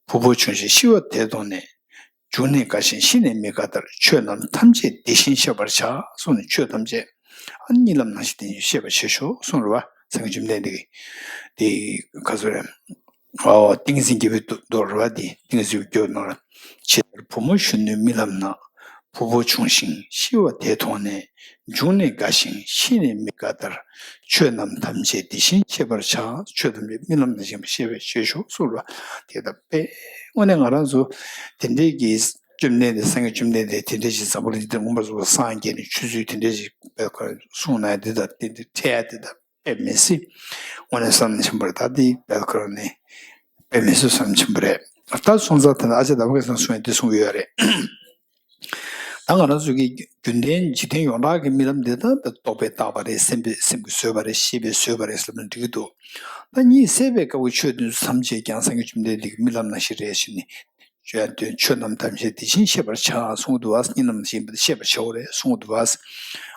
བུ་ཕོ་བྱུང་ཞིང་ཤི་བ་དེ་མཐོང་ནས། མཇུག་ནས་དགའ་ཞིང་གཞི་ནས་མི་དགའ་ལྟར། ཆོས་རྣམས་ཐམས་ཅད་འདི་བཞིན་ཤེས་པར་བྱ། གསུངས་ནས་ཆོས་ཐམས་ཅད་ཨ་ནི་རྨི་ལམ་ནང་བཞིན་དེ་བཞིན་ཤེས་པར་བྱེད་ཤོག་གསུངས་རེད་བ། སངས་རྒྱས་བཅོམ་ལྡན་འདས་ཀྱིས་དེ་ག་ཚོད་རེད། ཨོ། ཏིང་འཛིན་རྒྱལ་པོའི་མདོ་རེད་བ། དེ་ཏིང་འཛིན་རྒྱལ་པོའི་མདོ་ལ། ཇི་ལྟར་བུ་མོ་གཞོན་ནུའི་རྨི་ལམ་ན། བུ་ཕོ་བྱུང་ཞིང་ཤི་བ་དེ་མཐོང་ནས། མཇུག་ནས་དགའ་ཞིང་གཞི་ནས་མི་དགའ་ལྟར། ཆོས་རྣམས་ཐམས་ཅད་འདི་བཞིན་ཤེས་པར་བྱ། ཆོས་ཐམས་ཅད་རྨི་ལམ་ནང་བཞིན་པ་ཤེས་པར་བྱེད་ཤོག་གསུངས་རེད་བ། དེ་ལྟ་བས་དངོས་གནས་ང་རང་ཚོ་དེ་འདྲའི་གི་བཅོམ་ལྡན་འདས་སངས་རྒྱས་བཅོམ་ལྡན་འདས་དེ་འདྲའི་ཞིག་འཛམ་བུ་གླིང་འདིར་མངོན་པར་རྫོགས་པར་སངས་རྒྱས་ནས་ཆོས་ཚུལ་དེ་འདྲའི་ཞིག་དཔེ་ཁོ་རང་གསུངས་ན་འདི་དང་དེ་འདྲ་འཕྲད་ཡ་དེ་དང་དཔེ་མི་སྲིད། དངོས་གནས་བསམ་ན་ཆེན་པོ་རེད། ད་འདི་དཔེ་ཁོ་རང་ནས་དཔེ་མི་སྲིད་བསམ་ཆེན་པོ་རེད། ད་སོང་ཙང་ད་ལྟ་ཨ་ཅག་ཟླ་བ་སྐལ་བཟང་གསུངས་ཡ་འདི་གསུངས་ཡོད་རེད། ད་ང་རང་ཚོ་གི་རྒྱུན་ལྡན་འཇིག་རྟེན་ཡོངས་གྲགས་ཀྱི་རྨི་ལམ་འདི་ད་རྟོག་པས་བཏགས་པ་རེད། སེམས་པས་སེམས་ཀྱིས་བཟོས་པ་རེད། ཤེས་པས་བཟོས་པ་རེད་ཟེར་ན་འགྲིག་གི་འདུག་ད་གཉིད་སད་པའི་སྐབས་ཀྱི་ཆོས་དེ་ཚོ་ཐམས་ཅད་ཀྱང་སངས་རྒྱས་བཅོམ་ལྡན་འདས་ཀྱི་རྨི་ལམ་ནང་བཞིན་རེད་ཟེར་ནས། ཆོས་དོན་ཆོས་རྣམས་ཐམས་ཅད་དེ་བཞིན་ཤེས་པར་བྱ་གསུངས་འདུག་བ། གཉིད་ལམ་ནང་བཞིན་པ་དེ་ཤེས་པར་བྱའོ་རེད་གསུངས་འདུག་བ།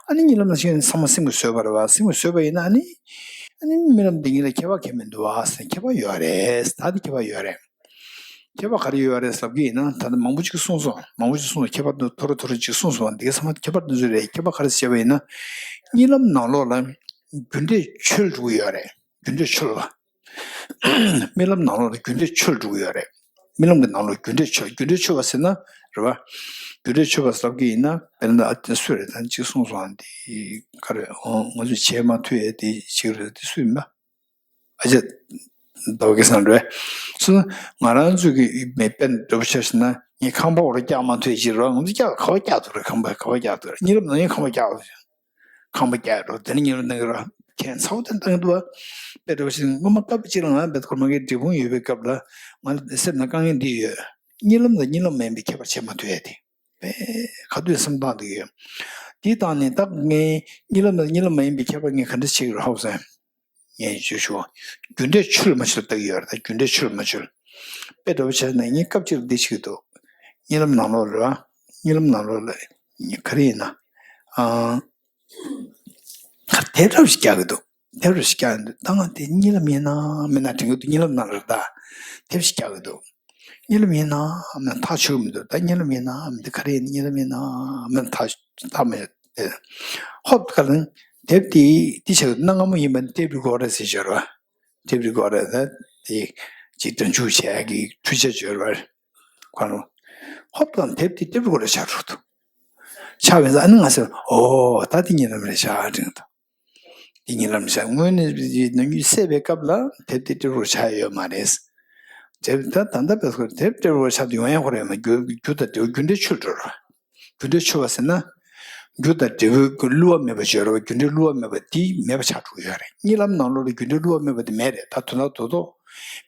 ཨ་ནི་གཉིད་ལམ་ནང་བཞིན་ཚང་མ་སེམས་ཀྱིས་བཟོས་པ་རེད་བ། སེམས་ཀྱིས་བཟོས་པ་ཡིན་ན་ཨ་ནི། ཨ་ནི་རྨི་ལམ་འདི་གཉིས་ལ་ཁྱད་པར་གང་མི་འདུག་བ་ཟེར། ཁྱད་པར་ཡོད་རེད། ད་དེ་ཁྱད་པར་ཡོད་རེད། ཁྱད་པར་ག་རེ་ཡོད་རེད་ཟེར་གྱི་ཡིན་ན། ད་ལྟ་མང་པོ་ཅིག་གསུངས་སོང་། མང་པོ་ཅིག་གསུངས་སོང་། ཁྱད་པར་འདི་ཐོ་རེ་ཐོ་རེ་ཅིག་གསུངས་སོང་། འདི་ག་ཚང་མ་ཁྱད་པར་འདི་ཚོ་རེད། ཁྱད་པར་ག་རེ་བྱས་པ་ཡིན་ན། གཉིད་ལམ་ནང་ལོགས་ལ་རྒྱུ་འབྲས་འཆོལ་འགྲོ་གི་ཡོད་རེད། རྒྱུ་འབྲས་འཆོལ་བ། རྨི་ལམ་ནང་ལོགས་ལ་རྒྱུ་འབྲས་འཆོལ་འགྲོ་གི་ཡོད་རེད། རྨི་ལམ་གྱི་ནང་ལོགས་རྒྱུ་འབྲས་འཆོལ། རྒྱུ་འབྲས་འཆོལ་བ་ཟེར་ན་རེད་བ། རྒྱུ་འབྲས་འཆོལ་བ་ཟེར་གྱི་ཡིན་ན། དཔེར་ན་ཨ་དེ་སུ་རེད། ད་ཅིག་གསུངས་སོང་། ཨ་འདི་ག་རེ། ཨོ། ང་ཚོས་བྱེད་མ་ཐུབ་ཡས་དེ་ཅིག་རེད། དེ་སུ་ཡིན་པ། ཨ་ཅག་ཟླ་བ་སྐལ་བཟང་རེད། སོང་ཙང་ང་རང་ཚོ་གི་མེ་དཔེ་འདྲ་པོ་ཆ་བཞག་ན། ངས་ཁང་པ་འོག་ལ་བཀྱག་མ་ཐུབ་ཡས་ཅིག་རེད་བ། ང་ཚོ་བཀྱག་ག་པར་བཀྱག་ཐུབ་རེད། ཁང་པ་ག་པར་བཀྱག་ཐུབ་རེད། རྨི་ལམ་ནང་ཡང་ཁང་པ་བཀྱག་ཐུབ། ཁང་པ་བཀྱག་འགྲོ། དེ་ནས་ཉིན་རེ་ནང་གི་ར་ཁྱད་ཚ་བོ་དེ་བཏང་གི་འདུག་བ། དཔེ་འདྲ་པོ་ཞིག་སྔོན་མ་སྐབས་གཅིག་ལ་ང་བེད་ཁོ་མ་གི་འབྲས་སྤུངས་ཡོད་པའི་སྐབས་ལ་ང་སེམས་ནང་དཀའ་ངལ་འདི་ཡོད། རྨི་ལམ་དང་རྨི་ལམ་མ་ཡིན་པའི་ཁྱད་པར་བྱེད་མ་ཐུབ་ཡ་དེ། དཔེ་ག་དུས་སེམས་བཏང་འདུག་ཡོད། དེ་བཏང་ནས་ད་ངས་རྨི་ལམ་དང་རྨི་ལམ་མ་ཡིན་པའི་ཁྱད་པར་ངས་ག་འདྲ་བྱེད་ཀྱི་རེད་ཧ་གོ་སོང་། ངས་བརྗོད་ཞུ། རྒྱུ་འབྲས་འཆོལ་མ་འཆོལ་ལྟ་གི་ཡོད་རེད། ད་རྒྱུ་འབྲས་འཆོལ་མ་འཆོལ། དཔེ་འདྲ་པོ་བྱས་ན་ངས་སྐབས་གཅིག་ལ་འདི་བྱེད་ཀྱི་འདུག་རྨི་ལམ་ནང་ལོགས་ལ། རྨི་ལམ་ནང་ལོགས་ལ་ག་རེ་ཡིན་ན། ཨང་། དེབ་འདྲ་པོ་ཞིག་རྒྱག་གི་འདུག་དེབ་འདྲ་པོ་ཞིག་རྒྱག་གི་འདུག་ད་ང་དེ་རྨི་ལམ་ཡིན་ན་མིན་ན་དྲན་གྱི་འདུག་རྨི་ལམ་ནང་ལ་རེད་ད། དེབ་ཞིག་རྒྱག་གི་འདུག་རྨི་ལམ་ཡིན་ན་མིན་ན་ཐག་ཆོད་ཀྱི་མི་འདུག་ད་རྨི་ལམ་ཡིན་ན་མིན་འདུག་ག་རེ་ཡིན། རྨི་ལམ་ཡིན་ན་མིན་ན་ཐག་ཐག་མི་ཆོད། ཧོབ་ཁ་ལ་དེབ་དེ་དེ་བྱས་གནའ་སྔ་མོ་ཡིན་པ་ནི་དེབ་རི་ཀོར་ཌར་ཟེར་ཞོར་བ། དེབ་རི་ཀོར་ཌར་ད་དེ་ཅིག་སྒྲ་འཇུག་བྱས་ཀྱི་འཕྲུལ་ཆས་སྦྱོར་བར་ཁོ་རང་ཧོབ་དང་དེབ་དེ་དེབ་རི་ཀོར་ཌར་ཆགས་འགྲོ་འདུག་ཆགས་པའི་ཙང་ཨ་ནི་ང་ཚོས་ཨོ་ད་དེ་རྨི་ལམ་རེད་ཤག་དྲན་འདུག་དེ་རྨི་ལམ་རེད་ཤག་དངོས་གནས་ནམ་རྒྱུན་སད་པའི་སྐབས་ལ་དེབ་དེ་དེབ་རི་ཀོར་ཌར་ཆགས་ཡོད་མ་རེད། དེབ་ད་ད་ལྟ་བས་ཁོ་དེབ་དེབ་རི་ཀོར་ཌར་ཆགས་དུ་ཡོང་ཡ་ཁོ་རེད་མ། རྒྱུ་རྒྱུ་དང་འབྲས་བུ་རྒྱུ་འབྲས་འཆོལ་འགྲོ་ར། རྒྱུ་འབྲས་འཆོལ་བ་ཟེར་ན། རྒྱུ་དང་འབྲས་བུ་གི་བསླུ་བ་མེད་པ་བརྗོད་ར་བ། རྒྱུ་འབྲས་བསླུ་བ་མེད་པ་དེ་མེད་པ་ཆགས་འགྲོ་གི་ཡོད་རེད། རྨི་ལམ་ནང་ལོགས་ལ་རྒྱུ་འབྲས་བསླུ་བ་མེད་པ་དེ་མེད་རེད། ད་དོན་དག་རྡོག་རྡོག་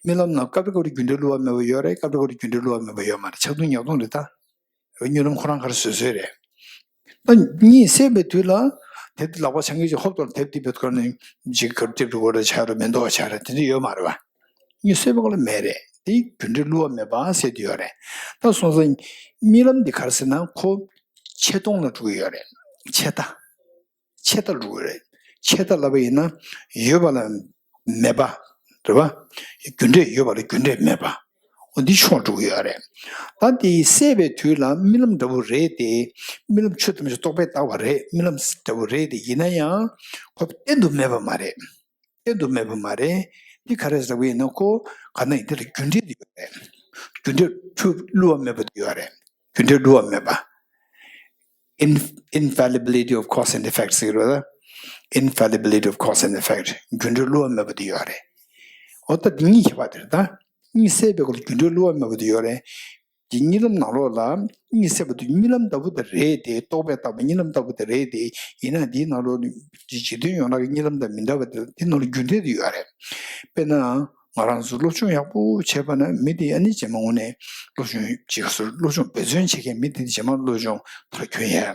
རྨི་ལམ་ནང་སྐབས་རེ་སྐབས་རེ་རྒྱུ་འབྲས་བསླུ་བ་མེད་པ་ཡོད་རེད། སྐབས་རེ་སྐབས་རེ་རྒྱུ་འབྲས་བསླུ་བ་མེད་པ་ཡོད་མ་རེད། ཆགས་སྡང་ཉོག་གཏོང་རེད་ད། མྱོང་ལམ་ཁོ་རང་ག་རེ་བཟོས་བཟོས་རེད། ད་གཉིད་སད་པའི་དུས་ལ་དེབ་དེ་ལག་པ་འཆང་གི་ཅིག་ཧོབ་ཏེ་དེབ་དེ་བེད་ཁོ་ནས་ཅིག་གར་ཏིབ་རུ་གོ་ར་ཆགས་རུ་མེ་མདོག་ཆགས་ར་དེ་འདྲ་ཡོད་མ་རེད་བ། གཉིད་སད་པའི་སྐབས་ལ་མེད་རེད། དེ་རྒྱུ་འབྲས་བསླུ་བ་མེད་པ་ཟེར་དུ་ཡོད་རེད། ད་སོང་ཙང་རྨི་ལམ་འདི་ག་རེ་ཟེར་ན་ཁོ་ཆད་སྟོང་ལ་འགྲོ་གི་ཡོད་རེད། ཆད་ལྟ། ཆད་ལྟ་འགྲོ་གི་རེད། ཆད་ལྟ་ལབ་པ་ཡིན་ན་ཡོད་པ་ལ་མེད་པ་རེད་བ། རྒྱུ་འབྲས་ཡོད་པ་ལ་རྒྱུ་འབྲས་མེད་པ། འོ་འདི་ཕྱོགས་འགྲོ་གི་ཡོད་རེད། ད་དེ་སད་པའི་དུས་ལ་རྨི་ལམ་འདྲ་བོ་རེད་དེ། རྨི་ལམ་ཆོས་ཐམས་ཅད་རྟོག་པས་བཏགས་པ་རེད། རྨི་ལམ་འདྲ་བོ་རེད་དེ་ཡིན་ན་ཡང་ཁོ་གཏན་དུ་མེད་པ་མ་རེད། གཏན་དུ་མེད་པ་མ་རེད། འདི་ག་རེ་ཟེར་བ་ཡིན་ན་ཁོ་ག་ན་ཡིན་དེ་ལ་རྒྱུ་འབྲས་དེ་ཡོད་རེད། རྒྱུ་འབྲས་འཁྲུལ་བསླུ་བ་མེད་པ་དེ་ཡོད་རེད། རྒྱུ་འབྲས་བསླུ་བ་མེད་པ། Inf- infallibility of cause and effect ཟེར་གྱི་རེད། Infallibility of cause and effect རྒྱུ་འབྲས་བསླུ་བ་མེད་པ་དེ་ཡོད་རེད། འོ་ད་འདི་གཉིས་ཁྱད་པར་དེ་རེད་ད། གཉིད་སད་པའི་སྐབས་ལ་རྒྱུ་འབྲས་བསླུ་བ་མེད་པ་དེ་ཡོད་རེད། དེ་གཉིད་ལམ་ནང་ལོགས་ལ་གཉིད་སད་པ་དེ་རྨི་ལམ་ལྟ་བུ་དེ་རེད་དེ། རྟོག་པས་བཏགས་པ་གཉིད་ལམ་ལྟ་བུ་དེ་རེད་དེ། ཡིན་ན་འདིའི་ནང་ལོགས་ལ་འཇིག་རྟེན་ཡོངས་གྲགས་ཀྱི་གཉིད་ལམ་དང་མི་འདྲ་བ་དེ་དེ་ནང་ལ་རྒྱུ་འབྲས་དེ་ཡོད་རེད། དཔེར་ན། ང་རང་ཚོ་སློབ་སྦྱོང་ཡག་པོ་བྱས་པ་ན་མི་དེ་ཨ་ནི་རྗེས་མ་དངོས་གནས་སློབ་སྦྱོང་བྱེད་ཀ་སོར་སློབ་སྦྱོང་འབད་བརྩོན་བྱེད་མཁན་མི་དེ་རྗེས་མ་སློབ་སྦྱོང་མཐར་འཁྱོལ་ཡ།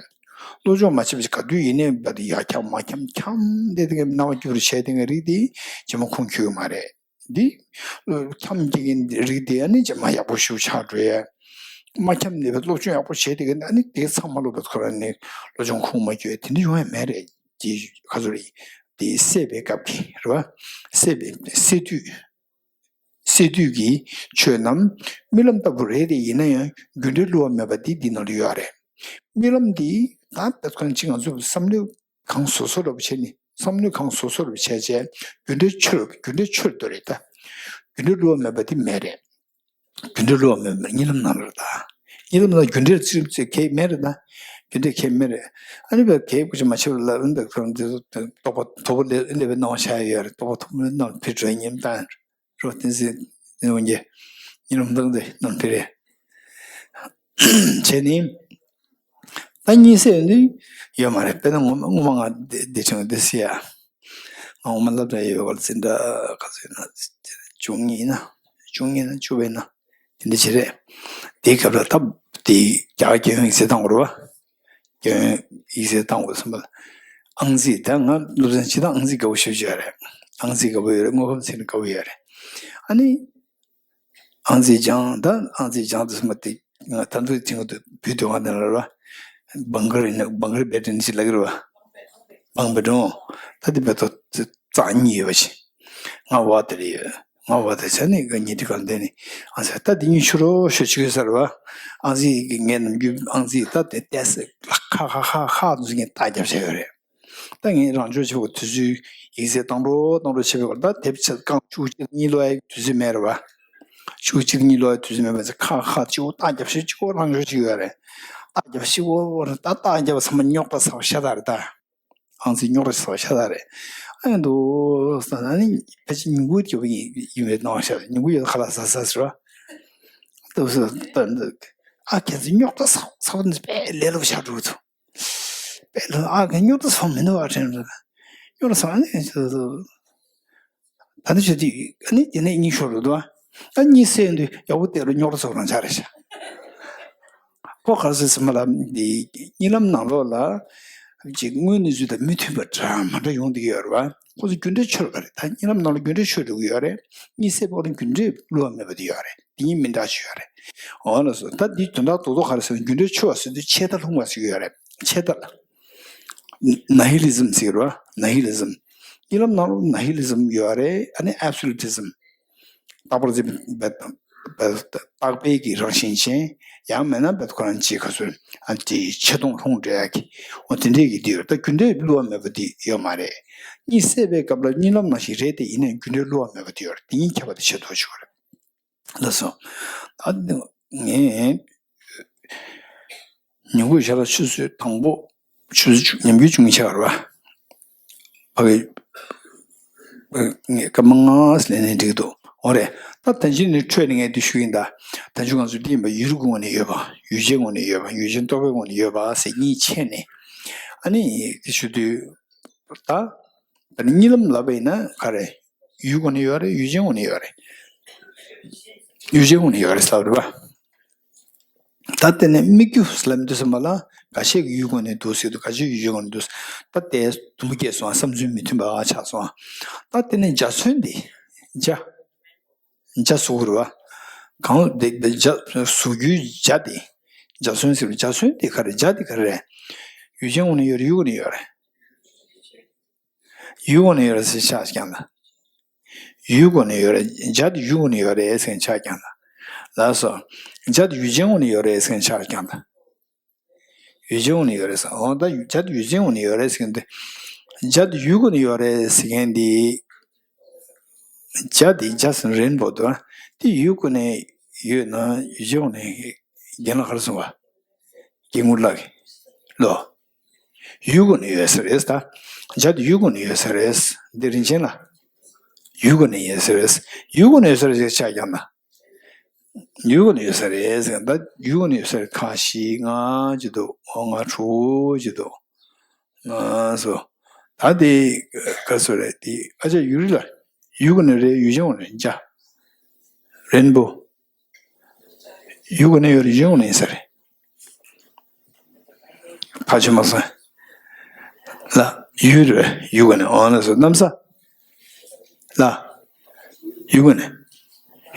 སློབ་སྦྱོང་མ་བྱས་པ་ཞིག་ག་དུས་ཡིན་ནའི་བ་དེ་ཡག་འཁྱམ་མ་འཁྱམ་འཁྱམ་བསྡད་དེ་སྣང་བ་སྐྱིད་པོ་བྱས་དེ་ངའི་རིགས་དེ་རྗེས་མ་ཁུངས་འཁྱོལ་གི་མ་རེད། འདི་འཁྱམ་སྐྱེ་མཁན་རིགས་དེ་ཨ་ནི་རྗེས་མ་ཡག་པོ་ཞིག་ཆགས་འགྲོ་ཡ། མ་འཁྱམ་ནས་བ་སློབ་སྦྱོང་ཡག་པོ་བྱས་དེ་ག་ཨ་ནི་དེ་ཚང་མ་སློབ་པའི་ཁོ་རང་ནས་སློབ་སྦྱོང་ཁུངས་མ་འཁྱོལ་དེ་འདྲ་ཡོང་ཡ་མེད་རེད། དེ་ག་ཚོད་རེད། དེ་སད་པའི་སྐབས་ཀྱི་རེད་བ། སད་པའི་སད་དུས། སད་དུས་ཀྱི་ཆོས་རྣམས་རྨི་ལམ་ལྟ་བུ་རེད་དེ། ཡིན་ན་ཡང་རྒྱུ་འབྲས་བསླུ་བ་མེད་པ་འདི་འདི་ནང་ལ་ཡོད་རེད། རྨི་ལམ་འདི་ད་ལྟ་གང་ཅི་ང་ཚོས་བསམ་བློ་གང་བཟོ་བཟོ་འདྲ་པོ་བྱས་ནས་བསམ་བློ་གང་བཟོ་བཟོ་འདྲ་པོ་བྱས་བྱས་རྒྱུ་འབྲས་ཆོས་རྒྱུ་འབྲས་ཆོས་དོ་རེད་ད། རྒྱུ་འབྲས་བསླུ་བ་མེད་པ་འདི་མེད་རེད། རྒྱུ་འབྲས་བསླུ་བ་མེད་པ་རྨི་ལམ་ནང་ལ་རེད་ད། རྨི་ལམ་ནང་རྒྱུ་འབྲས་ཚུལ་ཚུལ་གས་མེད་རེད་ད། རྒྱུ་འབྲས་གས་མེད་རེད། ཨ་ནི་བས་གས་ཀུ་ཅི་མ་ཆེ་བ་ལ་ཨ་ནི་བས་ཁོ་རང་འདི་ཚོ་རྟོག་པ་དོ་པོ་ལེ་ལེ་བའི་སྣང་བ་ཤར་ཡོད་རེད། རྟོག་པ་དོ་པོ་ལེ་སྣང་བ་ཕི་དྲོད་ཉིམ་བཏང་རོ་བསྟན་འཛིན་འོན་གྱི་ཉིན་རུམ་བཏང་སྟེ་སྣང་བ་ཕི་རེད། བྱས་ནི། ད་གཉིད་སད་ནི་ཡོད་མ་རེད། དཔེར་ན་ངོ་མ་ངོ་མ་ང་འདི་འདི་བྱུང་འདི་སི་ཡ། ང་ངོ་མ་སློབ་གྲྭ་ཡོད་བར་འཛིན་གྲྭ་ག་ཚོད་ཡིན་ན་བཅུ་གཉིས་ཡིན་ན་བཅུ་གཉིས་ཡིན་ན་བཅུ་པ་ཡིན་ན་དེ་འདྲ་ཅིག་རེད། དེའི་སྐབས་ལ་ད་དེ་རྒྱ་གར་རྒྱལ་ཡོངས་ཡིག་ཚད་བཏང་དགོས་རེད་བ། རྒྱལ་ཡོངས་ཡིག་ཚད་བཏང་དགོས་བསམ་པ་ལ་ཨང་རྩིས་ད་ང་སློབ་ཚན་སྤྱི་དང་ཨང་རྩིས་དགའ་པོ་ཞེ་པོ་ཅིག་ཡོད་རེད། ཨང་རྩིས་དགའ་པོ་ཡོད་རེད། དངོས་ཁམས་ཚན་རིག་དགའ་པོ་ཡོད་རེད། ཨ་ནི། ཨང་རྩིས་སྦྱང་ད་ཨང་རྩིས་སྦྱང་དུ་སོང་བ་དེ་ང་ད་དུང་ཐེངས་དུ་བུད་དུ་ང་དང་ལ་ར་བ། བང་གར་ཡིན་ན་བང་གར་བེད་ནི་ཞིག་ལ་གི་ར་བ། བང་བེད་རུང་ད་དེ་བེད་ཐོ་རྩ་གཉིས་ཡོད་པ་ཞིག་ང་བ་དེ་རེད་ཡོད། ང་བ་དེ་ཚ་ནི་ག་ཉི་ཏི་གང་དེ་ནི་ཨང་རྩིས་ད་དེ་གཉིས་ཤུ་རོ་ཤོ་ཆུ་ས་ར་བ། ཨང་རྩིས་ངས་ནམ་རྒྱུན་ཨང་རྩིས་ད་དེ་ཏེ་སི་ཁ་ཁ་ཁ་ཁ་དུ་ངས་རྟགས་རྒྱབ་བྱས་ཡོད་རེད། ད་ངས་རང་སྦྱོང་བྱེད་པའི་དུས་ཚོད་ཡིག་ཚད་བཏང་འགྲོ་བཏང་འགྲོ་བྱེད་པའི་སྐོར་ད་དེབ་ཆ་རྐང་བཅུ་གཅིག་གཉིས་ཀློག་ཡའི་དུས་ཚོད་མེད་རེད་བ། བཅུ་གཅིག་གཉིས་ཀློག་ཡའི་དུས་ཚོད་མེད་པ་ཚེ་ཁ་ཁ་གཅིག་པོ་རྟགས་རྒྱབ་ཤོད་གཅིག་པོ་རང་སྦྱོང་བྱེད་ཀྱི་ཡོད་རེད། རྟགས་རྒྱབ་ཤོད་གཅིག་པོ་ད་རྟགས་རྒྱབ་པ་ཚང་མ་རྙོག་དྲ་ཚ་བ་ཤ་སྟག་རེད་ད། ཨང་རྩིས་རྙོག་དྲ་ཚ་བ་ཤ་སྟག་རེད། ཨ་ཡང་འདུག་ས་ན་ནི་ཕལ་ཆེར་ཉིན་གུང་རྒྱབ་པ་ཡིན་ཡིན་པའི་སྣང་བ་ཤར། ཉིན་གུང་ཡོད་ཁ་ལག་ཟ་ཟ་ཟེར་བ། འདུག་ས་ད་འདུག་ཨ་ཁྱེད་ཚོ་རྙོག་དྲ་ཚ་བ་ཚ་བ་འདི་དཔེ་ལས་སླ་པོ་ཆགས་འགྲོ་གི་འདུག་དཔེ་ལ་ཨ་ག་རྙོག་དྲ་སོང་མི་འདུག་བ་དྲན་རེད། རྙོག་དྲ་སོང་ཨ་ནི་ད་ནི་ཆུ་དུས་ཨ་ནི་དེ་ནས་གཉིད་ཤོར་རེད་འདུག་ཨ་གཉིད་སད་དུས་ཡག་པོ་བལྟས་རུ་རྙོག་དྲ་སོགས་རང་ཆགས་རེད་ཤག་ཁོ་ག་རེ་ཟེར་སྲིད་མ་ལ་འདི་གཉིད་ལམ་ནང་ལོགས་ལ་ཅིག་དངོས་གནས་ཚུལ་དང་མི་མཐུན་པ་འདྲ་མ་འདྲ་ཡོང་བསྡད་ཀྱི་ཡོད་རེད་བ། ཁོ་ཚོ་རྒྱུ་འབྲས་ཆོད་པ་རེད། ད་གཉིད་ལམ་ནང་ལ་རྒྱུ་འབྲས་ཆོད་འགྲོ་གི་ཡོད་རེད། གཉིད་སད་པ་ལ་རྒྱུ་འབྲས་བསླུ་བ་མེད་པ་དེ་ཡོད་རེད། དེ་གཉིས་མི་འདྲ་ཞིག་ཡོད་རེད། འོ་ལགས་སོ། ད་འདི་དོན་དག་རྡོག་རྡོག་ག་རེ་ཟེར་ན་རྒྱུ་འབྲས་ཆོད་པ་ཟེར་དུས་ཆད་ལྟ་ལྷུང་བ་ཟེར་གྱི་ཡོད་རེད། ཆད་ལྟ། Nihilism ཟེར་གྱི་རེད་བ། Nihilism། གཉིད་ལམ་ནང་ལ་Nihilism ཡོད་རེད། ཨ་ནི་Absolutism། རྟག་པར་འཛིན་པའི་རྟག་པའི་གི་རང་བཞིན་ཅན། ཡང་མིན་ན་བེད་ཁོ་རང་ཅིག་ག་ཚོད་ཨ་ནི་ཆད་སྟོང་ལྷུང་འདྲ་གི་འོ་དེ་འདྲས་ཀྱི་འདི་ཡོད་རེད། ད་རྒྱུ་འབྲས་བསླུ་བ་མེད་པ་འདི་ཡོད་མ་རེད། གཉིད་སད་པའི་སྐབས་ལ་གཉིད་ལམ་ནང་བཞིན་རེད་དེ་ཡིན་ནའི་རྒྱུ་འབྲས་བསླུ་བ་མེད་པ་འདི་ཡོད་རེད། དེ་གཉིས་ཁྱད་པར་དེ་ཆེ་མཐོང་ཆེ་བ་རེད། ལགས་སོ། ད་ངས་ཉིན་གུང་ཞལ་ལག་ཆུ་ཚོད་དང་པོ་ཆུ་ཚོད་བཅུ་ཉིན་གུང་བཅུ་གཉིས་ཆགས་རེད་བ། ཕ་གི་ངས་སྐར་མ་ལྔ་ལེན་ནས་འགྲིག་འདུག་འོ་རེད། ད་ད་ཅི་ནས་འཕྲོས་ནས་ངས་འདི་ཞུ་ཡིན། ད་ད་ཅི་ང་ཚོ་འདི་ཡིན་པ་ཡུལ་གྱི་ངོས་ནས་ཡོད་པ། ཡུལ་ཅན་ངོས་ནས་ཡོད་པ། ཡུལ་ཅན་རྟོག་པའི་ངོས་ནས་ཡོད་པ་ཟེར་གཉིས་ཕྱེ་ནས་ཨ་ནི་འདི་ཞུ་དུས། ད་ད་ནི་གཉིད་ལམ་ལབ་པ་ཡིན་ན་ག་རེ། ཡུལ་ངོས་ནས་ཡོད་རེད། ཡུལ་ཅན་ངོས་ནས་ཡོད་རེད། ཡུལ་ཅན་ངོས་ནས་ཡོད་རེད་ཟེར་བ་རེད་པ། ད་དེ་ནས་སྨིག་རྒྱུ་ཟེར་ལབ་དུས་ཙམ་པ་ལ་ཁ་ཤས་ཀྱིས་ཡུལ་ངོས་ནས་འདུག་ཟེར་འདུག་ཁ་ཤས་ཀྱིས་ཡུལ་ཅན་ངོས་ནས་འདུག་ད་དེ་དུམ་བུ་སྐྱེས་སོང་བསམ་ཚུལ་མི་མཐུན་པ་ཆགས་སོང་། ད་དེ་ནས་འཇའ་ཚོན་འདི། འཇའ། འཇའ་ཟེར་གྱི་རེད་པ། གང་དེ་འཇའ་ཟེར་རྒྱུའི་འཇའ་དེ། འཇའ་ཚོན་ཟེར་བའི་འཇའ་ཚོན་དེ་ག་རེ། འཇའ་དེ་ག་རེ་རེད། ཡུལ་ཅན་ངོས་ནས་ཡོད་རེད། ཡུལ་ངོས་ནས་ཡོད་རེད། ཡུལ་ངོས་ནས་ཡོད་རེད་ཟེར་ཆ་ཞིག་ཀྱང་ད། ཡུལ་ངོས་ནས་ཡོད་རེད། འཇའ་དེ་ཡུལ་ངོས་ནས་ཡོད་རེད་ཟེར་ཆ་ཞིག་ཀྱང་ད། ལགས་སོ། འཇའ་དེ་ཡུལ་ཅན་ངོས་ནས་ཡོད་རེད་ཟེར་ཆ་ཞིག་ཀྱང་ད། ཡུལ་ཅན་ངོས་ནས་ཡོད་རེད་ཟེར། འོ་ད་འཇའ་དེ་ཡུལ་ཅན་ངོས་ནས་ཡོད་རེད་ཟེར་གྱི་འདུག་འཇའ་དེ་ཡུལ་ངོས་ནས་ཡོད་རེད་ཟེར་མཁན་འདི། འཇའ་དེ་འཇའ་ཟེར་རེན་བོ་དོ། དེ་ཡུལ་ངོས་ནས་ཡོད་ན་ཡུལ་ཅན་ངོས་ནས་རྒན་ལགས་ག་རེ་གསུངས་པ། རྒན་ངུར་ལགས་ཀྱིས། ལོ། ཡུལ་ངོས་ནས་ཡོད་ས་རེད་ད། འཇའ་དེ་ཡུལ་ངོས་ནས་ཡོད་ས་རེད། འདི་རིན་ཆེན་ལགས། ཡུལ་ངོས་ནས་ཡོད་ས་རེད། ཡུལ་ངོས་ནས་ཡོད་ས་རེད་ཟེར་ཆ་ཀྱང་ན། ཡུལ་ངོས་ནས་ཡོད་ས་རེད་ཟེར་ད། ཡུལ་ངོས་ནས་ཡོད་ས་རེད། ཁ་ཤས་ང་ཅི་འདུག་འོ་ང་ཁྲོ་ཅི་འདུག་ང་སོ། ད་དེ་ག་སོ་རེད་དེ། ཨ་ཅག་ཡུ་རི་ལགས། ཡུལ་ངོས་ནས་རེད། ཡུལ་ཅན་ངོས་ནས། འཇའ། རེན་བོ། ཡུལ་ངོས་ནས་ཡོད་རེད། ཡུལ་ཅན་ངོས་ནས་ཡིན་ས་རེད། ཐག་ཆོད་མ་སོང་། ལ། ཡུལ་རེད། ཡུལ་ངོས་ནས། འོ་ན་སོ་གནམ་ས། ལ། ཡུལ་ངོས་ནས།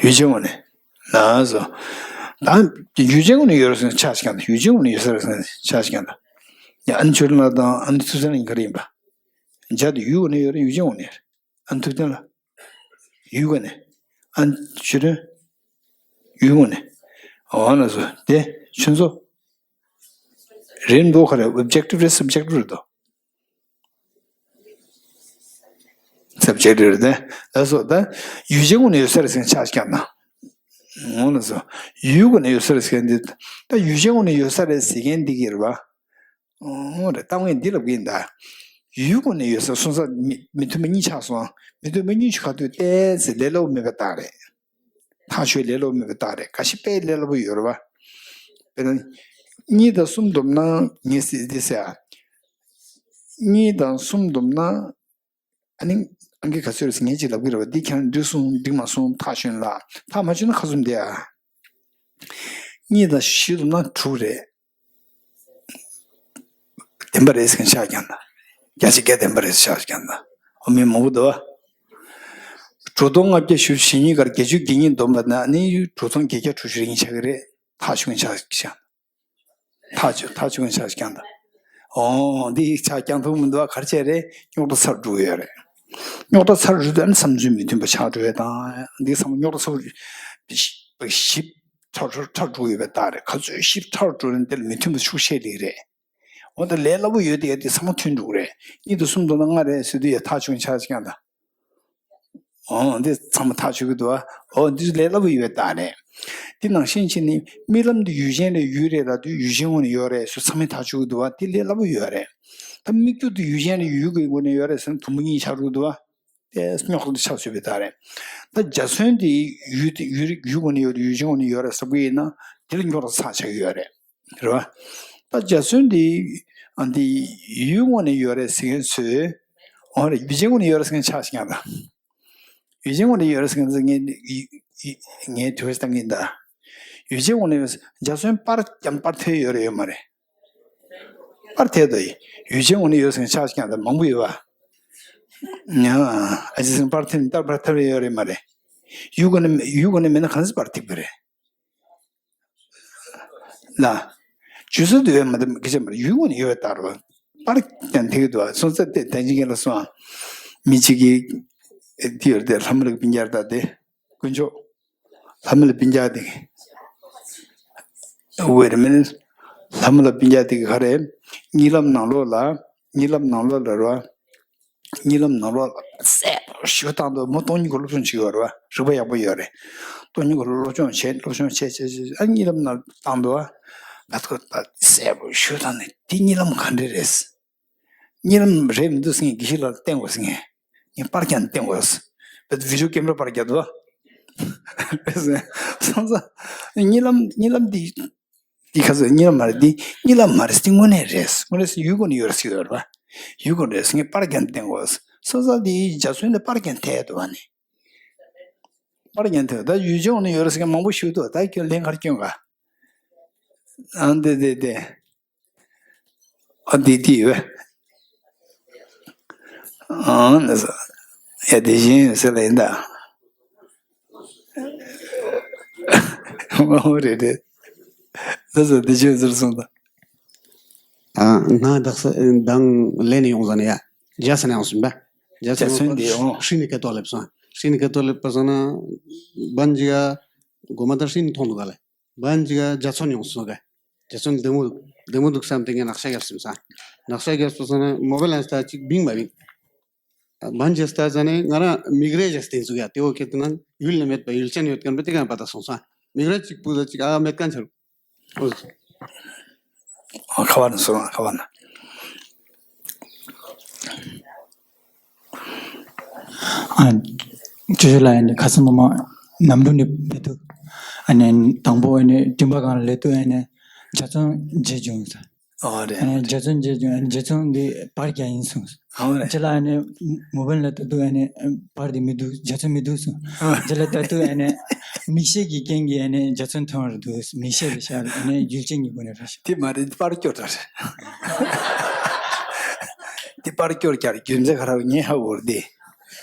ཡུལ་ཅན་ངོས་ནས། ལགས་སོ། ད་ཡུལ་ཅན་ངོས་ནས་ཡོད་རེད་ཟེར་ཆ་ཞིག་ཀྱང་ད། ཡུལ་ཅན་ངོས་ནས་ཡོད་ས་རེད་ཟེར་ཆ་ཞིག་ཀྱང་ད། ཡ་ཨ་ནི་ཆོས་སྒྲོན་ལགས་དང་ཨ་ནི་ཐུབ་བསྟན་ལགས་གཉིས་ཀ་རེད་ཡིན་པ། འཇའ་དེ་ཡུལ་ངོས་ནས་ཡོད་རེད། ཡུལ་ཅན་ངོས་ནས་རེད། ཨ་ནི་ཐུབ་བསྟན་ལགས། ཡུལ་ངོས་ནས། ཨ་ནི་ཆོས་སྒྲོན། ཡུལ་ངོས་ནས། འོ་ན་སོ་དེ་ཁྱོད་ཚོ། རེན་བོ་ག་རེ། ཨོབ་ཇེག་ཊིབ་རེད། སབ་ཇེག་ཊིབ་རེད་དོ། སབ་ཇེག་ཊིབ་རེད་དེ། ལགས་སོ། ད་ཡུལ་ཅན་ངོས་ནས་ཡོད་ས་རེད་ཟེར་ཆ་ཞིག་ཀྱང་ན། འོ་ན་སོ། ཡུལ་ངོས་ནས་ཡོད་ས་རེད་ཟེར་མཁན་འདི། ད་ཡུལ་ཅན་ངོས་ནས་ཡོད་ས་རེད་ཟེར་མཁན་འདི་གི་རེད་པ། འོ་རེད། ད་ངས་འདི་ལབ་ཀྱི་ཡིན་ད། ཡུལ་ངོས་ནས་ཡོད་ས་སོང་ས་མི་མི་མཐུན་པ་གཉིས་ཆགས་སོང་། མི་མཐུན་པ་གཉིས་ཆགས་དུས་ཏོག་ཙམ་ལས་སླ་པོ་མེད་པའི་རྟགས་རེད། ཐག་ཆོད་ལས་སླ་པོ་མེད་པའི་རྟགས་རེད། འགའ་ཞིག་དཔེ་ལས་སླ་པོ་ཡོད་རེད་པ། དཔེར་ན། གཉིས་དང་གསུམ་བསྡོམས་ན་ངས་ཟེར་འདི་ཟེར་ཨ། གཉིས་དང་གསུམ་བསྡོམས་ན། ཨ་ནི། ཨང་ཀི་ག་ཚོད་རེད་ཟེར་ངས་ཅིག་ལབ་ཀྱི་རེད་པ། འདི་ཁྱེད་རང་འགྲིག་སོང་འགྲིག་མ་སོང་ཐག་ཆོད་ལ། ཐག་མ་ཆོད་ན་ཁ་ཟུམ་བསྡད་ཨ། གཉིས་དང་བཞི་བསྡོམས་ན་དྲུག་རེད། བདེན་པ་རེད་ཟེར་མཁན་ཆགས་ཀྱང་ད། བརྒྱ་ཆ་བརྒྱ་བདེན་པ་རེད་ཟེར་ཆགས་ཀྱང་ད། འོ་མི་མང་པོ་འདུག་པ། དྲུག་སྟོང་ལྔ་བརྒྱ་བཞི་བཅུ་ཞེ་གཉིས་ཀར་བརྒྱད་ཅུ་གྱ་གཉིས་བསྡོམས་པ་ན་ནི་དྲུག་སྟོང་བརྒྱད་བརྒྱ་དྲུག་ཅུ་རེ་གཉིས་ཆགས་ཀྱི་རེད། ཐག་ཆོད་མཁན་ཆགས་ཀྱང་། ཐག་ཆོད། ཐག་ཆོད་མཁན་ཆགས་ཀྱང་ད། འོ་འདི་ཆགས་ཀྱང་ཐུབ་མི་འདུག་པ། ག་རེ་བྱས་རེད། རྙོག་དྲ་ཚ་རུ་འགྲོ་གི་ཡོད་རེད། རྙོག་དྲ་ཚ་རུ་འགྲོ་དུས་ཨ་ནི་བསམ་ཚུལ་མི་མཐུན་པ་ཆགས་འགྲོ་ཡས་དང་། འདི་བསམ་རྙོག་དྲ་ཚ་རུ། ཞིབ་ཕྲ་རུ་ཕྲ་འགྲོ་ཡོད་པའི་རྟགས་རེད། ག་ཚོད་ཞིབ་ཕྲ་རུ་འགྲོ་ན་དེ་ལ་མི་མཐུན་པ་ཤུགས་ཆེ་ལེགས་རེད། འོ་ད་ལས་སླ་པོ་ཡོད་དེ་ཡ་དེ་ཚང་མ་མཐུན་འགྲོ་གི་རེད། གཉིས་དང་གསུམ་བསྡོམས་ན་ལྔ་རེད་ཟེར་དུས་ཡ་ཐག་ཆོད་མཁན་ཆགས་ཀྱང་ད། འོ་འདི་ཚང་མ་ཐག་ཆོད་ཀྱི་འདུག་པ། འོ་འདི་ལས་སླ་པོ་ཡོད་པའི་རྟགས་རེད། འདི་ནང་བཞིན་བྱས་ནས་རྨི་ལམ་འདི་ཡུལ་ཅན་རེད་ཡུལ་རེད་ལབ་དུས་ཡུལ་ཅན་ངོས་ནས་ཡོད་རེད་ཟེར་ཚང་མས་ཐག་ཆོད་ཀྱི་འདུག་པ། འདི་ལས་སླ་པོ་ཡོད་རེད། ད་སྨིག་རྒྱུ་འདི་ཡུལ་ཅན་རེད་ཡུལ་གྱི་ངོས་ནས་ཡོད་རེད་ཟེར་ན་དུམ་བུ་གཉིས་ཆགས་འགྲོ་གི་འདུག་པ། དེ་རྙོག་དྲ་འདི་ཆགས་ཚུལ་པའི་རྟགས་རེད། ད་འཇའ་ཚོན་འདི་ཡུལ་ཡུལ་ཡུལ་ངོས་ནས་ཡོད་རེད་ཡུལ་ཅན་ངོས་ནས་ཡོད་རེད་ཟེར་གྱི་ཡིན་ན་འདི་ལ་རྙོག་དྲ་ཚ་ཆགས་ཀྱི་ཡོད་རེད། རེད་པ། ད་འཇའ་ཚོན་འདི། ཨ་འདི། ཡུལ་ངོས་ནས་ཡོད་རེད་ཟེར་མཁན་ཚོས། འོ་རེད། ཡུལ་ཅན་ངོས་ནས་ཡོད་རེད་ཟེར་མཁན་ཆགས་ཤིག་ཡང་ད། ཡུལ་ཅན་ངོས་ནས་ཡོད་རེད་ཟེར་མཁན་ཚོས་ངས་ཡི་ཡི་ངས་དུས་བཏང་གིན་ད། ཡུལ་ཅན་ངོས་ནས་ཡོད་འཇའ་ཚོན་པར་རྐྱང་པར་ཐེ་ཡོད་རེད་ཡོད་མ་རེད། པར་ཐེ་དོ་ཡི། ཡུལ་ཅན་ངོས་ནས་ཡོད་ཟེར་མཁན་ཆགས་ཤིག་ཡང་ད་མང་པོ་ཡོད་པ། ཡང་ཨ་ཅེ་ཟེར་པར་ཐེ་ནི་ད་པར་ཐེ་ཡོད་རེད་མ་རེད། ཡུལ་ངོས་ནས་ཡུལ་ངོས་ནས་མེད་ན་གང་ཟེར་པར་ཐིག་པ་རེད། ལ། ཇུས་སུ་དུ་ཡོད་མ་དེ་སྐད་ཆ་མ་རེད། ཡུལ་ངོས་ནས་ཡོད་པའི་རྟགས་རེད་པ། པར་ཀྱང་ཐེག་གི་འདུག་པ། སོང་ཙང་དེ་ད་ཅི་ག་ལ་སོང་། མི་གཅིག་གིས་དེ་ཡོད་དེ་ལྷ་མོ་ལ་སྤུན་ཀྱག་ད་དེ་དཀོན་མཆོག་ལྷ་མོ་ལ་སྤུན་ཀྱག་དེ་གི། Wait a minute. ལྷ་མོ་ལ་སྤུན་ཀྱག་དེ་གི་ག་རེ། གཉིད་ལམ་ནང་ལོགས་ལ། གཉིད་ལམ་ནང་ལོགས་ལ་རེད་པ། གཉིད་ལམ་ནང་ལོགས་ལ་གསལ་པོ་ཞེ་པོ་བཏང་འདུག་མོ་སྟོང་ཉིད་སྐོར་སློབ་སྦྱོང་བྱེད་ཀྱི་ཡོད་རེད་པ། རིག་པ་ཡག་པོ་ཡོད་རེད། སྟོང་ཉིད་སྐོར་སློབ་སྦྱོང་བྱས་སློབ་སྦྱོང་བྱས་བྱས་བྱས་ཨ་གཉིད་ལམ་ནང་བཏང་འདུག་པ། ད་ཐོ་ད་གསལ་པོ་ཞེ་པོ་བཏང་ནས་འདི་གཉིད་ལམ་ག་འདྲ་རེད། གཉིད་ལམ་རེད་མི་འདུག་ཟེར་ངས་དགེ་བཤེས་ལགས་ལ་བསྟན་དགོས་ཟེར་ངས། ངས་པར་རྒྱག་ནས་བསྟན་དགོས། བེད་བི་ཌི་ཡོ་ཀེམ་ར་པར་རྒྱག་འདུག་པ། སོང་ཙང་གཉིད་ལམ་གཉིད་ལམ་འདི། འདི་ག་ཚོད་གཉིད་ལམ་མ་རེད། འདི་གཉིད་ལམ་མ་རེད། འདི་དངོས་གནས་རེད། དངོས་གནས་ཡུལ་སྒོ་ནས་ཡོད་རེད་ཟེར་ཡོད་རེད་པ། ཡུལ་སྒོ་ནས་ངས་པར་རྒྱག་ནས་བསྟན་དགོས། སོང་ཙང་འདི་འཇའ་ཚོན་ལ་པར་རྒྱག་ནས་བསྟན་འདུག་པ་ནི། པར་ཉན་ཐུབ། ད་ཡུལ་ཅན་ནི་ཡོད་རེད་ཟེར་མཁན་མང་པོ་ཞིག་འདུག། ད་ཁྱོད་ལན་ག་རེ་སྐྱོན་ག། ཨ་འདི་འདི་འདི། ཨ་འདི་འདི་ཡོད། ཨང་ལགས་སོ། ཡ་དེ་བཞིན་ཡོད་ཟེར་ལ་ཡིན་ད། ཨོ་རེད་རེད། ལགས་སོ་དེ་བཞིན་ཟེར་སོང་ད། ཨ་ང་དག་ས་དང་ལེན་ཡོང་ཟ་ནས་ཡ། རྒྱ་ས་ནས་ཡོང་ཟིན་པ། རྒྱ་ས་ནས་ཡོང་པ་འདི་ཨོ། ཧྲི་ནི་ཀ་ཏོ་ལེབ་སོང་། ཧྲི་ནི་ཀ་ཏོ་ལེབ་པ་སོང་ན། བན་ཇི་ག་གོ་མ་ད་ཧྲི་ནི་མཐོང་འདུག་ག་ལེ། བན་ཇི་ག་རྒྱ་ཚོན་ཡོང་སོང་ག། རྒྱ་ཚོན་བདེ་མོ་འདུག། བདེ་མོ་འདུག་བསམ་སྟེ་ངས་ནག་ཤ་རྒྱབ་ཟིན་ས། ནག་ཤ་རྒྱབ་སོང་ན་མོ་བལ་ལན་སི་ད་ཅིག་བིང་མ་བིང་། བན་ཇི་སྟ་ཟ་ནས་ང་རང་མིག་རས་ཇ་སྟེ་ཟུག་ཡ་དེ་འོ་ཁེ་ཏུ་ན་ཡུལ་ལ་མེད་པ་ཡུལ་ཅན་ཡོད་མཁན་པ་དེ་ག་པ་ད་སོང་ས། མིག་རས་ཅིག་པུ་ད་ཅིག་ཨ་མེད་མཁན་ཆེ་རུ། ཨ་ཁ་བ་ན་སོང་ཨ་ཁ་བ་ན། ཨ་ཅོ་ཅོ་ལ་ཡ་ནི་ཁ་སང་མ་མ་ནམ་རུ་ནི་བེ་ཏུ། ཨ་ནི་དང་པོ་ཨ་ནི་ཏིམ་པ་གང་ལེ་ཏུ་ཨ་ནི་ཇ་ཚོན་ཇེ་ཇུང་ས། ཨོ་རེད། ཨ་ནི་ཇ་ཚོན་ཇེ་ཇུང་ཨ་ནི་ཇ་ཚོན་འདི་པར་རྒྱ་ཡིན་སོང་། ཨོ་རེད། ཇ་ལ་ཨ་ནི་མོ་བལ་ལ་ཏུ་ཏུ་ཨ་ནི་པར་འདི་མི་འདུག་ཇ་ཚོན་མི་འདུག་སོང་། ཨོ། ཇ་ལ་ཏ་ཏུ་ཨ་ནི་མིག་ཤེལ་གྱི་རྐྱེན་གྱིས་ཨ་ནི་ཇ་ཚོན་ཐོན་རུ་འདུག། མིག་ཤེལ་རེ་ཤ་ཨ་ནི་ཡུལ་ཅན་གྱི་སྒོ་ནས་རེ་ཤ། དེ་མ་རེད་པར་སྐྱོར་ད་རེད། དེ་པར་སྐྱོར་རྒྱ་རེད། རྒྱུ་མཚན་ག་ར་ངས་ཧ་གོ་རེད་དེ།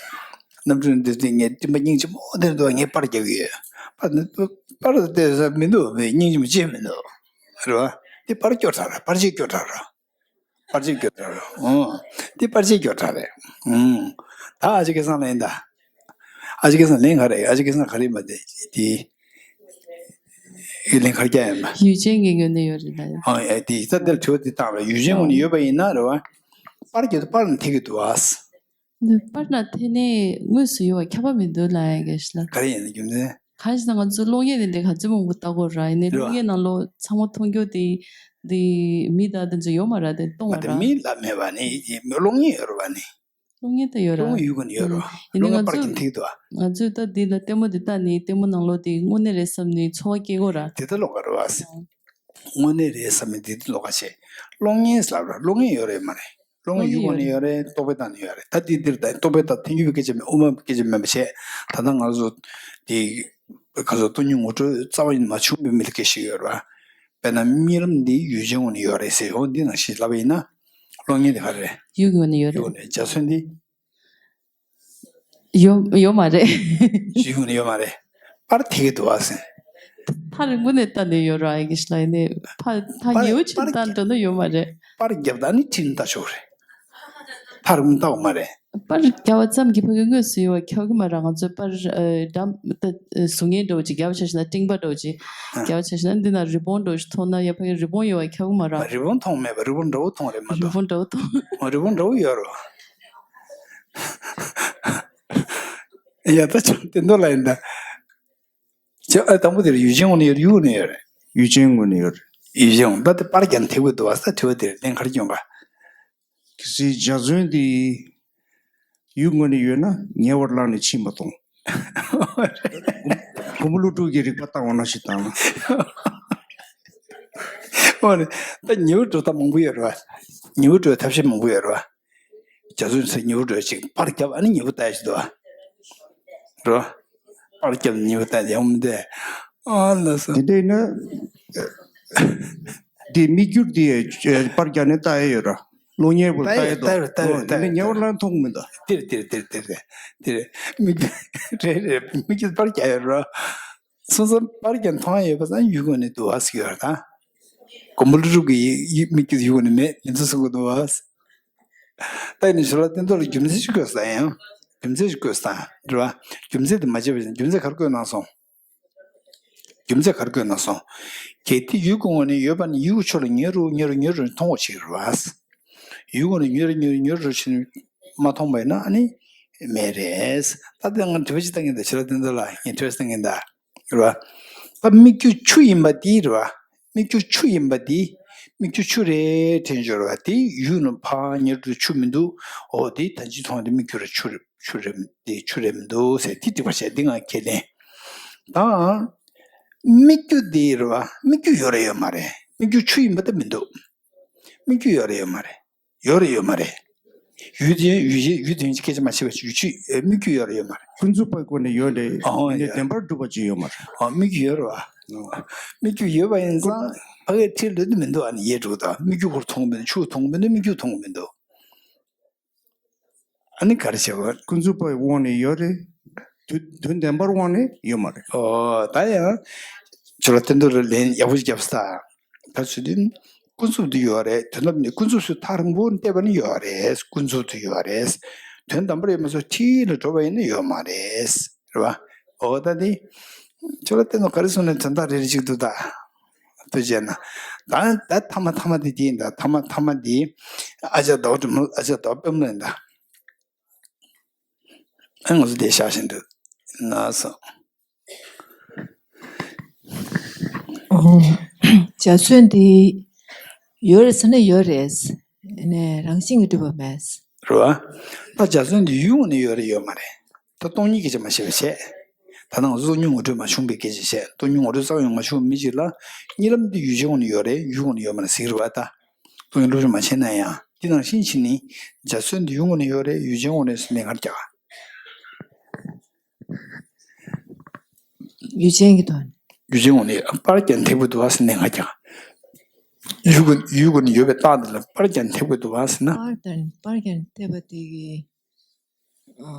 རྣམ་སྤྲུལ་འདི་ཚོས་ངས་སྤྲིན་པ་སྙིང་རྗེ་མོ་དེར་འདུག་ངས་པར་རྒྱག་གི་ཡོད། པར་པར་དེ་ཟ་མི་འདུག་མི་སྙིང་རྗེ་མོ་ཅི་མི་འདུག་རེད་བ། དེ་པར་སྐྱོར་དྲག་ར་པར་ཆས་སྐྱོར་དྲག་ར། པར་ཆས་སྐྱོར་དྲག་ར། ཨོ། དེ་པར་ཆས་སྐྱོར་དྲག་རེད། ཨུམ། ད་ཨ་ཅེ་སྐལ་བཟང་ལན་ད། ཨ་ཅེ་སྐལ་བཟང་ལན་ག་རེད། ཨ་ཅེ་སྐལ་བཟང་ག་རེད་མ་དེ་དེ། ཨེ་ལན་ག་རེ་རྒྱག་ཡ་མ། ཡུལ་ཅན་གྱི་ངོས་ནས་ཡོད་རེད་ལ་ཡ། ཨོ་ཨེ་དེ་ད་དེར་དྲི་བ་དེ་བཏང་ར་ཡུལ་ཅན་ངོས་ནས་ཡོད་པ་ཡིན་ན་རེད་བ། པར་རྒྱག་ཏུ་པར་ནི་ཐིག་གི་འདུག་ཨ། འདི་པར་ན་དེ་ནས་དངོས་སུ་ཡོད་པ་ཁྱབ་པ་མི་འདུག་ལ་ཡ་གེ་ཤི་ལ། ག་རེ་ཡིན་ན་རྒྱུ་མཚན། གང་ཞིག་ན་ང་ཚོ་གློག་བརྙན་དེ་འདྲའི་ག་ཚོད་མང་པོ་ལྟ་གོ་ར་ཡིན་ནའི་རེད་བ། གློག་བརྙན་ནང་ལོགས་ཚང་མ་མཐོང་རྒྱུ་དེ་དེ་མི་དང་དེ་ཚོ་ཡོད་མ་ར་དེ་གཏོང་མ་བ་དེ་ར། མི་ལ་མེད་པ་ནི་གློག་བརྙན་ཡོད་རེད་བ་ནི། གློག་བརྙན་ད་ཡོད་ར། གློག་བརྙན་ཡོད་ག་ནི་ཡོད་རེད་བ། ཡིན་ནའི་གློག་བརྙན་ང་པར་ཚོ་གྱིན་ཐིག་འདུག་བ། ང་ཚོས་ད་དེ་ལ་ལྟད་མོ་དེ་ལྟ་ནི་ལྟད་མོ་ནང་ལོགས་དེ་དངོས་གནས་རེད་བསམ་ནི་ཚོར་བ་སྐྱེ་གོ་ར། དེ་ལྟ་ལོག་ག་རེད་བ། དངོས་གནས་རེད་བསམ་ནི་དེ་ལྟ་ལོག་ག་བྱེད། གློག་བརྙན་ཟེར་ལབ་ར་གློག་བརྙན་ཡོད་རེད་མ་རེད། གློག་བརྙན་ཡུལ་སྒོ་ནས་ཡོད་རེད། རྟོག་པས་བཏང་ནས་ཡོད་རེད། ད་འདི་འདིར་ད་རྟོག་པས་བཏང་ཐོན་རྒྱུ་བའི་སྐད་ཆ་མེད། དབུ་མ་སྐད་ཆ་མེད་པ་བྱས། ད་ལྟ་ང་ཚོ་འདི་ག་ཚོད་སྟོང་ཉིད་ངོ་སྤྲོད་རྩ་བ་ཉིད་མ་བྱུང་བའི་མི་ལ་སྐད་ཆ་ཡོད་རེད་བ། དཔེར་ན་རྨི་ལམ་འདི་ཡུལ་ཅན་ངོས་ནས་ཡོད་རེད་ཟེར་ཡོང་འདི་ནང་བཞིན་ལབ་པ་ཡིན་ན། གློག་བརྙན་དེ་ག་རེ་རེད། ཡུལ་སྒོ་ནས་ཡོད་ཡུལ་རེད། སྒོ་ནས་འཇའ་ཚོན་འདི། ཡོད་ཡོད་མ་རེད། ཡུལ་སྒོ་ནས་ཡོད་མ་རེད། པར་ཐིག་གི་འདུག་བ་ཟེར། ཕར་རིང་པོ་ནས་ལྟ་ནས་ཡོད་ར་ཡིན་གྱི་ལ་ཡིན་ནའི་ཕར་ཕར་པར་ཉེའུ་ཆེན་པར་ལྟ་འགྲོ་ན་ཡོད་མ་རེད། པར་རྒྱབ་ད་ནི་ཁྲིད་ནས་ལྟ་ཆོག་རེད། ཕར་མི་ལྟ་བ་མ་རེད། པར་རྒྱབ་པ་ཙམ་གྱིས་ཕ་གི་དངོས་སུ་ཡོད་པ་ཁྱབ་གི་མ་རེད། ང་ཚོས་པར་ཨ་འགྲམ་ད་གཟུགས་བརྙན་འདྲ་བོ་ཅིག་རྒྱབ་བྱས་ཤིག་ན་སྤྲིན་པ་འདྲ་བོ་ཅིག་ཨ། རྒྱབ་བྱས་ཤིག་ན་འདི་ན་རི་བོང་འདྲ་བོ་ཞིག་མཐོང་ན་ཡ་ཕ་གི་རི་བོང་ཡོད་པ་ཁྱབ་གི་མ་རེད། རི་བོང་མཐོང་མེད་པ་རི་བོང་འདྲ་བོ་མཐོང་རེད་མ་རི་གཏོགས། བོང་འདྲ་བོ་མཐོང་། ཨ་རི་བོང་འདྲ་བོ་ཡོད་རེད། ཡ་ད་ཆང་དེ་འདོད་ལ་ཡིན་ད། ཅེ་ཨ་དང་པོ་དེར་ཡུལ་ཅན་ངོས་ནས་ཡོད་རེད། ཡུལ་སྒོ་ནས་ཡོད་རེད། ཡུལ་ཅན་ངོས་ནས་ཡོད་རེད། ཡུལ་ཅན་ངོས་ད་དེ་པར་རྒྱབ་ཐིག་པོ་འདུག་བ་ས་དྲི་བ་དེར་ལན་ག་རེ་སྐྱོན་ག། གལ་སྲིད་འཇའ་ཚོན་དེ་ཡུལ་སྒོ་ནས་ཡོད་ན་ཉེ་བར་བླངས་ནས་ཕྱིན་པ་དང་། བུ་མོ་ཀླུ་སྒྲུབ་ཀྱི་རིག་པ་བཏང་བ་ནང་བཞིན་བཏང་ན། ཨོ་ནི་ད་ཉེ་བར་འགྲོ་ཐབས་མང་པོ་ཡོད་རེད་བ། ཉེ་བར་འགྲོ་ཐབས་ཤེས་མང་པོ་ཡོད་རེད་བ། རྒྱ་མཚོའི་ཚེ་ཉེ་བོ་འགྲོ་ཅིག་པར་བརྒྱབ་ཨ་ནི་ཉེ་བོ་ལྟ་ཡ་ཞིག་འདུག་ཨ། འགྲོ། པར་བརྒྱབ་ཉེ་བོ་ལྟ་ཡ་ཡོང་མི་འདུག་ཨ། ལགས་སོ། དེ་འདྲ་ཡིན་ན། དེ་མིག་འགྱུར་དེ་པར་བརྒྱབ་ནས་ལྟ་ཡ་ཡོད་ར། གློག་བརྙན་པོ་ལྟ་ཡ་འདུག་ལྟ་ཡ་ལྟ་ཡ་ལྟ་ཡ་ལྟ་ཡ་ལྟ་ཡ་ལྟ་ཡ་ལྟ་ཡ། ཉེ་བོ་ལ་མཐོང་མི་འདུག་དེར་དེར་དེར་དེར་དེར། མིག་རེད་རེད་མིག་འགྱུར་པར་བརྒྱབ་ཡོད་ར། སོ་སོ་པར་ཀྱང་མཐོང་ཡ་ཡོད་པ་ཙང་ཡུལ་སྒོ་ནས་འདུག་ཨ་ཟེར་གྱི་ཡོད་རེད་ད། མགོན་པོ་ཀླུ་སྒྲུབ་ཀྱི་ཡིག་མིག་གི་ཡུལ་སྒོ་ནས་མེད་མི་འདུག་ཟེར་གྱི་འདུག་ཨ། ད་ཡིན་ན་ཞུ་ལ་བསྟན་རྡོར་ལ་རྒྱུ་མཚན་ཞིག་བཀོད་ས་ཡང་། རྒྱུ་མཚན་ཞིག་བཀོད་ས་རེད་བ། རྒྱུ་མཚན་དེ་མ་བརྗེད་པ་བཞིན་རྒྱུ་མཚན་ག་རེ་བཀོད་གནང་སོང་། རྒྱུ་མཚན་ག་རེ་བཀོད་གནང་སོང་། གལ་ཏེ་ཡུལ་སྒོ་ངོས་ནས་ཡོད་པ་ནི་ཡུལ་ཕྱོགས་ལ་ཉེ་རུ་ཉེ་རུ་ཉེ་རུ་མཐོང་བ་ཞིག་རེད་བ། ཡུལ་སྒོ་ནས་ཉེ་རུ་ཉེ་རུ་ཉེ་རུ་ཕྱིན་མ་མཐོང་བ་ཡིན་ན་ཨ་ནི་མེད་རེད། ད་ལྟ་ང་དྲི་བ་ཅིག་བཏང་གིན་ད་ཞུ་ལ་བསྟན་རྡོར་ལ་ངས་དྲི་བ་བཏང་གིན་ད། རེད་བ། ད་སྨིག་རྒྱུ་ཆུ་ཡིན་པ་དེ་རེད་བ། སྨིག་རྒྱུ་ཆུ་ཡིན་པ་དེ། སྨིག་རྒྱུ་ཆུ་རེད་དྲན་བྱུང་རེད་བ། དེ་ཡུལ་ནས་ཕར་ཉེ་རུ་ཆུ་མི་འདུག་འོ་དེ་ད་ཅི་མཐོང་དེ་སྨིག་རྒྱུ་རེད་ཆུ་རེད་ཆུ་རེད་དེ་ཆུ་རེད་མི་འདུག་ཟེར་དེ་འགྲིག་པ་བྱས་དེ་ང་ཁས་ལེན། ད། སྨིག་རྒྱུ་དེ་རེད་བ། སྨིག་རྒྱུ་ཡོད་རེད་ཡོད་མ་རེད། སྨིག་རྒྱུ་ཆུ་ཡིན་པ་ད་མི་འདུག་སྨིག་རྒྱུ་ཡོད་རེད་ཡོད་མ་རེད། ཡོད་རེད་ཡོད་མ་རེད། ཡུལ་དེ་ཡུལ་ཡུལ་ཡུལ་དེ་སྐད་ཆ་མ་བཤད་པ་ཡུལ་ཆུ་སྨིག་རྒྱུ་ཡོད་རེད་ཡོད་མ་རེད། ཀུན་རྫོབ་པའི་སྒོ་ནས་ཡོད་རེད། ཨོ་ཡ། དེ་བདེན་པར་གྲུབ་པ་ཅིག་ཡོད་མ་རེད། ཨོ་སྨིག་རྒྱུ་ཡོད་རེད་བ། སྨིག་རྒྱུ་ཡོད་པ་ཡིན་ཙང་ཕ་གིར་ཁྲིད་ལོས་དུ་མི་འདུག་ཨ་ནི་ཡེ་འགྲོ་དང་སྨིག་རྒྱུ་ཁོར་མཐོང་མི་འདུག་ཆུ་མཐོང་མི་འདུག་སྨིག་རྒྱུ་མཐོང་མི་འདུག་ཨ་ནི་ག་རེ་བྱེད་དགོས། ཀུན་རྫོབ་པའི་དབང་ནས་ཡོད་རེད། དུ་དོན་བདེན་པར་དབང་ནས་ཡོད་མ་རེད། ཨོ་ད་ཡང་ཇོ་ལགས་བསྟན་དོན་ལ་ལན་ཡག་པོ་ཞིག་བརྒྱབ་ས། ད་ཚུལ་དུ་ཀུན་རྫོབ་ཏུ་ཡོད་རེད། དོན་དམ་ནི་ཀུན་རྫོབ་སུ་ཐག་རིང་པོ་བལྟས་པ་ནི་ཡོད་རེད། ཀུན་རྫོབ་ཏུ་ཡོད་རེད། དོན་དམ་པར་ཡོད་མ་སོང་ཁྲིད་ལ་འགྲོ་བ་ཡིན་ན་ཡོད་མ་རེད། རེད་བ། ཨོ་ད་འདི་ཇོ་ལགས་བསྟན་དོན་ག་རེ་གསུངས་ནས་དོན་དག་རེ་རེ་ཅིག་འདུག་ད། ཐུགས་རྗེ་ན། ད་ད་ཐ་མ་ཐ་མ་དེ་དེ་ཡིན་ད། ཐ་མ་ཐ་མ་དེ་ཨ་ཅག་ཟླ་བ་སྒྲོལ་མ། ཨ་ཅག་ཟླ་བ་པདྨ་ལ་ཡིན་ད། ཨ་ང་ཚོ་དེ་བཞག་བཞིན་དུ་ན་སོང་། འཇའ་ཚོན་འདི་ཡོད་རེད་ཟེར་ན་ཡོད་རེད། ནས་རང་བཞིན་གྱིས་གྲུབ་པ་མེད། རེད་བ། ད་འཇའ་ཚོན་འདི་ཡུལ་ངོས་ནས་ཡོད་རེད་ཡོད་མ་རེད། ད་སྟོང་ཉིད་སྐད་ཆ་མ་བཤད་པ་བྱས། ད་ནང་བཟོ་ཉིད་ངོ་སྤྲོད་མ་བྱུང་བའི་སྐད་ཆ་བཤད། སྟོང་ཉིད་ངོ་སྤྲོད་རྩ་བ་ཡང་མ་བྱུང་བའི་མི་གཅིག་ལ་གཉིད་ལམ་འདི་ཡུལ་ཅན་ངོས་ནས་ཡོད་རེད་ཡུལ་ངོས་ནས་ཡོད་མ་རེད་ཟེར་གྱི་རེད་བ་ད། སྟོང་ཉིད་སློབ་སྦྱོང་མ་བྱས་ན་ཡང་དེ་ནང་བཞིན་བྱས་ནས་འཇའ་ཚོན་འདི་ཡུལ་ངོས་ནས་ཡོད་རེད་ཡུལ་ཅན་ངོས་ནས་ཟེར་ནས་ག་རེ་རྒྱག་ཡུལ་ཅན་གྱི་དོན། ཡུལ་ཅན་ངོས་ནས་པར་ཀྱང་འཐེབ་དགོས་འདུག་བ་ཟེར་ནས་ང་ཀྱང་། ཡུལ་ཀུན་ཡུལ་ཀུན་ཡོད་པའི་རྟགས་འདི་ལ་པར་ཀྱང་འཐེབ་དགོས་འདུག་བ་ཟེར་ན། པར་དང་པར་ཀྱང་འཐེབ་པ་དེ་གི་ཨ་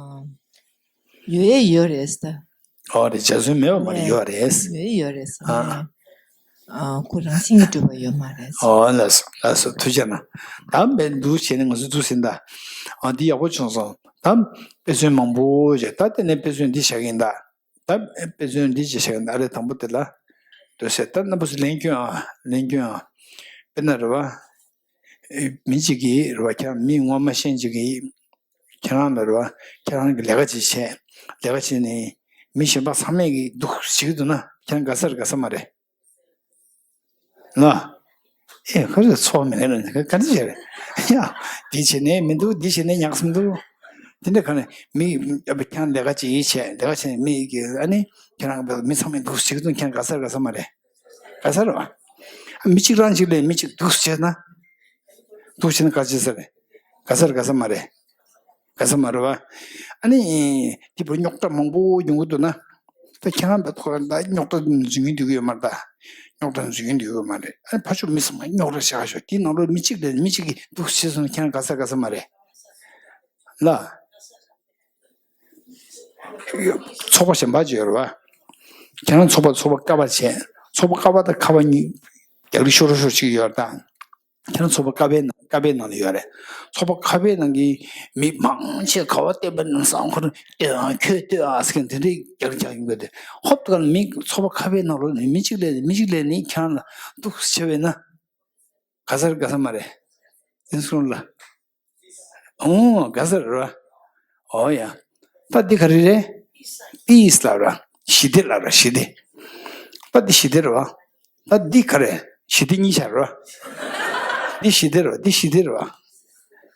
ཡོད་ཡོད་རེད་ད། ཨོ་རེད། འཇའ་ཚོན་མེད་པ་མ་རེད་ཡོད་རེད། ཡོད་ཡོད་རེད་ཟེར་ཨ། ན། ཨ་ཁོ་རང་བཞིན་གྱིས་གྲུབ་པ་ཡོད་མ་རེད། ཨོ་ལགས་སོ་ལགས་སོ་ཐུགས་རྗེ་གནང་། ད་འབད་འདུག་བྱས་ནས་ང་ཚོ་འདུག་ཟིན་ད། ཨ་འདི་ཡག་པོ་བྱུང་སོང་། ད་དཔེ་མཚོན་མང་པོ་བྱས་ད་དེ་ནས་དཔེ་མཚོན་འདི་བཞག་གིན་ད། ད་དཔེ་མཚོན་འདི་ཅི་ཞིག་ཨ་རེ་དང་པོ་དེ་ལ་འདུག་ཟེར། ད་རྣམ་པ་ཚོ་ལན་སྐྱོན་ཨ་ལན་སྐྱོན་ཨ། དཔེར་ན་རེད་བ། མི་གཅིག་གིས་རེད་བ་ཁྱེད་རང་མི་ངོ་མ་ཤེས་གཅིག་གིས་ཁྱེད་རང་ལ་རེད་བ་ཁྱེད་རང་གི་ལས་ཀ་ཅིག་བྱས། ལས་ཀ་བྱས་ནས་མི་གཞན་པ་ཚང་མས་ཀྱིས་སྡུག་བྱེད་ཀྱི་འདུག་ན་ཁྱེད་རང་དགའ་ས་རེད་དགའ་ས་མ་རེད། ལ། ཨེ་ཁ་རེ་ཚོགས་མེད་ལ་ག་འདྲ་བྱས་རེད། ཡ། འདི་བྱས་ནས་མི་འདུག་འདི་བྱས་ནས་ཉག་གསུམ་འདུག་དེ་འདྲ་ག་ནས་མི་ཁྱང་ལས་ཀ་ཅིག་བྱས་ལས་ཀ་བྱས་ནས་མི་གི་ཨ་ནི་ཁྱེད་རང་གི་མི་ཚང་མས་འདུག་ཞིག་དུ་ཁྱེད་དགའ་ས་རེད་དགའ་ས་མ་རེད། དགའ་ས་རེད་བ། མི་གཅིག་རང་གཅིག་ལས་མི་གཅིག་འདུག་བྱས་ན། འདུག་བྱས་ན་དགའ་ཅི་ས་རེད། དགའ་ས་རེད་དགའ་ས་མ་རེད། ག་ས་མ་རེད་བ། ཨ་ནི། དེ་བར་རྙོག་དྲ་མང་པོ་ཡོང་གི་འདུག་ན། ད་ཁྱེད་རང་བས་ཐོག་ད་རྙོག་དྲ་འཛུལ་གྱིན་འདུག་ཡོད་མ་རེད་ད། རྙོག་དྲ་འཛུལ་གྱིན་འདུག་ཡོད་མ་རེད། ཨ་ནི་ཕར་ཕྱོགས་མི་ཚང་མ་རྙོག་དྲ་བཞག་ཤོག་དེའི་ནང་ལོགས་མི་གཅིག་ལས་མི་གཅིག་གིས་འདུག་བྱས་སོང་ན་ཁྱེད་རང་ག་ས་ག་ས་མ་རེད། ལ། ཚོགས་པ་གཞན་པ་ཅིག་ཡོད་རེད་བ། ཁྱེད་རང་ཚོགས་པ་ཚོགས་པ་ཀ་བ་བྱས། ཚོགས་པ་ཀ་བ་དང་ཁ་བ་གཉིས་རྒྱག་རི་ཤོར་ཤོར་ཅིག་ཡོད་རེད་ད། ཁྱེད་རང་ཚོགས་པ་ཀ་པའི་ནང་ཀ་པའི་ནང་ལ་ཡོད་རེད། ཚོགས་པ་ཀ་པའི་ནང་གི་མི་མང་ཆེ་ག་བ་བལྟས་པ་ནང་བཟང་ཁོ་རང་ལྟོས་ཨ་ཁྱོད་ལྟོས་ཨ་ཟེར་མཁན་དེ་འདྲའི་རྒྱག་རྒྱག་ཡོང་གི་རེད། ཧོབ་ཏེ་ག་ལ་མི་ཚོགས་པ་ཀ་པའི་ནང་ལོགས་ནས་མི་གཅིག་ལས་མི་གཅིག་ལས་ནི་ཁྱེད་རང་ལ་སྡུག་ཆེ་བས་ན་ག་ས་རེད་ག་ས་མ་རེད། དེ་སོང་ལ། ཨོ་ག་ས་རེད་ར། ཨོ་ཡ། ད་འདི་ག་རེ་རེད། པིས་ལབ་ར། ཞི་བདེ་ལབ་ར་ཞི་བདེ། ད་འདི་ཞི་བདེ་རེད་བ། ད་འདི་ག་རེ། ཞི་བདེ་གཉིས་ཆ་རེད་བ། འདི་ཞི་བདེ་རེད་བ་འདི་ཞི་བདེ་རེད་བ།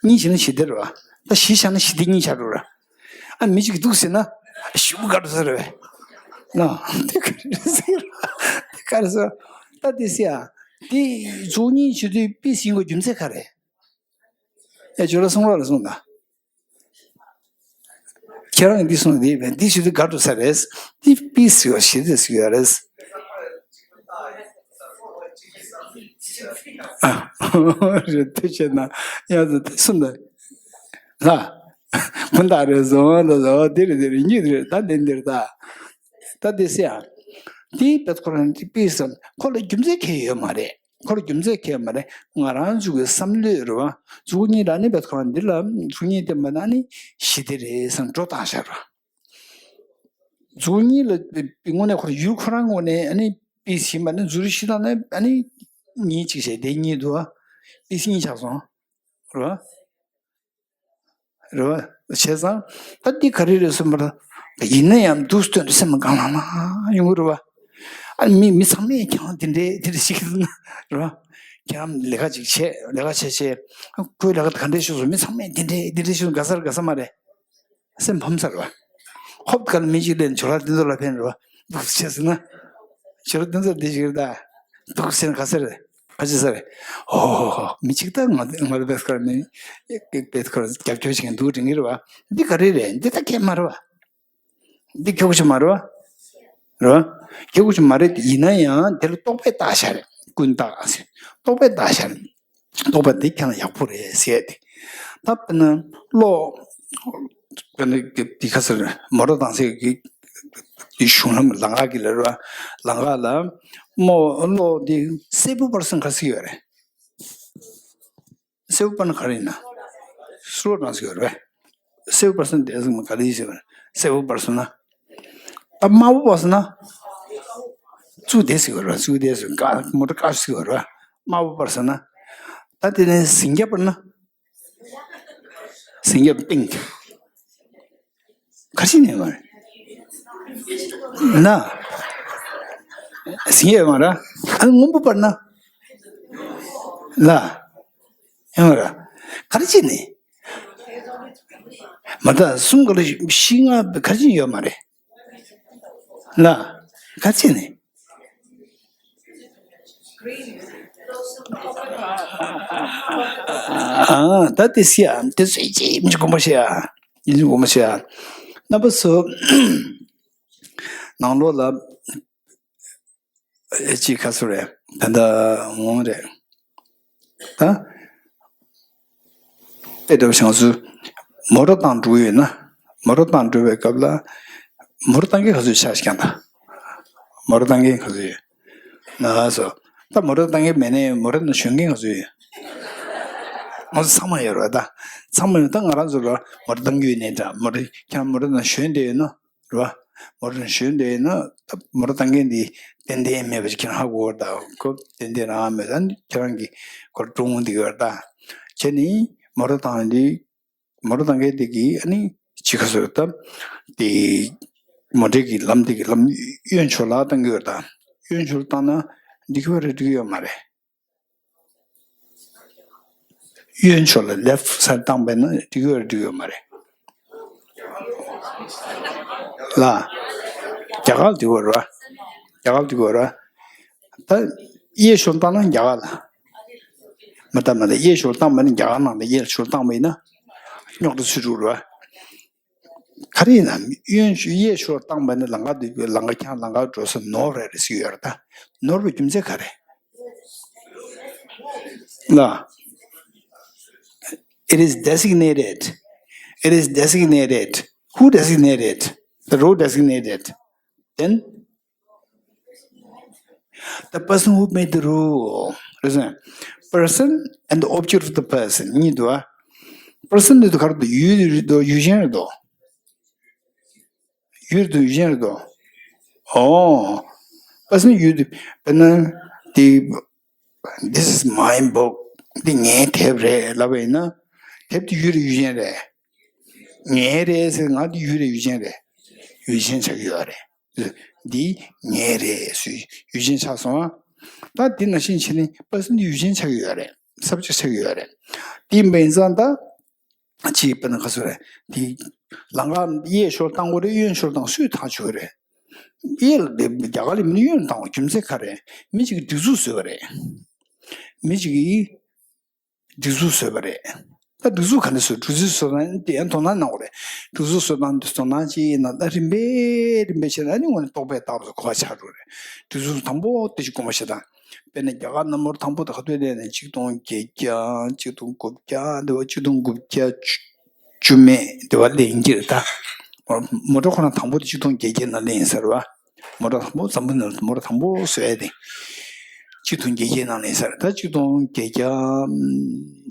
གཉིས་བྱས་ན་ཞི་བདེ་རེད་བ། ད་བཞི་བྱས་ན་ཞི་བདེ་གཉིས་ཆ་རེད་བ། ཨ་མི་གཅིག་གིས་འདུག་ཟེར་ན། ཞུ་ག་རེ་ཟེར་བས། ན། འདི་ག་རེ་ཟེར། འདི་ག་རེ་ཟེར། ད་འདི་ཟེར་ཡ། འདི་གཙོ་གཉིས་བྱེད་དུས་པིས་ཡིན་དགོས་རྒྱུ་མཚན་ག་རེ། ཨེ་ཇོ་ལགས་གསུང་རོགས་ལ་གསུང་དང་། ཁྱེད་རང་གིས་འདི་གསུངས་འདི་འདི་ཞུ་དུས་དགའ་འགྲོ་ས་རེད། འདི་པིས་ཡོད་ཞི་བདེ་ཟེར་ཡོད་རེད། ཨ་རེད་དེ་བྱས་ན་ཡང་དུ་དེ་གསུངས་ད། ལ། ཁོ་ད་རེད་བཟོ་ལ་བཟོ་འདི་རེད་འདི་རེད་གཉིས་རེད་ད་འདི་འདིར་ད། ད་འདི་ཟེར་ཡང་། འདི་བེད་ཁོ་རང་འདི་པིས་ཁོ་ལ་རྒྱུ་མཚན་གང་ཡང་ཡོད་མ་རེད། ཁོ་ལ་རྒྱུ་མཚན་གང་ཡང་མ་རེད། ང་རང་ཚོ་གི་བསམ་བློས་རེད་བ། གཙོ་བོ་གཉིས་ལ་ནི་བེད་ཁོ་རང་འདི་ལ་གཙོ་བོ་གཉིས་བསྟན་པ་ན་ནི་ཞི་བདེ་རེད་བསམ་འགྲོ་བཏང་ཤར་བ། གཙོ་བོ་གཉིས་ལ་དངོས་གནས་ཁོ་རང་ཡུལ་ཁོ་རང་ངོས་ནས་ཨ་ནི་པིས་ཡིན་པ་ནི་གཙོ་བོ་ཞི་བདེ་ནི་ཨ་ནི་གཉིས་གཅིག་བྱས་དེ་གཉིས་འདུག་བ། པིས་གཉིས་ཆགས་སོང་། རེད་བ། རེད་བ། བྱས་ཙང་ད་འདི་ག་རེ་རེད་གསུངས་པ་ལ། ཡིན་ན་ཡང་འདུག་སྟོན་དུ་སེམས་ལ་གང་ལ་མ་ཡོང་གི་རེད་བ། ཨ་མི་མི་ཚང་མས་ཀྱང་དེ་འདྲའི་དེ་འདྲ་ཞིག་ཡིན་ན་རེད་བ། ཁྱེད་རང་ལས་ཀ་ཅིག་བྱས་ལས་ཀ་བྱས་བྱས་ཁོའི་ལས་ཀ་ག་འདྲས་ཤོག་སོང་མི་ཚང་མས་དེ་འདྲའི་དེ་འདྲའི་ཤོག་དགའ་ས་རེད་དགའ་ས་མ་རེད། སེམས་ཕམ་ས་རེད་བ། ཧོབ་ག་ལ་མི་གཅིག་ལས་ཇོ་ལགས་དེ་ཚོ་ལ་ཕན་རེད་བ། འདུག་བྱས་ཟེར་ན། ཇོ་ལགས་དེ་ཚོ་འདི་ཞིག་རེད་ད། འདུག་ཟེར་ན་ག་ས་རེད། ཕལ་ཆེར་ས་རེད། ཨོ་ཧོ་ཧོ། མི་གཅིག་ད་ང་ང་ལ་བེད་ཁར་ནི་བེད་ཁར་རྒྱབ་སྐྱོར་བྱེད་མཁན་འདུག་དྲན་གྱི་རེད་བ། འདི་ག་རེ་རེད། འདི་ད་སྐད་མ་རེད་བ། འདི་ཁྱོ་ག་ཞིག་མ་རེད་བ། རེད་བ། ཁྱོ་ག་ཞིག་མ་རེད། ཡིན་ན་ཡང་དེ་ལ་རྟོག་པས་བཏགས་བཞག་རེད། ཀུན་བཏགས་ཟེར། རྟོག་པས་བཏགས་བཞག་རེད། རྟོག་པ་འདི་ཁྱེད་ལ་ཡག་པོ་རེད་ཟེར་ཏེ། ད་དཔེར་ན་གློག་དཔེར་ན་འདི་ག་ཟེར། མོ་ཊ་བཏང་སའི་གི་འདི་གཞུང་ལམ་ལམ་ཁ་གི་ལ་རེད་བ། ལམ་ཁ་ལ་མོ་གློག་འདི་སེར་པོ་པར་སོང་ག་ཟེར་ཡོད་རེད། སེར་པོ་པར་ན་ག་རེ་ཡིན་ན། སོ་རང་ཟེར་བ་རེད། སེར་པོ་པར་སོང་དེ་ཟེར་མ་ག་རེ་ཟེར་བ་རེད། སེར་པོ་པར་སོང་ན། ད་དམར་པོ་པར་སོང་ན། གཙུག་དེ་ཟེར་བ་རེད། གཙུག་དེ་ཟེར་ཀ་མོ་ཊ་ཀ་ཟེར་བ་རེད། དམར་པོ་པར་སོང་ན། ད་དེ་ནས་ཟིང་སྐྱ་པར་ན། ཟིང་སྐྱ་པིང་། ག་རེ་ནས་མ་རེད། ན། ཟིང་ཡོད་མ་ར། ཨ་ནི་སྔོན་པོ་པར་ན། ལ། ཡོད་མ་ར། ག་རེ་བྱས་ནས། མ་ད་གསུམ་ག་ལ་བཞི་ལྔ་ག་རེ་ཡོད་མ་རེད། ལ། ག་རེ་བྱས་ནས། ཨ་ད་དེ་སི་ཡ་དེ་ཚོ་ཅི་མི་དགོངས་པ་བཞེས་ཨ། ཡིན་དགོངས་པ་བཞེས་ཨ། རྣམ་པ་ཚོ་ནང་ལོགས་ལ་ཨེ་ཅི་ཁ་སུ་རེད། ད་ལྟ་འོང་རེད། ད་དཔེ་འདྲ་བོ་བྱང་སུ་མོ་ཊ་བཏང་འགྲོ་གི་ཡོད་ན། མོ་ཊ་བཏང་འགྲོ་བའི་སྐབས་ལ་མོ་ཊ་བཏང་མཁན་ག་ཚོད་ཆགས་ཤིག་ཀྱང་ད། མོ་ཊ་བཏང་མཁན་ག་ཚོད་ཡོད། ན་སོ། ད་མོ་ཊ་བཏང་མཁན་མེད་ནའི་མོ་ཊ་ནང་ཞོན་མཁན་ག་ཚོད་ཡོད། ང་ཚོ་ཚང་མ་ཡོད་རེད་ད། ཚང་མ་ཡོད། ད་ང་རང་ཚོ་ལ་མོ་ཊ་བཏང་རྒྱུ་ཡོད་ནའི་འདྲ། མོ་ཊ་ཁྱེད་རང་མོ་ཊ་ནང་ཞོན་བསྡད་ཡོད་ན། རེད་བ། མོ་ཊ་ནང་ཞོན་བསྡད་ཡོད་ན་ད་མོ་ཊ་བཏང་མཁན་འདི་ཏན་ཏན་མེད་པ་ཞིག་ཁྱེད་རང་ཧ་གོ་བར་ད་ཁོ་ཏན་ཏན་རང་མེད། ད་ཁྱེད་རང་གི་ཁོ་ཀྲུང་འདི་གར་ད་ཁྱེད་ནི་མོ་ཊ་བཏང་འདི། མོ་ཊ་བཏང་མཁན་དེ་གིས་ཨ་ནི་ཅི་ག་ཟེར་ད། དེ་མོ་ཊའི་གི་ལམ་དེ་གི་ལམ་གཡོན་ཕྱོགས་ལ་བཏང་གི་ཡོད་ད། གཡོན་ཕྱོགས་ལ་བཏང་ན་འགྲིག་གི་ཡོད་རེད་འགྲིག་གི་ཡོད་མ་རེད། གཡོན་ཕྱོགས་ལ་ལེཕ་སའིཌ་བཏང་པས་ན་འགྲིག་གི་ཡོད་རེད་འགྲིག་གི་ཡོད་མ་རེད། ལ། རྒྱ་གར་འགྲིག་གི་ཡོད་རེད་བ། རྒྱ་གར་འགྲིག་གི་ཡོད་རེད་བ། ད་གཡས་ཕྱོགས་ལ་བཏང་ན་རྒྱ་གར་ལ། མ་ད་མ་ད་གཡས་ཕྱོགས་ལ་བཏང་པས་ན་རྒྱ་གར་ནང་ལ་གཡས་ཕྱོགས་ལ་བཏང་པས་ན་རྙོག་དྲ་ཚུད་འགྲོ་རེད་བ། ག་རེ་ཡིན་ན་གཡོན་གཡས་ཕྱོགས་བཏང་པ་ནི་ལམ་ཁ་འདི་ལམ་ཁ་ཁྱང་ལམ་ཁ་འགྲོ་ས་ནོར་རེད་རེད་ཟེར་ཡོད་རེད་ད། ནོར་བའི་རྒྱུ་མཚན་ག་རེ། ལ། It is designated. It is designated. Who designated? The road designated. Then the person who made the rule. Person and the object of the person. གཉིས་འདུག་ཨ། Person འདི་ག་རེ་འདུག་ཡུལ་རེད་འདུག་ཡུལ་ཅན་རེད་འདུག་ཡུལ་དུ་ཡུལ་ཅན་རེད་དོ། ཨོ། པ་སེ་ཡུལ་དུ་དཔེར་ན་དེ། This is my book. འདི་ངའི་དེབ་རེད་ལབ་པ་ཡིན་ན། དེབ་དེ་ཡུལ་རེད་ཡུལ་ཅན་རེད། ངའི་རེད་ཟེར་ང་དེ་ཡུལ་རེད་ཡུལ་ཅན་རེད། ཡུལ་ཅན་ཆགས་ཀྱི་ཡོད་རེད། འདི་ངའི་རེད་ཟེར་ཡུལ་ཅན་ཆགས་སོང་ཨ། ད་འདི་ནང་བཞིན་བྱས་ནས་པ་སེ་འདི་ཡུལ་ཅན་ཆགས་ཀྱི་ཡོད་རེད། སབ་ཇེག་ཆགས་ཀྱི་ཡོད་རེད། དེ་ཡིན་པ་ཡིན་ཙང་ད། ཅིག་དཔེར་ན་ག་ཚོད་རེད། དེ་ལམ་ཁ་གཡས་ཕྱོགས་བཏང་དགོས་རེད་གཡོན་ཕྱོགས་བཏང་སུས་ཐག་ཆོད་རེད། གཡས་ལ་བསྡད་རྒྱ་གར་ལ་མི་གཡོན་བཏང་བ་རྒྱུ་མཚན་ག་རེད། མི་གཅིག་གིས་སྒྲིག་འཛུགས་བཟོས་པ་རེད། མི་གཅིག་གིས་སྒྲིག་འཛུགས་བཟོས་པ་རེད། ད་སྒྲིག་འཛུགས་ག་འདྲ་བཟོས་སྒྲིག་འཛུགས་བཟོས་ན་དེ་ཡང་དོ་སྣང་གནང་དགོས་རེད། སྒྲིག་འཛུགས་བཟོས་སྟངས་དེ་དོ་སྣང་ཅིག་གནང་ད་རིམ་པས་རིམ་པས་བྱས་ན་ཨ་ནི་དངོས་གནས་རྟོག་པས་བཏགས་པ་གོ་བ་ཆགས་འགྲོ་རེད། སྒྲིག་འཛུགས་དང་པོ་དེ་ཞིག་དགོངས་པ་བཞེས་དང་། དཔེར་ན་རྒྱ་གར་ནང་མོ་ཊ་དང་པོ་དེ་ག་དུས་སླེབས་ནས་ཆིག་སྟོང་བརྒྱད་བརྒྱ་ཆིག་སྟོང་དགུ་བརྒྱ་དེ་བ་ཆིག་སྟོང་དགུ་བརྒྱ་བཅུ་མེད་དེ་བ་སླེབས་ཡིན་གྱི་རེད་ད། མོ་ཊ་ཁོ་རང་དང་པོ་དེ་ཆིག་སྟོང་བརྒྱད་བརྒྱའི་ནང་སླེབས་ཡིན་ས་རེད་བ། མོ་ཊ་དང་པོ་འཛམ་བུ་གླིང་ལ་མོ་ཊ་དང་པོ་བཟོས་ཡ་དེ་ཆིག་སྟོང་བརྒྱད་བརྒྱའི་ནང་སླེབས་ཡིན་ས་རེད་ད། ཆིག་སྟོང་བརྒྱད་བརྒྱ།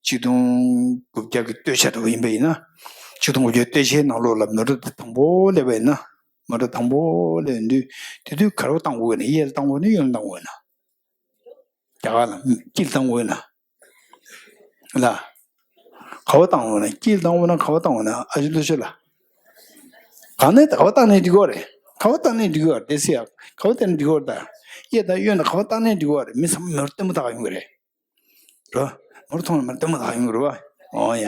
ཆིག་སྟོང་དགུ་བརྒྱ་གི་སྟོད་ཆ་འདྲ་བོ་ཡིན་པ་ཡིན་ན། ཆིག་སྟོང་དགུ་བརྒྱ་སྟོད་ཆའི་ནང་ལོགས་ལ་མོ་ཊ་དེ་དང་པོ་སླེབས་པ་ཡིན་ན། མོ་ཊ་དང་པོ་སླེབས་དུས་དེ་དུས་ག་རེ་བཏང་དགོས་ན་གཡས་ལ་བཏང་དགོས་ན་གཡོན་ལ་བཏང་དགོས་ན། རྒྱ་གར་ལ་དཀྱིལ་བཏང་དགོས་ན། ལ། ག་བ་བཏང་དགོས་ན་དཀྱིལ་བཏང་དགོས་ན་ག་བ་བཏང་དགོས་ན་ཨ་ཅེ་ལོ་ཆེ་ལ། གང་ནས་ག་བ་བཏང་ནས་འགྲིག་གི་རེད། ག་བ་བཏང་ནས་འགྲིག་གི་རེད་དེ་སི་ཡ། ག་བ་བཏང་ནས་འགྲིག་གི་རེད་ད། གཡས་དང་གཡོན་དང་ག་བ་བཏང་ནས་འགྲིག་གི་རེད་མི་ཚང་མ་མོ་ཊ་ལྟད་མོ་ལྟ་ག་ཡོང་གི་རེད། རོ། མོ་ཊ་མཐོང་ན་མར་ལྟད་མོ་ལྟ་ཡོང་གི་རེད་བ། ཨོ་ཡ།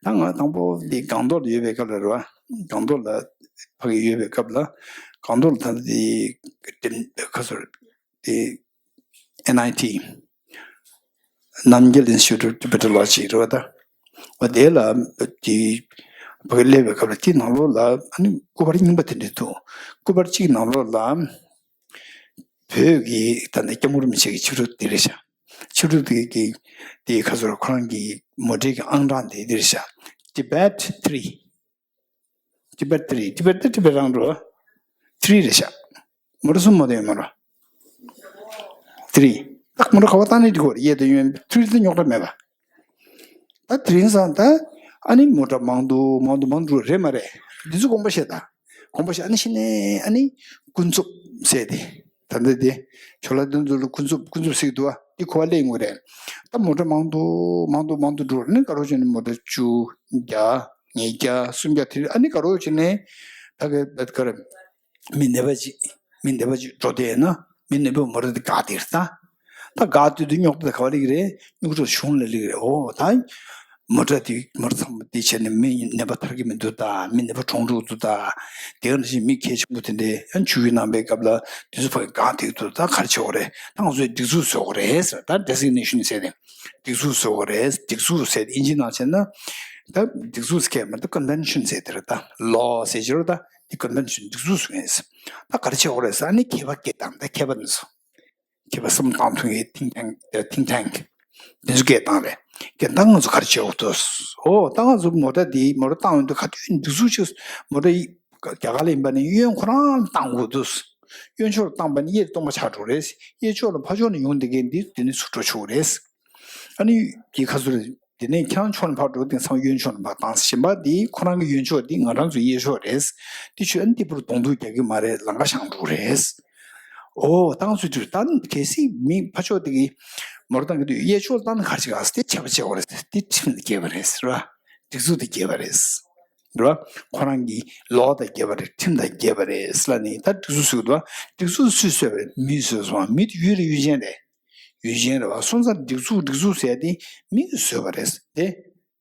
ད་ང་དང་པོ་འདི་སྒང་ཏོག་ལ་ཡོད་པའི་སྐབས་ལ་རེད་བ། སྒང་ཏོག་ལ་ཕ་གི་ཡོད་པའི་སྐབས་ལ། སྒང་ཏོག་ལ་ད་འདི་ཁ་སོར་འདི་ ཨེན་ཨའི་ཊི། Namigal Institute of Tibetology རེད་བ་ད། འོ་དེ་ལ་དེ་བོད་སླེབས་པའི་སྐབས་ལ་དེ་ནང་ལོགས་ལ་ཨ་ནི་སྐུ་པར་རྙིང་པ་དེ་འདྲ་འདུག་སྐུ་པར་གཅིག་ནང་ལོགས་ལ་བོད་ཀྱི་ད་ནི་སྐྱབས་མགོན་རིན་པོ་ཆེ་གི་ཆིབས་རྒྱུགས་དེ་རེད་ཤག་ཆིབས་རྒྱུགས་དེ་གི་དེ་ཁ་སོར་ཁོ་རང་གི་མོ་ཊའི་གི་ཨང་གྲངས་དེ་དེ་རེད་ཤག Tibet three། Tibet three། Tibet དེ་Tibet རང་འགྲོ། Three རེད་ཤག་མོ་ཊ་གསུམ་མོ་ཊ་ཡོད་མ་རེད། Three། ད་མོ་ཊ་ག་པར་བཏང་ནས་འགྲིག་གོ་རེད། གཡས་དང་གཡོན་Three དེ་རྙོག་དྲ་མེད་པ། ད་དེ་རིང་སང་ད་ཨ་ནི་མོ་ཊ་མང་དུ་མང་དུ་མང་དུ་འགྲོ་རེད་མ་རེད། འདི་ཚོ་དགོངས་པ་བཞེས་ད། དགོངས་པ་བཞེས་ཨ་ནི་ཤི་ནས་ཨ་ནི་ཀུན་རྫོབ་ཟེར་ཏེ། ད་ལྟ་དེ་ཇོ་ལགས་དེ་ཚོ་ལ་ཀུན་རྫོབ་ཀུན་རྫོབ་ཟེར་གྱི་འདུག་བ། འདི་གོ་བ་ལེན་དགོས་རེད། ད་མོ་ཊ་མང་དུ་མང་དུ་མང་དུ་འགྲོ་ནི་ག་རེ་བྱས་ནས་མོ་ཊ་བཅུ་བརྒྱ་ཉིས་བརྒྱ་སུམ་བརྒྱ་དེ་ཨ་ནི་ག་རེ་བྱས་ནས་ད་ག་ག་རེ། མི་ནད་པ་ཅིག་མི་ནད་པ་ཅིག་འགྲོ་བསྡད་ན་མི་ནད་པ་མོ་ཊ་དེ་བཀག་དེར་ད། ད་བཀག་དུས་དུ་རྙོག་དྲ་ག་བ་སླེབས་ཀྱི་རེད། རྙོག་དྲ་གཞུང་ལ་སླེབས་ཀྱི་རེད། འོ་ད་མོ་ཊ་དེ་མོ་ཊ་ཚང་མ་དེ་བྱས་ནས་མི་ནད་པ་ཐར་གྱི་མི་འདུག་ད། མི་ནད་པ་གྲོངས་འགྲོ་འདུག་ད། དེ་ག་ནང་བཞིན་མི་གལ་ཆེན་པོ་དེ་འདྲས་ཡང་བཅུ་ཡི་ནང་པའི་སྐབས་ལ་དེ་ཚོ་ཕ་གི་བཀག་དེ་འདུག་ད་ག་རེ་བྱེད་དགོས་རེད། ད་ང་ཚོས་སྒྲིག་འཛུགས་བཟོ་དགོས་རེད་ཟེར། ད་ཌེ་སི་གི་ནེ་ཤན་ཟེར་ནས་སྒྲིག་འཛུགས་བཟོ་དགོས་རེད། སྒྲིག་འཛུགས་ཟེར་ཨིན་ཇི་ནང་བྱས་ན་ད་སྒྲིག་འཛུགས་ཟེར་མཁན་མ་གཏོགས་ཀོན་ཝེན་ཤན་ཟེར་དེ་རེད། ད་ལོ་ཟེར་གྱི་རེད། ད་དེ་ཀོན་ཝེན་ཤན་སྒྲིག་འཛུགས་བཟོ་མཁན་ཟེར། ད་ག་རེ་བྱེད་དགོས་རེད་ཟེར་ཨ་ནི་མཁས་པ་སྐད་བཏང་། ད་མཁས་པ་འདི་ཚོ། མཁས་པ་བསམ་བློ་བཏང་ཐུབ་མཁན་ཐིང་ཊེང་ཐིང་ཊེང་དེ་ཚོ་སྐད་བཏང་རེད། སྐད་བཏང་། ང་ཚོ་ག་རེ་བྱེད་དགོས་འདུག་འོ་ད་ང་ཚོ་མོ་ཊ་འདི་མོ་ཊ་བཏང་ཡོང་དུས་ག་དུས་འདི་ཚོ་ཅིག་མོ་ཊ་རྒྱ་གར་ལ་ཡིན་པ་ནི་གཡོན་ཁོ་རང་ལ་བཏང་དགོས་འདུག་གཡོན་ཕྱོགས་ལ་བཏང་པ་ནི་གཡས་སྟོང་པ་ཆགས་འགྲོ་རེད། གཡས་ཕྱོགས་ལ་ཕར་ཕྱོགས་ནས་ཡོང་བསྡད་མཁན་འདི་དེ་ནི་ཚུར་འགྲོ་ཆོག་རེད། ཨ་ནི་དེ་ཁ་སོ་རེད། དེ་ནས་ཁྱེད་རང་ཕྱོགས་ནས་ཕར་འགྲོ་དེང་སང་གཡོན་ཕྱོགས་ནས་ཕར་བཏང་། གཞན་པ་འདི་ཁོ་རང་གི་གཡོན་ཕྱོགས་འདི་ང་རང་ཚོའི་གཡས་ཕྱོགས་རེད། དེ་ཆོས་ཨ་ནི་ཏི་པུར་གདོང་ཐུག་རྒྱག་གི་མ་རེད། ལམ་ཁ་བཤང་འགྲོ་རེད། འོ་བཏང་ཚུལ་དུ་ད་གལ་སྲིད་མི་ཕར་ཕྱོགས་དེ་གི་མོ་ཊ་བཏང་གི་དུས་གཡས་ཕྱོགས་བཏང་ན་ག་རེ་བྱེད་ག་ཟེར་དེ་ཆད་པ་བྱེད་དགོས་རེད། དེ་ཁྲིམས་དང་འགལ་བ་རེད་ཟེར་བ། སྒྲིག་འཛུགས་དང་འགལ་བ་རེད་ཟེར་བ། ཁོ་རང་གི་ལོ་དང་འགལ་བ་རེད། ཁྲིམས་དང་འགལ་བ་རེད་ཟེར་ལབ་ནས་ད་སྒྲིག་འཛུགས་ཟེར་གི་འདུག་སྒྲིག་འཛུགས་སུས་བཟོས་པ་རེད། མིས་བཟོས་སོང་། མི་དེ་ཡུལ་རེད། ཡུལ་ཅན་རེད། ཡུལ་ཅན་རེད་བ། སོང་ཙང་སྒྲིག་འཛུགས་སྒྲིག་འཛུགས་ཟེར་ཡ་དེ་མིས་བཟོས་པ་རེད། དེ་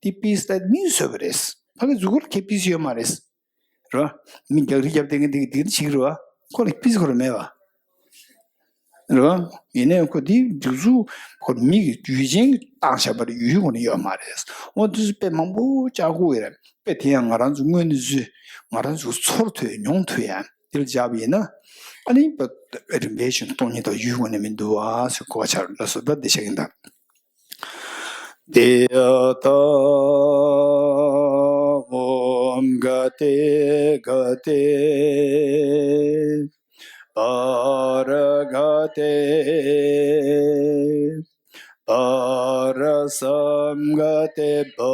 དེ་པིས་ད་མིས་བཟོས་པ་རེད། ཕ་གི་གཟུགས་པོ་ལ་ཁྱེད་པིས་ཡོད་མ་རེད། རེད་བ། མི་རྒྱག་རི་རྒྱབ་བསྡད་མཁན་དེ་གི་དེ་གི་ཞིག་རེད་བ། ཁོ་ལ་པིས་ཁོ་ར་མེད་བ། རེད་བ། ཡིན་ནའི་ཁོ་དེ་སྒྲིག་འཛུགས་ཁོ་མི་གི་ཡུལ་ཅན་གྱིས་བཏང་བཞག་པ་རེད། ཡུལ་ཁོ་ན་ཡོད་མ་རེད། འོ་དེ་ཚོ་དཔེ་མང་པོ་བཅར་དགོས་ཡོད་རེད། དཔེ་དེ་ཡང་ང་རང་ཚོ་དངོས་གནས་ཚུལ་ང་རང་ཚོ་ཚོར་ཐུབ་མྱོང་ཐུབ་ཡ། དེ་ལ་སྦྱར་བ་ཡིན་ན་ཨ་ནི་རིམ་པས་བཞིན་སྟོང་ཉིད་དང་ཡུལ་ཁོ་ན་མི་འདུག་བ་ཟེར་གོ་བ་ཆགས། ལགས་སོ། ད་འདི་བཤད་ཀྱིན་གདའ། དེ་ཡ་ཐ་ཨོམ་ག་ཏེ་ག་ཏེ་པ་ར་ག་ཏེ་པ་ར་སམ་ག་ཏེ་བོ་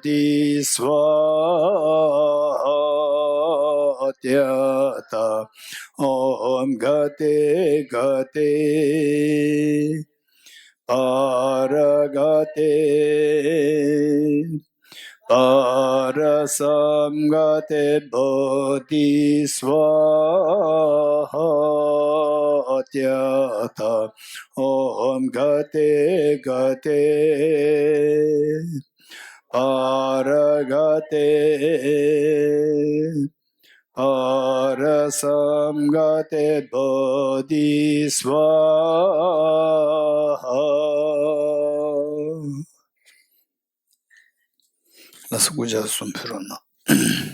དྷི་སྭཱ་ཧཱ། དེ་ཡ་ཐ་ཨོམ་ག་ཏེ་ག་ཏེ་པ་ར་ག་ཏེ་པ་ར་སམ་ག་ཏེ་བོ་དྷི་སྭཱ་ཧཱ། དེ་ཡ་ཐ་ཨོམ་ག་ཏེ་ག་ཏེ་པ་ར་ག་ཏེ་པ་ར་སམ་ག་ཏེ་བོ་དྷི་སྭཱ་ཧཱ། ལགས་སོ། སྐུ་ཕྱག་གསུམ་ཕུལ་རོགས་གནང་།